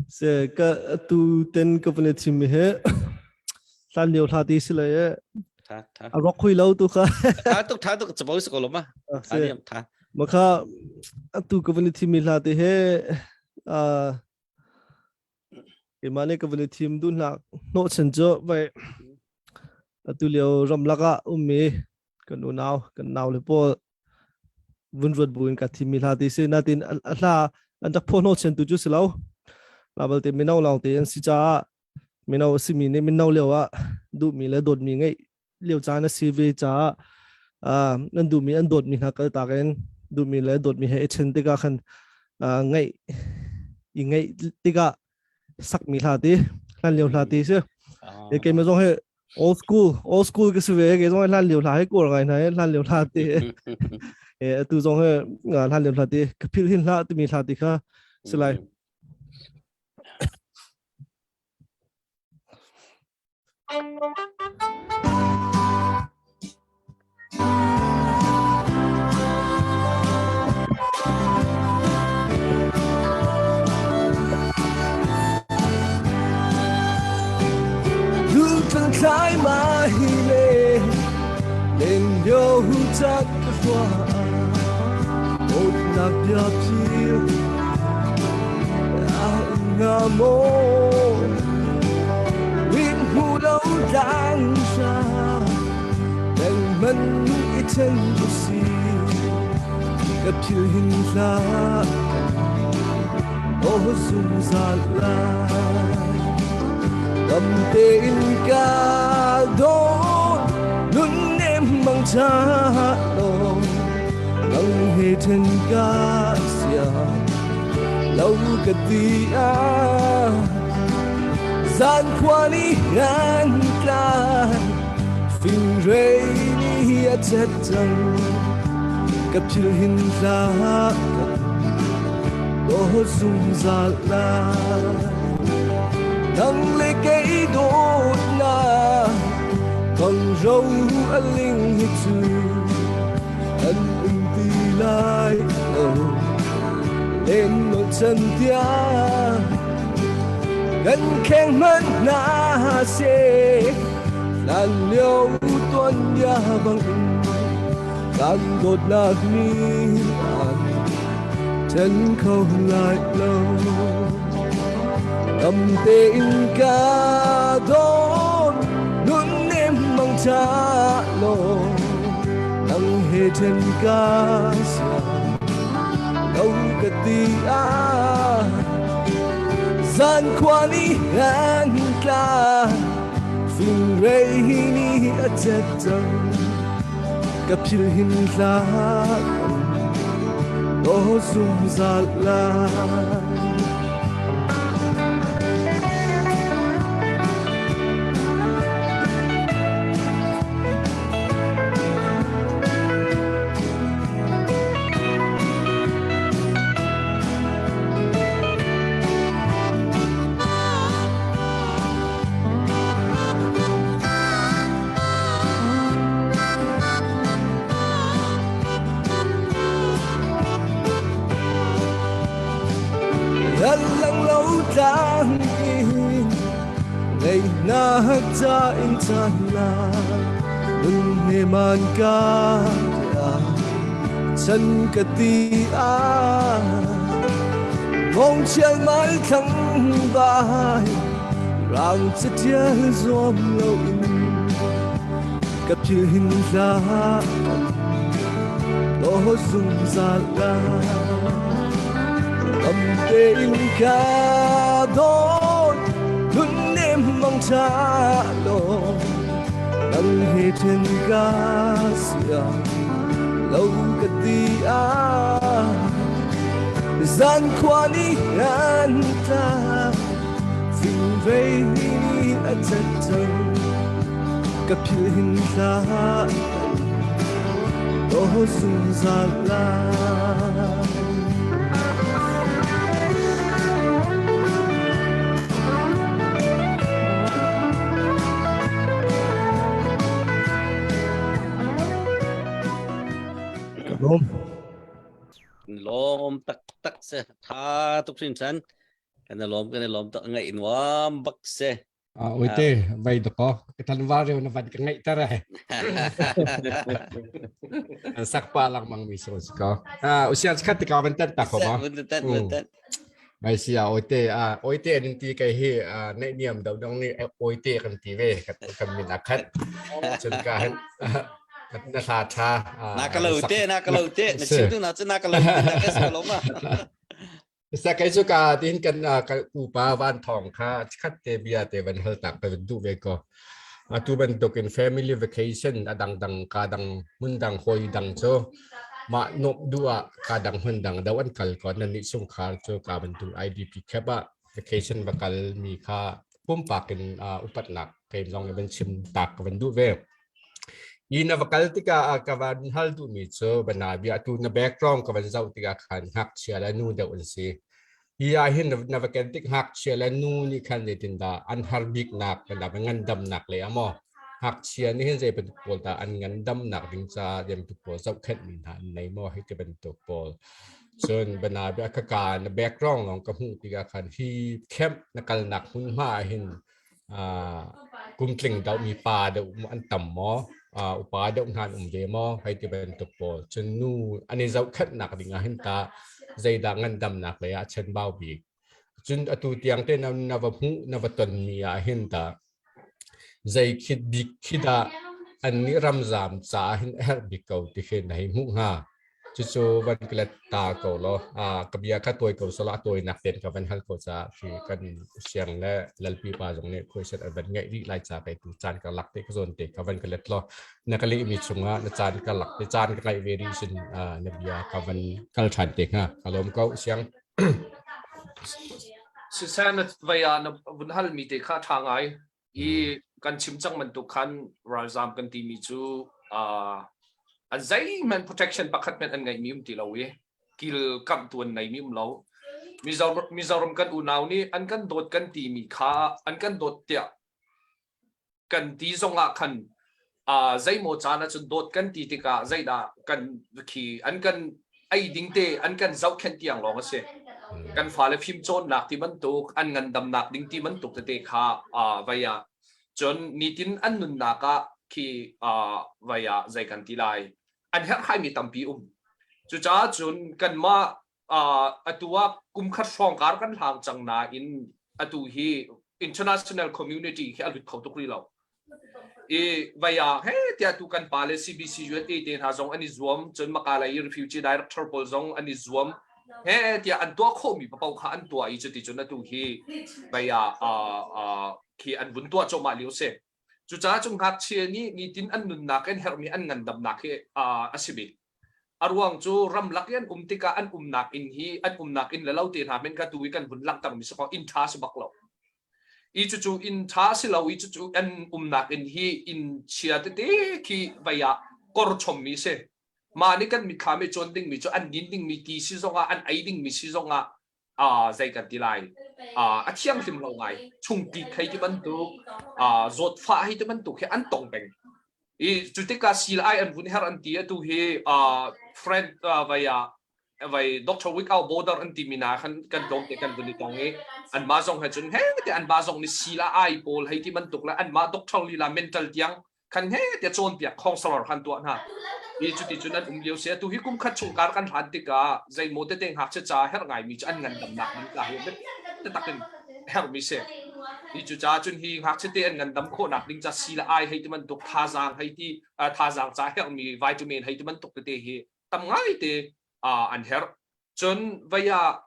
Se ka tu ten ka vun chim mi he hlan lio hla ti si le e Tha tha. a rock hui lo tu kha. Tha tuk tha tuk chabo se ko lo ma. Tha niam tha. Ma kha atu ka vun thim mi hla ti he a keimah nih ka vun i thim duhnak hnawhchan cu vai atu lio ramlak ah ummi kan unau kan nau le pawl vun ruat buin ka thimmi hla ti si natin a hla an rak phuah hnawhchan tu cu si lo la balte mino lawng te an si caah mino a simi nih mino lio ah duhmi le dawtmi ngeih lio caan a si ve caah nan duhmi an dawtmi hna kaltak in duhmi le dawtmi he i ṭhen tikah khan ngaih i ngaih tikah sakmi hla ti hlan lio hla ti si e keimah zong hi old school old school ka si ve ke zong hlan lio hla hi kuar ngai hna hlan lio hla ti e atu zong hi hlan lio hla ti ka phil hin hla timi hla ti kha si lai. Thlai ma hi le len lio hu cak ka hua Dawtnak bia phir a um nga maw Win hmu lo tlang sa Lengman i then u si Ka phil hin hlah Oh zungzal lai Dam tein ka dawt Nun nem mang cha lo Nang he then ka sia Lo ka ti a Zan khua ni an tlan Fingrei ni a chet cang Ka phil hin hlah Dawt zungzal lai Nang le kei dawtnak Bang ro a ling hi cu An um ti lai lo Len no chan tiang Kan kheng hmanh hna seh Hlan lio tuan bia bang in Kan dawtnak ni an then kho lai lo Dam tein ka dawt Nun nem mang cha lo Nang he then ka sia Lo ka ti a Zan khua ni an tla Fingrei ni a chet cang Ka phil hin hlah Aw zungzal lai. Lang lo tlang in Ngaihnak ca in chan la Nun he man ka Chan ka ti a Ngong chial mai thlang vai Rang catial zuam lo in Ka phil hin hlah Daw zungzal lai Dam tein ka dawt Nun nem mang cha lo Nang he then ka sia Lo ka ti a Zan khua ni an tla Fingrei ni a chat cang Ka philh hin hlah Daw zungzal lai. Ka lawm. Lawm taktak se tha tuk hrin chan. Kan lawm kan lawm tak ngaih nuam bak se. Ah oite vai dako ka than wa reu na van ka ngaih tar ai. An sak pa lang mang mi so ko. Ah usian khat ti ka van tat ta ko ma. Van tat van tat. Mai sia oite a oite an ti kai hi nei niam do dong ni oite kan ti ve kan min akhat. Chun ka han na hla tha. Na ka lo te na ka lo te na chim tu na chu na ka lo te na ka sa lo ma. Sa kei cu ka tin kan ka pupa van thong kha khat te bia te van hal tak ka duh ve ko. Atu bantukin family vacation a dang dang ka dang hmun dang hoi dang cu mah nuamh duh ah ka dang hmun dang do an kal ko nan nih chungkhar cu ka bantuk IDP camp ah vacation va kal mi kha pumpak in upatnak keim zong nih van chim tak ka van duh ve. Hi na va kal tikah ah ka van hal duhmi cu banabia atu na background ka van zoh tikah khan ngakchia le nu deuh an si. Hi ah hin na va ken tik ngakchia le nu nih khan zeitindah an har biknak banab ngandamnak le amaw ngakchia nih hin zei bantuk pawl dah an ngandamnak ding caah zei bantuk pawl zohkhenhmi hna an nei maw hei ti bantuk pawl. Cun banabia ka ka na background lawng ka hmuh tikah khan hi camp na kalnak hmunhma ah hin kum tling deuh mi pa deuh an tam maw upa deuh hna an um ve maw hei ti bantuk pawl cun nu an i zohkhenhnak ding ah hin tah zeidah ngandamnak lei ah chenbau bik cun atu tiang te na na va hmuh na va ton mi ah hin tah zei khit bik khi dah an nih ramzam caah hin a herh bik ko ti khi na hei hmuh hnga Cucu van ka let ta ko law ka bia kha tawi ko sawla a tawinak tein ka van hal ko caah khi kan siang le lalpi pa zong nih khuaiset an van ngeih rih lai ca kai tu caan ka lak te ka zawn te ka van ka let law na ka lehmi chungah na caan ka lak te caan ka ngaih ve rih sin na bia ka van kal ṭhan te hnga ka lawm ko siang. Siseh na vai ah na vun halmi te kha ṭha ngai. I kan chim cang bantuk khan ralzam kan timi cu uh, an zeihmanh protection pakhat hmanh an ngeihmi um ti lo i kil kamhtu an neimi um lo. Mizoram, Mizoram kan unau nih an kan dawt kan timi kha an kan dawt tiah kan ti zongah khan uh, zeimaw caan ahcun dawt kan ti tikah zeidah kan khi an kan ei ding te an kan zohkhenh tiang lawng a si. Kan fale fimcawnnak ti bantuk, an ngandamnak ding ti bantuk tete kha uh, vai ah cun nitin an nunnak ah khi uh, vai ah zei kan ti lai an herhhaimi tampi um. Cucaah cun kanmah uh, atu ah kum khat hrawng kar kan hlang cang nain atu hi international community khi a lut kho tuk rih lo. I vai ah he tiah tu kan pa le CBC USA te hna zong an i zuam cun Makala i refugee director pawl zong an i zuam he tiah an tuah khawhmi paoh kha an tuah i cuti cun atu hi vai ah uh, uh, khi an vun tuah cuahmah lio si. Cucaah cu ngakchia nih nitin an nunnak in herhmi an ngandamnak hi uh, a si bik. A ruang cu ramlak i an um tikah an umnak inn hi an umnak inn le lo te hna men kha tu i kan vun langhtermi si ko inn ṭha si bak lo. I cucu inn ṭha si lo i cucu an umnak inn hi inn chia tete khi vei ah kor chommi si. Mah nih kan mitthlam i cawn dingmi cu an din dingmi ti si zongah an ei dingmi si zongah uh, zei kan ti lai uh, a thianghlim lo ngai chungtlik hei ti bantuk uh, zawtfah hei ti bantuk hi an tong peng i cu tikah sil ai an vun her an ti atu hi uh, friend uh, vai ah vai doctor without border an ti mi na khan kan tlawm te kan vun i tong i an ma zong he cun he te an ba zong ni sil ai pawl hei ti bantuk le an ma doctor lila mental tiang khan he tiah cawnpiak counselor khan tuah hna i cuti cun an um lio si atu hi kum khat chung kar kan hlan tikah zeimaw tete ngakchia ca herh ngaimi cu an ngandamnak ding ka hi biatak in herhmi si i cucaah cun hi ngakchia te an ngandam khawhnak ding ca si le ai hei ti bantuk thazaang hei ti thazaang ca herhmi vitamin hei ti bantuk tete hi tam ngai te an herh Cun vei ah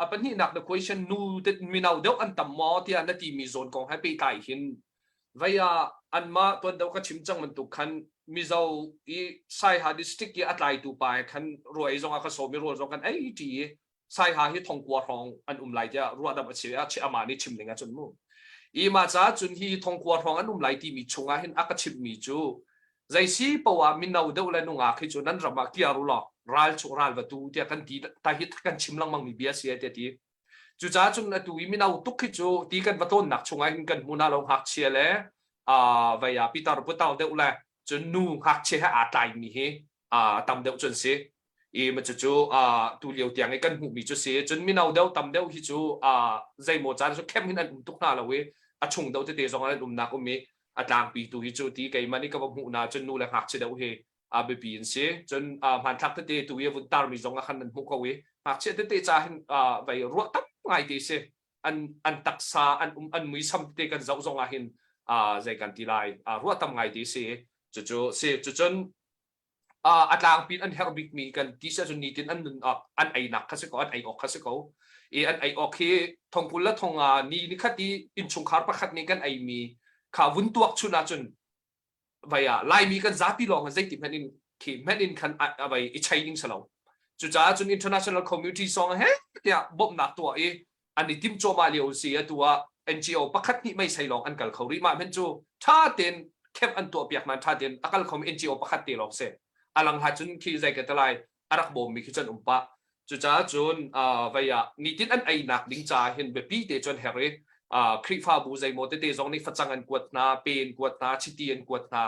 a pahnihnak na question nu te mino deuh an tam maw tiah na timi zawn kong he pehtlai hin vei ah anmah tuan deuh ka chim cang bantuk khan Mizo i Saiha district i a tlaitu pa he khan ruai zong a ka sawm i rawl zong kan ei ṭi i Saiha hi thongkua hrawng an um lai tiah ruahdamh a si a amah nih chim ning ahcun mu. I mah caah cun hi thongkua hrawng an um lai timi chungah hin a ka chimhmi cu Zeisi poah ah mino deuh le nungak hi cu nan ram ah kiar u law ral chung ral va tu tiah kan ti ta hi kan chim lengmang mi bia si ai tiah ti. Cucaah cun atu i mino tuk hi cu ti kan va tlawnnak chungah hin kan hmu na lo ngakchia le vei ah pitar putar deuh le cun nu ngakchia he aa tlaimi hi tam deuh cu an si. I ma cucu tu lio tiang i kan hmuhmi cu si. Cun mino deuh tam deuh hi cu zeimaw caan cu camp hin an um tuk hna lo i a chung deuh tete zong an umnak um i a tlangpi tu hi cu ti keimah nih ka va hmuh na cun nu le ngakchia deuh hi a biapi in si. Cun hmanthlak tete tu i a vun tarmi zong ah khan nan hmuh ko i ngakchia tete ca hin vei ruah tam ngai te si. An an taksa an um an muisam tete kan zoh zong ah hin zei kan ti lai ruah tam ngai te si. Cucu si cucun a tlangpi an herh bikmi kan ti si ahcun nitin an nun an einak kha si ko an ei awk kha si ko i an ei awk hi thongkul le thonga ni ni khat i innchungkhar pakhat nih kan eimi kha vun tuak chun ahcun vai ah laimi kan zapi lawng zeiti hmanh in khi hmanh in khan vai i chei ding si lo cucaah cun international community song he tiah bawmhnak tuah i an i tim cuahmah lio si atu ah NGO pakhat hnih meisei lawng an kal kho rih mah hmenh cu tha tein camp an tuah piak nain tha tein a kal khomi NGO pakhat te lawng si alang ha cun khi zei ka te lai a rak bawmmi khi cun um pah cucaah cun vei ah nitin an einak ding ca hin biapi te cun her i Khrihfabu zeimaw tete zong nih facang an kuat hna pe an kuat hna chiti an kuat hna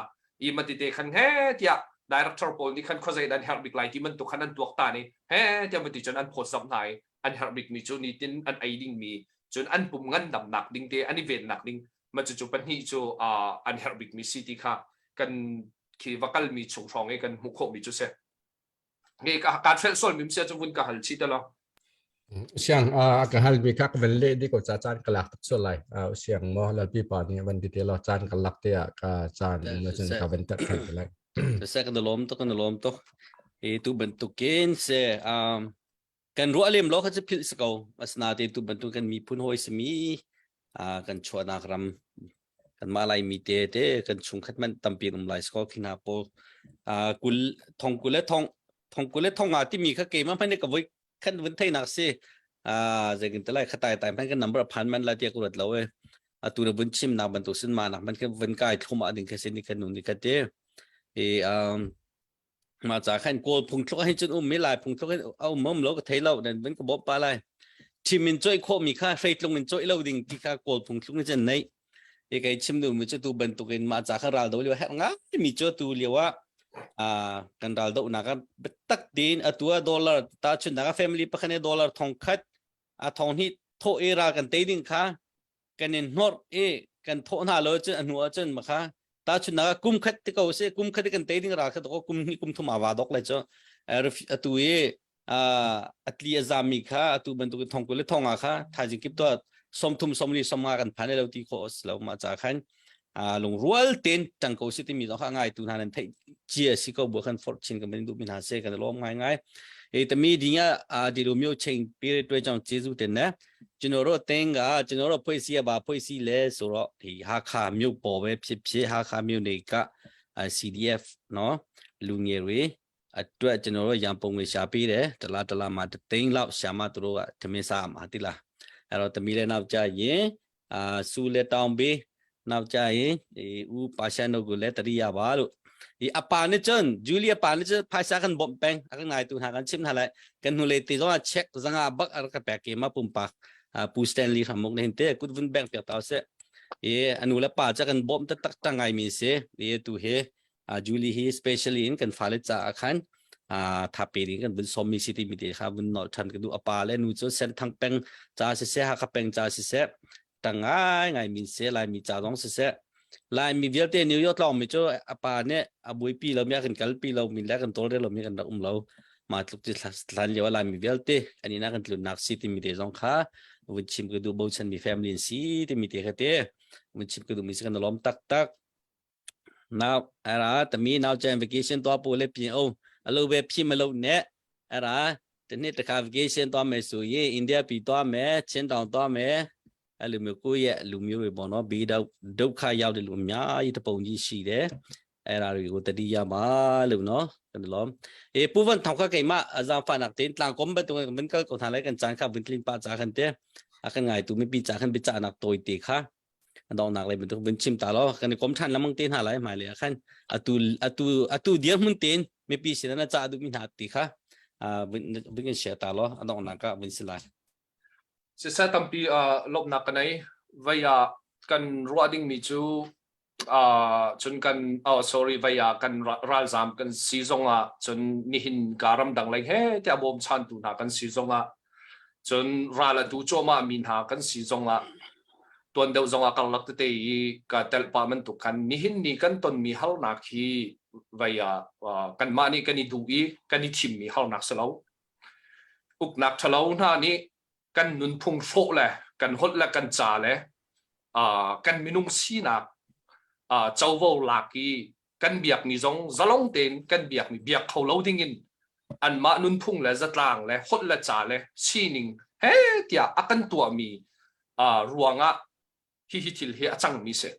i ma tete khan he tiah director pawl nih khan khuazei dan herh bik lai ti bantuk khan an tuak ta ni he tiah ma ti cun an phawt zamh hna i an herh bikmi cu nitin an ei dingmi cun an pum ngandamnak ding te an i vennak ding ma cucu pahnih cu an herh bikmi si ti kha kan khi va kalmi chung hrawng i kan hmuh khawhmi cu si nge ka ka hrelh sual mim sia cu vun ka hal chi te lo Siang a ka hal mi kha ka van leh di ko ca caan ka lak tuk sual lai siang mo lalpi pa nih van ti te lo caan ka lak te ah ka caan na cun ka van tat than te lai Se kan lom tuk kan lom tuk e tu bantukin se um Kan ruah lem lo kha cu philh si ko. Asinain tu bantuk kan miphun hawi simi kan chuahnak ram kanmah Laimi te te kan chungkhat man tampi an um lai si ko khi hna pawl kul thong kul le thong thong kul le thong nga timi kha keimah hmanh nih ka voi khan vun theinak si zeitin te lai khatai tai hmanh kan number phan man la tiah ka ruat lo e atu na vun chim nak bantuk sin ma nak man kan vun kai thlum ah ding kha sin ni kan nun ni ka te e um Mah ca khan Kawl phungthluk ah hin cun um mi Lai phungthluk hin a um um lo ka thei lo nan van ka bawmh pa lai. Thim in cawih khawh mi kha hreitlung in cawih lo ding ti kha Kawl phungthluk nih cun neih. I kei chim duh mi cu tu bantuk in mah ca kha ral do lio herh ngai mi cu tu lio ah kan ral do nak ah biatak tein atu ah dollar ta chun nak ah family pakhat nih dollar thong khat a thong hnih thawh i ral kan tei ding kha kan in hnor i kan thawh hna lo cun a hnu ah cun makha tahchunhnak ah kum khat ti ko si kum khat i kan tei ding ral kha to kum hnih kum thum awa dok lai cu atu i atli a zami kha atu bantuk in thongkul le thonga kha thaizing kip to somthum somli somnga kan phan lo ti kho lo ma cha khan lungrual ten tang ko si timi zong kha ngai tu hna nan theih chia si ko bu khan fortune kan du min ha se kan lom ngai ngai e tami dinga di lu myo cheng period twe chang jesu ten ne ကျွန်တော်တို့အသင်းကကျွန်တော်တို့ဖွဲ့စည်းရပါဖွဲ့စည်းလဲဆိုတော့ဒီဟာခါမြို့ပေါ်ပဲဖြစ်ဖြစ်ဟာခါမြို့နေက CDF နော်လူငယ်တွေအတွက်ကျွန်တော်တို့ရန်ပုံငွေရှာပေးတယ်တလားတလားမှာတသိန်းလောက်ရှာမှသူတို့ကသမင်းစားမှာတိလားအဲ့တော့သမီးလည်းနောက်ကြရင်အာစူလက်တောင်းပေးနောက်ကြရင်ဒီဦးပါရှန်တို့ကိုလည်းတတိယပါလို့ဒီအပါနဲ့ကျန်ဂျူလီအပါနဲ့ကျန်ဖိုင်စာကန်ဘုံပန်းအကငိုင်တူဟာကန်ချင်ဟာလိုက် kan hnulei te zong ah check zanga bak ar ka pek ke ma pumpak pu Stanley hramuk ne hinte kut vun bank piak tau se e anu le pa cha kan bom ta tak ta ngai mi se e tu he Julie hi specially in kan fale cha khan tha pe ding kan vun som mi si ti mi te kha vun nol than ka du apa le nu chu sen thang peng cha si se ha kha peng cha si se ta ngai ngai min se lai mi cha dong si se lai mi vialte New York tlong mi chu apa ne a buaipi lo mi a kan kalpi lo mi le kan tol re lo mi kan rak um lo ma tluk ti thlan lio lai mi vialte ani na kan tlun nak si ti mi te zong kha vun chim ka du bochan mi family si ti mi te kha te vun chim ka du mi si kan lom tak tak Now အဲ့ဒါတမီးနောက်ကျရင် vacation သွားပို့လဲပြင်အောင်အလုပ်ပဲဖြစ်မလို့နဲ့အဲ့ဒါဒီနှစ်တခါ vacation သွားမယ်ဆိုရင်အိန္ဒိယပြည်သွားမယ်ချင်းတောင်သွားမယ်အဲ့လိုမျိုးကိုယ့်ရဲ့လူမျိုးတွေပေါ့နော်ဘေးတော့ဒုက္ခရောက်တဲ့လူအများကြီးတပုံကြီးရှိတယ်အဲ့ဒါတွေကိုတတိယပါလို့နော်ကျွန်တော်အေးပူဝန်ထောက်ခကိမအဇာဖာနက်တင်တလန်ကွန်ဘတ်ဝန်ကလကိုထားလိုက်ကန်ချန်ခဝန်တလင်ပါချာခန်တဲ့အခငိုင်တူမပီချာခန်ပိချာနက်တိုတီခါ donghnak lei bantuk vun chim ta law kan i kom than lamang te hna lai hmai lei ah khan atu atu atu dir mun ten mipi sin na ca duhmi hna ti kha vun kan share ta law a donghnak ah vun si lai. Siseh tampi lawmhnak ka nei. Vei ah kan ruah dingmi cu. Uh, cun kan oh sorry vai ah kan ralzam kan si zongah cun nihin ka ramdang lei he tiah bawmchantu hna kan si zongah cun ral atu cuahmah mi hna kan si zongah tuan deuh zongah karlak tete i ka telh pah bantuk khan nihin ni kan tonmi harnak hi vai ah kanmah nih kan i duh i kan i thimmi harnak si lo uknak ṭhalo hna nih kan nunphung hrawh le kan holh le kan ca le kan minung sinak covo lak i kan biakmi zong zalong tein kan biakmi biak kho lo dingin anmah nunphung le zatlang le holh le ca le sining he tiah a kan tuahmi ruangah hihi thil hi a cangmi si.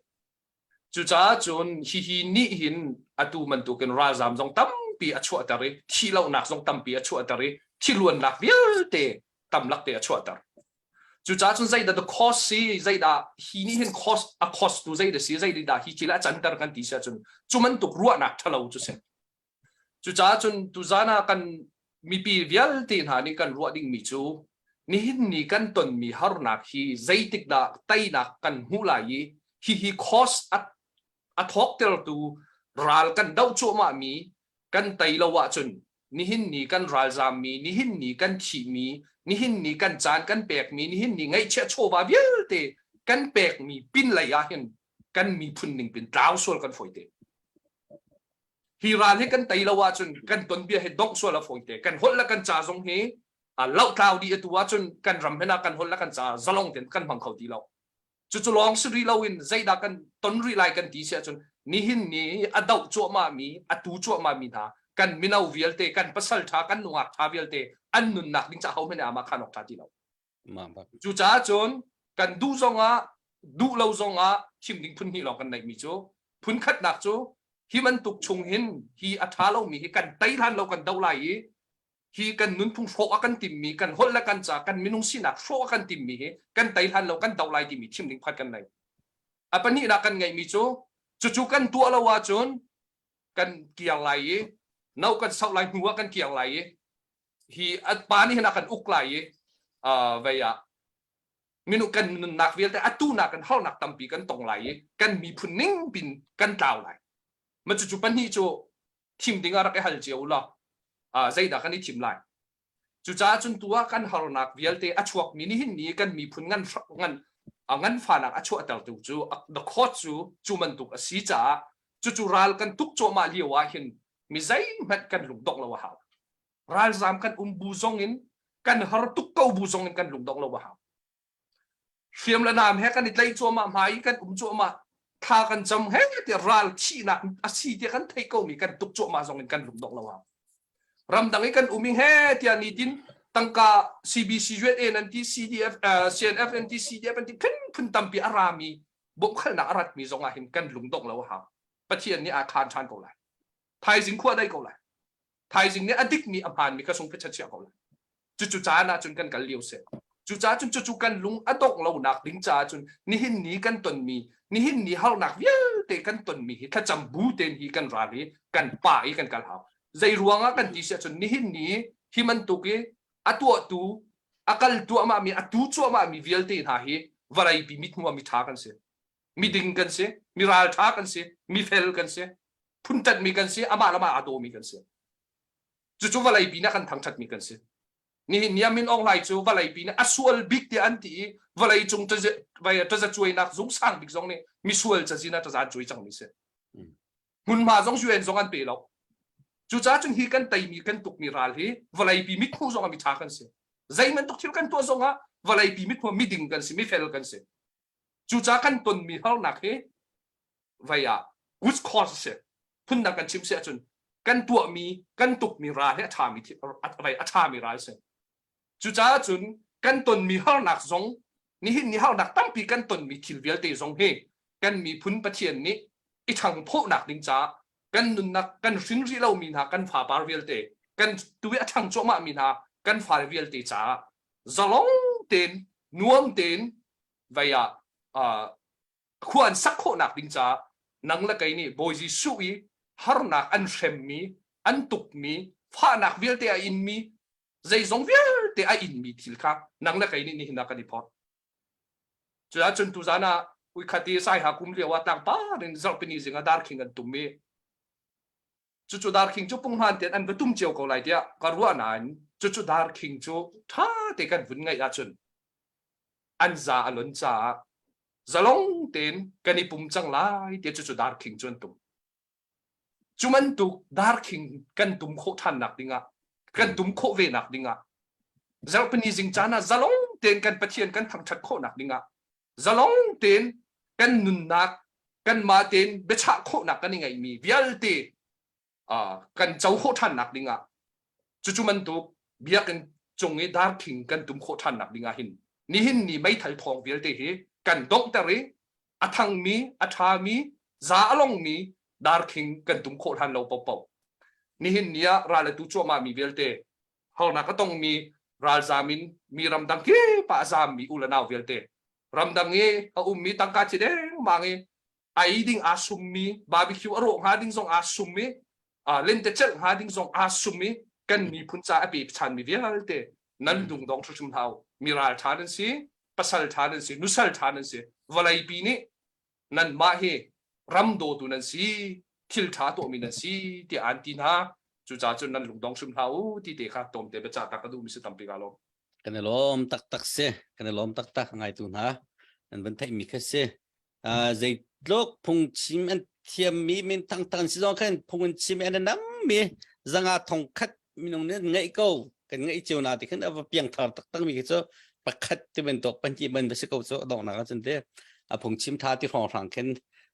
Cucaah cun hihi nih hin atu bantukin ralzam zong tampi a chuahter i thihlohnak zong tampi a chuahter i thiluannak vialte tamlak te a chuahter. Cucaah cun zeidah the cause si zeidah hi nih hin cause a cause tu zeidah si zeidah hi thil a canter kan ti si ahcun cu bantuk ruahnak ṭhalo cu si. Cucaah cun tuzan ah kan mipi vialte hna nih kan ruah dingmi cu nihin ni kan tonmi harnak hi zeitik dah teinak kan hmuh lai i hihi cause a, a thawktertu ral kan doh cuahmahmi kan tei lo ahcun nihin ni kan ralzammi nihin ni kan thihmi nihin ni kan caan kan pekmi nihin ni ngaihchiah chawva vialte kan pekmi pin lei ah hin kan miphun ning pin tlau sual kan fawi te. Hi ral hi kan tei lo ahcun kan tonbia hi dongh sual a fawi te. Kan holh le kan ca zong hi lohtlau dih atu ahcun kan ram hen ah kan holh le kan ca zalong tein kan hmang kho ti lo. Cucu lawng si rih loin zeidah kan ton rih lai kan ti si ahcun nihin ni a doh cuahmah mi a tu cuahmah mi hna kan mino vialte kan pasal ṭha kan nungak ṭha vialte an nunnak ding caah hohmanh nih amah khan awk ṭha ti lo. Cucaah cun kan duh zongah duh lo zongah thim ding phun hnih lawng kan neihmi cu phun khatnak cu hi bantuk chung hin hi a ṭha lomi hi kan tei hlan lo kan doh lai i hi kan nunphung hrawh a kan timmi kan holh le kan ca kan minung sinak hrawh a kan timmi hi kan tei hlan lo kan doh lai timi thim ding pakhat kan nei. A pahnihnak kan ngeihmi cu cucu kan tuah lo ahcun kan kiang lai i no kan sauh lai hnu ah kan kiang lai i hi pa nih hin a kan uk lai i vei ah minung kan nunnak vialte atu nak kan harnak tampi kan tong lai i kan miphun ning pin kan tlau lai ma cucu pahnih cu thim ding ah rak i hal cio law zeidah kan i thim lai cucaah cun tu ah kan harnak vialte a chuakmi nihin ni kan miphun ngan ngan ngan fanak a chuahtertu cu the court cu cu bantuk a si caah cucu ral kan tuk cuahmah lio ah hin mi zeihmanh kan lungdongh lo a hau ralzam kan um bu zong in kan har tuk ko bu zong in kan lungdongh lo a hau hriam le nam he kan i tlaih cuahmah hma i kan um cuahmah thla kan cam he ti ral thihnak a si ti kan theih ko mi kan tuk cuahmah zong in kan lungdongh lo hau ramdang i kan um i he tiah nitin tangka CBC USA nan ti CDF uh, CNF nan ti CDF nan ti phun phun tampi a rami bawmhkhalnak a ratmi zong ah hin kan lungdongh lo a hau Pathian nih a khaan ṭhan ko lai thaizing khua dai ko lai thaizing nih a dikmi a hmaanmi kha sung phe chia ko lai cucu caan ah cun kan kal lio si cucaah cun cucu kan lung a dongh lonak ding caah cun nihin ni kan tonmi nihin ni harnak vialte kan tonmi hi thlacam bu tein hi kan ral i kan pa i kan kal hau zei ruangah kan ti si ahcun nihin ni hi bantuk i a tuahtu a kal tuahmah mi a tu cuahmah mi vialte hna hi vawleipi mithmuh mi ṭha kan si miding kan si mi ralṭha kan si mifel kan si phunṭanhmi kan si amah le amah aa dawmi kan si cucu vawleipi nih kan thangṭhatmi kan si nihin ni ah Min Aung Hlaing cu vawleipi nih a sual bik tiah an ti i vawlei cung tazacuainak zung sang bik zong nih misual cazin ah taza an cuai cangmi si hmunhma zong UN zong an pe lo cucaah cun hi kan teimi kan tukmi ral hi vawleipi mithmuh zong ah miṭha kan si zei bantuk thil kan tuah zong ah vawleipi mithmuh miding kan si mifel kan si Cucaah kan tonmi harnak hi vei ah good cause a si. Phundang kan chim si ahcun kan tuahmi, kan tukmi ral hi a ṭhami vei a ṭhami ral a si. Cucaah cun kan tonmi harnak zong nihin ni harnak tampi kan tonmi thil vialte zong hi kan miphun Pathian nih i ṭhangphawhnak ding caah kan nunnak kan hrin rih lomi hna kan fapar vialte kan tu i a ṭhang cuahmahmi hna kan fale vialte caah zalong tein nuam tein vei ah khua an sak khawhnak ding caah nang le kei nih Bawi Jesuh i harnak an hremmi an tukmi fahnak vialte a inmi zeizong vialte a inmi thil kha nang le kei nih nihin ah kan i phorh. Cuah cun tuzan ah. Uikhat i Saiha kum lio ah tlangpar in zarhpini zing ah darkhing an tum i cucu darkhing cu punghman tein an va tum cio ko lai tiah ka ruah nain cucu darkhing cu ṭha te kan vun ngaih ahcun an za a lon caah zalong tein kan i pum cang lai tiah cucu darkhing cu an tum. Cu bantuk darkhing kan tum khawh ṭhannak dingah kan tum khawh ve nak dingah zarhpini zing caan ah zalong tein kan Pathian kan thangṭhat khawhnak dingah zalong tein kan nunnak kanmah tein biachah khawhnak kan i ngeihmi vialte kan co khawh ṭhannak dingah cucu bantuk biakinn cung i darkhing kan tum khawh ṭhannak dingah hin nihin ni meithal thawng vialte hi kan donghter i a thangmi a ṭhami za a longmi darkhing kan tum khawh hlan lo paohpaoh nihin ni ah ral a tu cuahmah mi vialte harnak a tongmi ralzam in mi ramdang kip ah a zammi u le nau vialte ramdang i a ummi tangka ci dengmang i ei ding aa summi barbecue a rawh hnga ding zong aa sum i lentecelh hnga ding zong aa sum i kan miphun ca a pe chanmi vialte nan lungdong hrimhrim hau mi ral ṭha nan si pasal ṭha nan si nusal ṭha nan si vawleipi nih nanmah hi ram dawtu nan si thil ṭha tuahmi nan si tiah an ti hna cucaah cun nan lungdong hrim hlah u ti te kha tlawmte biacah ta ka duhmi si tampi ka lawm kan i lawm taktak si kan i lawm taktak ngaitu hna nan van theihmi kha si zeitluk phungchim an thiammi min thangthang si zong khan phung an chim an nammi zanga thong khat minung nih an ngeih ko kan ngeih cio na ti khan a va piangthar taktak mi khi cu pakhat ti bantuk pahnih ban va si ko cu donghnak ah cun te a phungchim tha ti hrawng hrang khin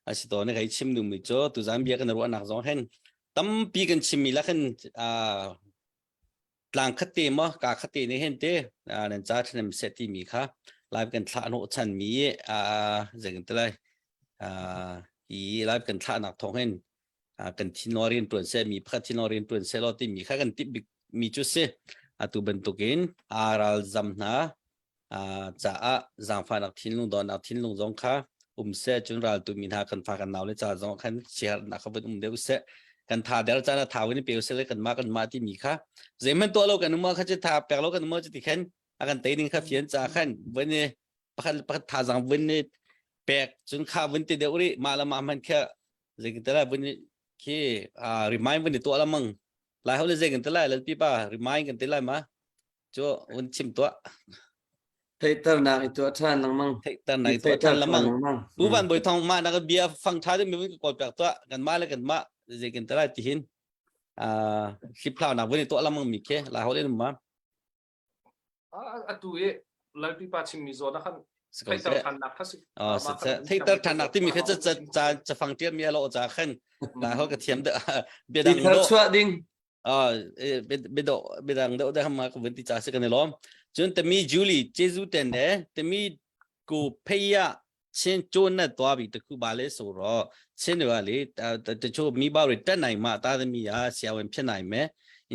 a si to ne kai chim nu mi cu tuzan bia kan ruahnak zong hen tampi kan chimmi la khan tlang khat te maw ka khat te nih hin te nan ca ṭhahnem seh timi kha live kan thlah hnawh chan mi zei kan ti lai hi live kan thlahnak thawng hin kan thinlung rian ṭuan seh mi pakhat thinlung rian ṭuan seh law timi kha kan timh bik mi cu si atu bantukin aa ralzam hna caah zaangfahnak thinlung dawtnak thinlung zong kha um seh cun raltu mi hna kan fa kan nau le ca zong khan siaherhnak kha vun um deuh seh kan tha der caan ah thau in pe seh le kan mah kan mah timi kha zeihmanh tuah lo kan um kha cu tha pek lo kan um cu ti khan a kan tei ding kha fian ca khan vun i pakhat pakhat thazang vun i pek cun kha vun ti deuh rih mah le mah hman kha zeitin vun khi remind vun i tuah lamang lai ho le zei kan ti lai lalpi pa remind kan ti lai ma Cu un chim tuah. Theihternak i tuah ṭhan lengmang. Theihternak i tuah ṭhan lengmang. Pu Van Bawi Thawng mah nak bia fang ṭha deuh mi vun ka kawl piak tuah. Kan mah le kan mah zei kan talai ti hin hliphlau nak vun i tuah lengmang mi khi lai holh in ma. Atu i Lalpi pa chimmi zawn ah khan theihter ṭhannak kha si. Theihter ṭhannak timi kha ca cafang ṭial mi a lawh ca khan lai holh ka thiam deuh biadang dawh. chuah ding. Biadawh biadang deuh deuh ma ka vun ti ca si kan i lawm. Cun tami Julie Jesu ten le tami ku pheya chen chon na twa bi te khu ba le so ro chen wa le te cho mi ba ri tan nai ma ta mi a siawen phin nai me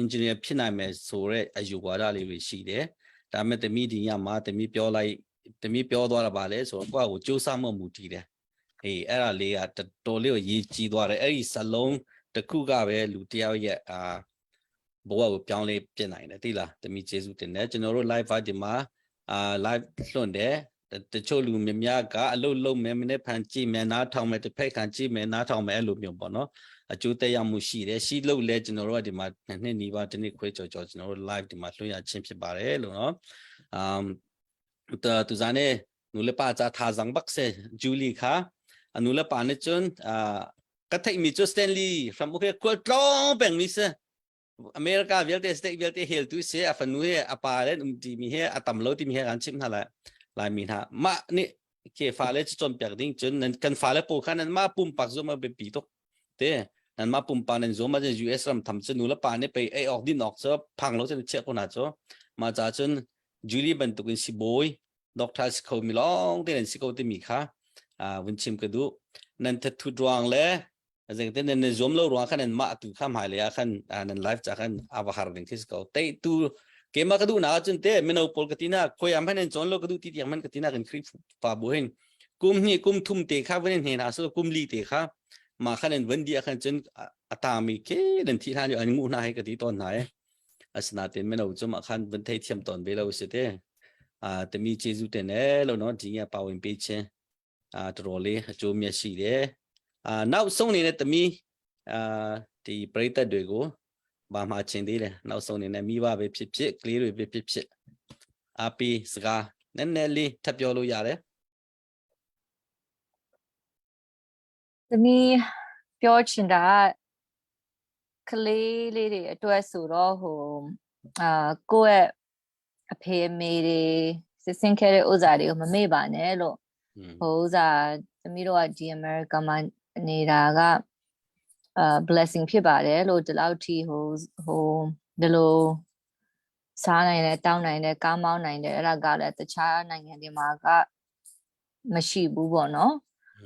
engineer phin nai me so re a yu wa da le ri shi de da me tami di ya ma tami pyo lai tami pyoသွားတာပါလဲဆိုတော့ကိုယ့်ကိုစူးစမ်းမမူတည်တယ် အေးအဲ့ဒါလေးကတော်တော်လေးကိုရေးကြီးသွားတယ်အဲ့ဒီစလုံးတစ်ခုကပဲလူတယောက်ရဲ့အာဘဝကိုပြောင်းလဲပြင်နိုင်တယ်သိလားတမီကျေးဇူးတင်တယ်ကျွန်တော်တို့ live ဒီမှာအာ live လွှင့်တယ်တချို့လူများများကအလုပ်လုပ်မယ်မနေ့ဖန်ကြည့်မယ်နားထောင်မယ်တစ်ဖက်ခံကြည့်မယ်နားထောင်မယ်အဲ့လိုမျိုးပေါ့နော်အကျိုးသက်ရောက်မှုရှိတယ်ရှိလို့လဲကျွန်တော်တို့ကဒီမှာနှစ်နှစ်နီးပါးတစ်နှစ်ခွဲကြော်ကြော်ကျွန်တော်တို့ live ဒီမှာလွှင့်ရခြင်းဖြစ်ပါတယ်လို့နော်အမ် tu zan e nule pa ca thazang bak se Julie kha a nule pa nih cun ka theih mi cu Stanley hram okay khual tlawng peng mi si America vialte state vialte hel tu si a fanu he a pa le um ti mi he a tam lo ti mi he kan chim hna lai lai mi hna mah nih ke fale cu cawnpiak ding cun nan kan fale pawl kha nan mah pumpak zum a biapi tuk te nan mah pumpak nan zum ah US ram tham cu nu le pa nih pei ei awk din awk cu phang lo cun chiah ko hna cu mah ca cun Julie bantukin sibawi doctor si kho mi lawng te nan si ko timi kha vun chim ka duh nan thathut ruang le zengte nan nan zuam lo ruang khan nan mah tu kha hmai lei ah khan nan life ca khan a va har ding khi si ko te tu keimah ka duh na cun te mino pawl ka tina khoi am han chon lo ka duh ti tiang man ka tina kan Khrifa bu hin kum hnih kum thum te kha van hne na so kum li te kha ma khan an van dia khan cun atami ke nan thi hlan an ngu na he ka ti ton na e Asinain mino cu mah khan van theithiam tawn ve lo si te. Ah tami Jesuh te ne lo no ding ya pawin pe che. အာတော်တော်လေးအကျိုးမြတ်ရှိတယ်အာနောက်ဆုံးနေတဲ့သမီးအာဒီပရိသတ်တွေကိုဘာမှချင်သေးတယ်နောက်ဆုံးနေတဲ့မိဘပဲဖြစ်ဖြစ်ကလေးတွေပဲဖြစ်ဖြစ်အားပေးစကားနည်းနည်းလေးထပ်ပြောလို့ရတယ် သမီးပြောချင်တာကကလေးလေးတွေအတွက်ဆိုတော့ဟိုအာကိုယ့်ရဲ့အဖေအမေတွေစစ်စင်ခဲ့တဲ့ဥစ္စာတွေကိုမမေ့ပါနဲ့လို့ဟိုဥစ္စာသမီးတို့ကဒီအမေရိကမှာနေတာကအာ blessing ဖြစ်ပါတယ်လို့ဒီလောက်ထိဟိုဟိုဒီလိုစားနိုင်တယ်တောင်းနိုင်တယ်ကားမောင်းနိုင်တယ်အဲ့ဒါကလည်းတခြားနိုင်ငံတွေမှာကမရှိဘူးပေါ့နော်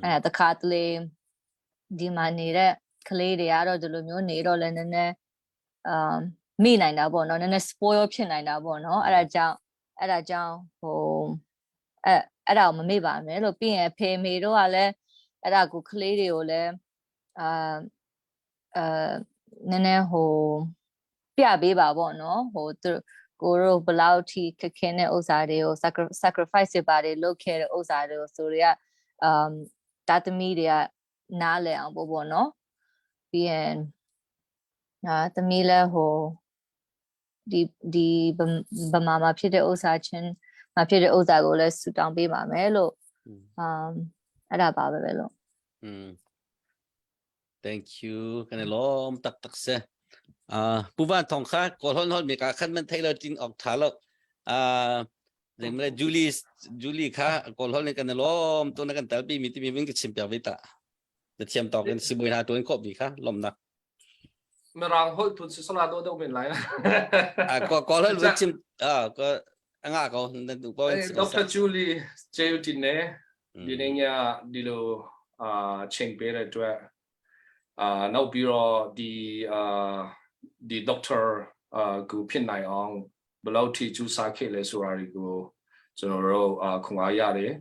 အဲတခါတလေဒီမှာနေတဲ့ကလေးတွေကတော့ဒီလိုမျိုးနေတော့လည်းနည်းနည်းအမ်မိနိုင်တာပေါ့နော်နည်းနည်း spoil ဖြစ်နိုင်တာပေါ့နော်အဲ့ဒါကြောင့်အဲ့ဒါကြောင့်ဟိုအဲအဲ့ဒါကိုမမေ့ပါနဲ့လို့ပြီးရင်အဖေမေတို့ကလည်းအဲ့ဒါကိုကလေးတွေကိုလည်းအာအဲနည်းနည်းဟိုပြပေးပါပေါ့နော်ဟိုသူကိုတို့ဘလောက်ထိခက်ခဲတဲ့ဥစ္စာတွေကို sacrifice တွေပါတယ်လုပ်ခဲ့တဲ့ဥစ္စာတွေကိုဆိုတော့ အမ်တာသမီတွေကနားလည်အောင်ပေါ့ပေါ့နော်ပြီးရင်အာသမီးလည်းဟိုဒီဒီဗမာမှာဖြစ်တဲ့ဥစ္စာချင်းမှာဖြစ်တဲ့ဥစ္စာကိုလည်းဆူတောင်းပေးပါမယ်လို့အမ်အဲ့ဒါပါပဲပဲလို့ อืม thank you กันล้อมตักตักเสอ่าปูบ้านทองคาก่อนฮอนฮอนมีกาคันมันไทยเราจินออกถาแล้วอ่าเดี๋ยวมันจูลี่จูลี่ค่ะก่อนฮอนกันล้อมตัวนั้นกันแต่ปีมีที่มีวิ่งกับชิมเปียวิตาจะเทียมต่อกันสิบุยนาตัวนี้ครบดีค่ะลมนะ Mirang holh tun si sala do deuh men lai. อ่าก็ก็แล้วชิมอ่าก็งาก็นั่นดูก็ Dr. Julie ကျေးဇူးတင်တယ်ဒီနေ့ညဒီလိုအာချိန်ပေးတဲ့အတွက်အာနောက်ပြီးတော့ဒီအာဒီ doctor အာကိုဖြစ်နိုင်အောင်ဘယ်လောက်ထိကြိုးစားခဲ့လဲဆိုတာတွေကိုကျွန်တော်တို့အာခွန်အားရတယ်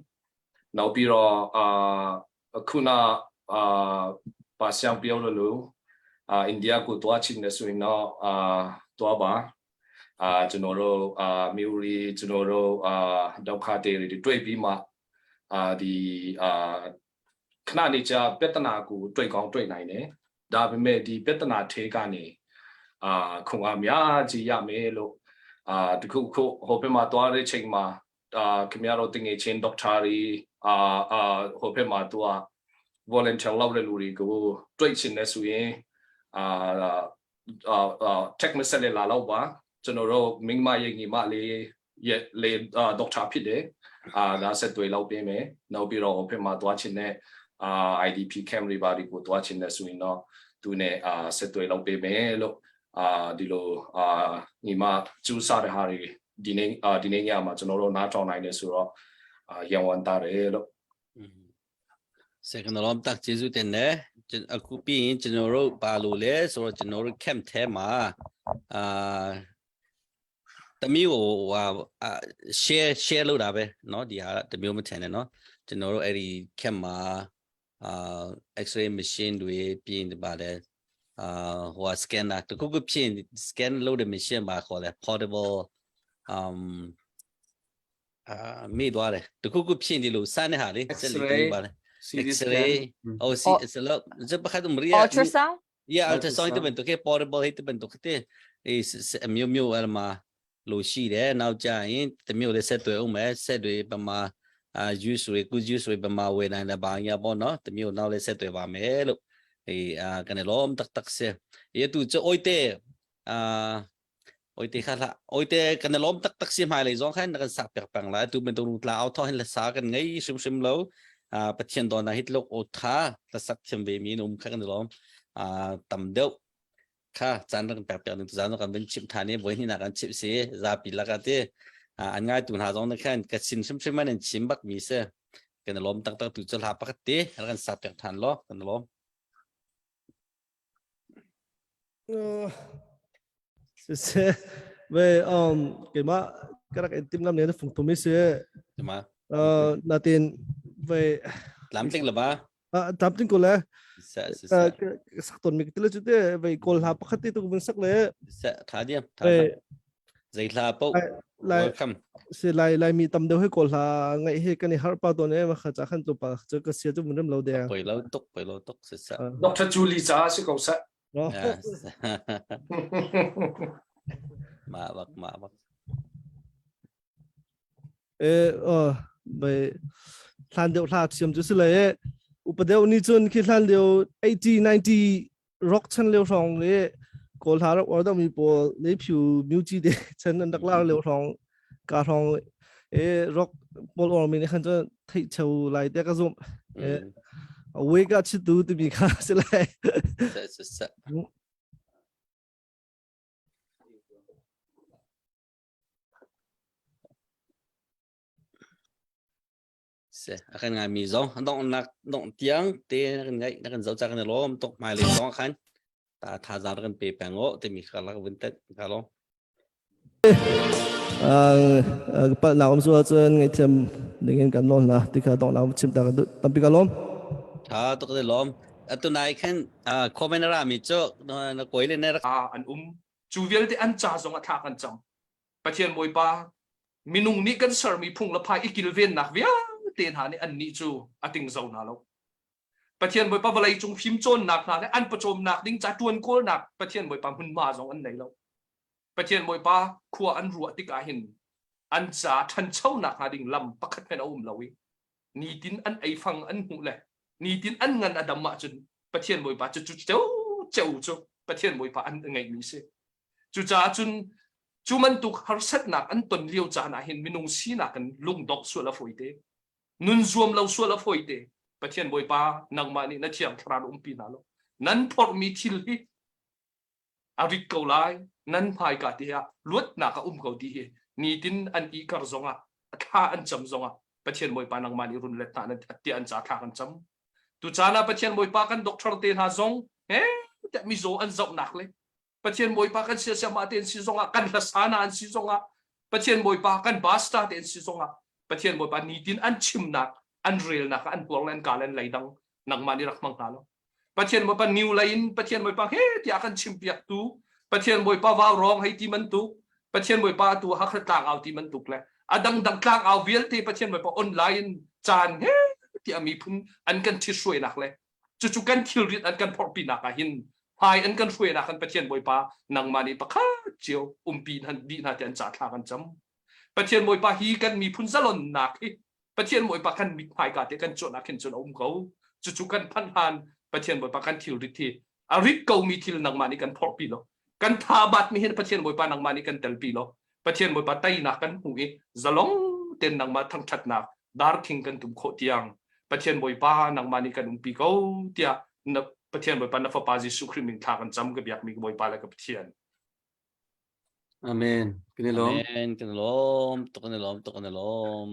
နောက်ပြီးတော့အာခုနအာပါဆောင်ပြောလို့အာအိန္ဒိယကိုတွားချင်တယ်ဆိုရင်တော့အာတွားပါအာကျွန်တော်တို့အာမျိုးရီကျွန်တော်တို့အာဒုက္ခတွေတွေ့ပြီးမှအာဒီအာခဏနေကြပြဿနာကိုတွေ့ကောင်းတွေ့နိုင်တယ်ဒါပေမဲ့ဒီပြဿနာထဲကနေအာခွန်အားများကြီးရမယ်လို့အာတခုခုဟိုဘက်မှာတွားတဲ့ချိန်မှာအာခင်ဗျားတို့တငယ်ချင်းဒေါက်တာတွေအာအာဟိုဘက်မှာသူက volunteer လုပ်တဲ့လူတွေကိုတွေ့ချင်တယ်ဆိုရင်အာအာအာ tech message လေးလာတော့ပါကျွန်တော်တို့မိန်းမရဲ့ညီမလေးရဲ့လေဒေါက်တာဖြစ်တယ်အာဒါဆက်တွေ့လောက်ပေးမယ်နောက်ပြီးတော့ဟိုဘက်မှာတွားချင်တဲ့အာ IDP camp တွေပါတွေကိုတွားချင်တယ်ဆိုရင်တော့သူနဲ့အာဆက်တွေ့လောက်ပေးမယ်လို့အာဒီလိုအာညီမကျူးစားတဲ့ဟာတွေဒီနေ့အာဒီနေ့ညမှာကျွန်တော်တို့နားထောင်နိုင်တယ်ဆိုတော့အာရန်ဝန်တာတယ်လို့ second လုံးတက်ကျေးဇူးတင်တယ်အခုပြီးရင်ကျွန်တော်တို့ဘာလို့လဲဆိုတော့ကျွန်တော်တို့ camp ထဲမှာအာတမျိုးဟိုဟာ share share လုပ်တာပဲနော်ဒီဟာတမျိုးမထင်နဲ့နော်ကျွန်တော်တို့အဲ့ဒီ camp မှာအာ x-ray machine တွေပြီးရင်ပါတယ်အာဟို scanner တခုခုဖြစ် scan လုပ်တဲ့ machine ပါခေါ်လဲ portable um အာမိသွားတယ်တခုခုဖြစ်နေလို့စမ်းတဲ့ဟာလေစက်လေးတူပါတယ် X-ray 哦是是了这不还都没 ultrasound Yeah ultrasound တပန်တော့ကေ portable ဟိတပန်တော့ကေအေးအမျိုးမျိုးအဲ့မှာလို့ရှိတယ်နောက်ကြရင်တမျိုးလေးဆက်တွေအောင်မယ်ဆက်တွေပမာအာ use တွေကု use တွေပမာဝယ်နိုင်တယ်ဘာညာပေါ့နော်တမျိုးနောက်လေးဆက်တွေပါမယ်လို့အေးအာကနေလုံးတက်တက်ဆေရေတူချအိုတဲ့အာโอยเตค่ะละโอยเตกันล้อมตักตักสิหมายเลยซองขันกันสักเปียกปังละตูเป็นตัวลาเอาทอให้ละสากันไงซึมซึมแล้วอ่าปะเทียนดอนนะฮิตโลกโอทาละสักเชมเวมีนุ่มค่ะกันล้อมอ่าตำเดียวค่ะจานกันแปลกๆนึงจานกันเป็นชิมทานี่บอยนี่นักกันชิมเสียซาปิละกันเตอ่าอันง่ายตูนหาซองนะขันกระชินซึมซึมมันชิมบักมีเสกันล้อมตักตักตูจะลาปกติแล้วกันสักเปียกทานล้อกันล้อม siseh ve um keimah ka rak in timlam ne fung tum si ma uh natin ve tlamtling la ba tlamtling ko le sa sa sak ton mi tile chu te ve kol ha pakhat te tu bun sak le sa tha diam tha ve Zei hla paoh Lai welcome. Si lai lai mi tam deuh he kawl hla ngaih he kan i har pa tawn e ma kha cha khan tu pa chu ka sia chu mun rem lo deng. Poi lo tuk poi lo tuk si sa. Dr. Julie ca si ko seh. Ma bak ma bak. E oh bai hlan deuh hla thiam chu si le e upa deuh ni chun khi hlan deuh 80 90 rock chan lio hrawng le kawl hla rak order mi pawl le phyu music de chan an rak lar lio hrawng ka hrawng e rock pawl or mi ne khan chu thei cheu lai te ka zum e wake up chi tu ti mi kha si lai sa Si, a kan ngaimi zong donghnak dongh tiang te na kan ngaih na kan zoh ca kan i lawm tuk hmailei zong ah khan ta thazaang kan pe peng o timi kha lak vun tet ka lawm. Palhnak um su ahcun ngaihthiam dingin kan nawl hna ti kha donghnak chim ta ka duh tampi ka lawm. Tha tuk te lawm. Atu nai khan comment ra mi cu na koi le na rak an um cu vialte an ca zong a thla kan cam Pathian Bawipa minung nih kan sermi phung le phai i kilvennak vialte hna nih annih cu a tingzo hna lo. Pathian Bawipa vawlei cung fimcawnnak hna le an pawcawmnak ding ca ṭuan kawlnak Pathian Bawipa hmunhma zong an nei lo. Pathian Bawipa khua an ruah tikah hin an ca ṭhanchonak hnga ding lam pakhat hmanh a um lo i nitin an eifang an hmuh le nitin an ngan a dam ahcun Pathian Bawipa cu cu ceu ceu cu Pathian Bawipa an ngeihmi si. Cucaah cun cu bantuk harsatnak an ton lio caan ah hin minung sinak in lungdongh sual a fawite. Nun zuam lo sual a fawite. Pathian Bawipa nangmah nih na thiang thlarau umpi hna lo. Nan phorhmi thil hi a rit ko lai. Nan hmaika te ah luatnak a um ko ti hi nitin an ihkar zongah thla an cam zongah Pathian Bawipa nangmah nih run let hna nan tiah an ca thla kan cam. Tucaan ah Pathian Bawipa kan doctor te hna zong he tiah mizaw an zohnak le Pathian Bawipa kan siasiamah te an si zongah kan hlasana an si zongah Pathian Bawipa kan pastor te an si zongah Pathian Bawipa nitin an chimnak an relnak an puang le an ka le an leidang nangmah nih rak hmang hna lo Pathian Bawipa new lei in Pathian Bawipa he tiah kan chimpiak tu Pathian Bawipa vau rong hei ti bantuk Pathian Bawipa tu Hakha tlangau ti bantuk le a dangdang tlangau vialte Pathian Bawipa online in caan he tiah miphun an kan ṭhithruainak le cucu kan thilrit an kan phorhpinak ah hin hmai an kan hruainak kan Pathian Bawipa nangmah nih pakhat cio umpi hna dih hna ti an ca thla kan cam Pathian Bawipa hi kan miphun zalonnak hi Pathian Bawipa kan mit hmaika te kan cuanh ah khin cun a um ko cucu kan phanh hlan Pathian Bawipa kan thilrit hi a rit komi thil nangmah nih kan phorhpi lo kan tha bat mi hin Pathian Bawipa nangmah nih kan telpi lo Pathian Bawipa teinak kan hmu i zalong ten nangmah thangṭhatnak darkhing kan tum khawh tiang Pathian Bawipa nangmah nih kan umpi ko tiah na Pathian Bawipa na fapa Jesuh Khrih min thla kan cam ka biakmi ka Bawipa le ka Pathian. Amen. Kan i lawm. Amen. Kan i lawm. Tuk kan i lawm. Tuk kan i lawm.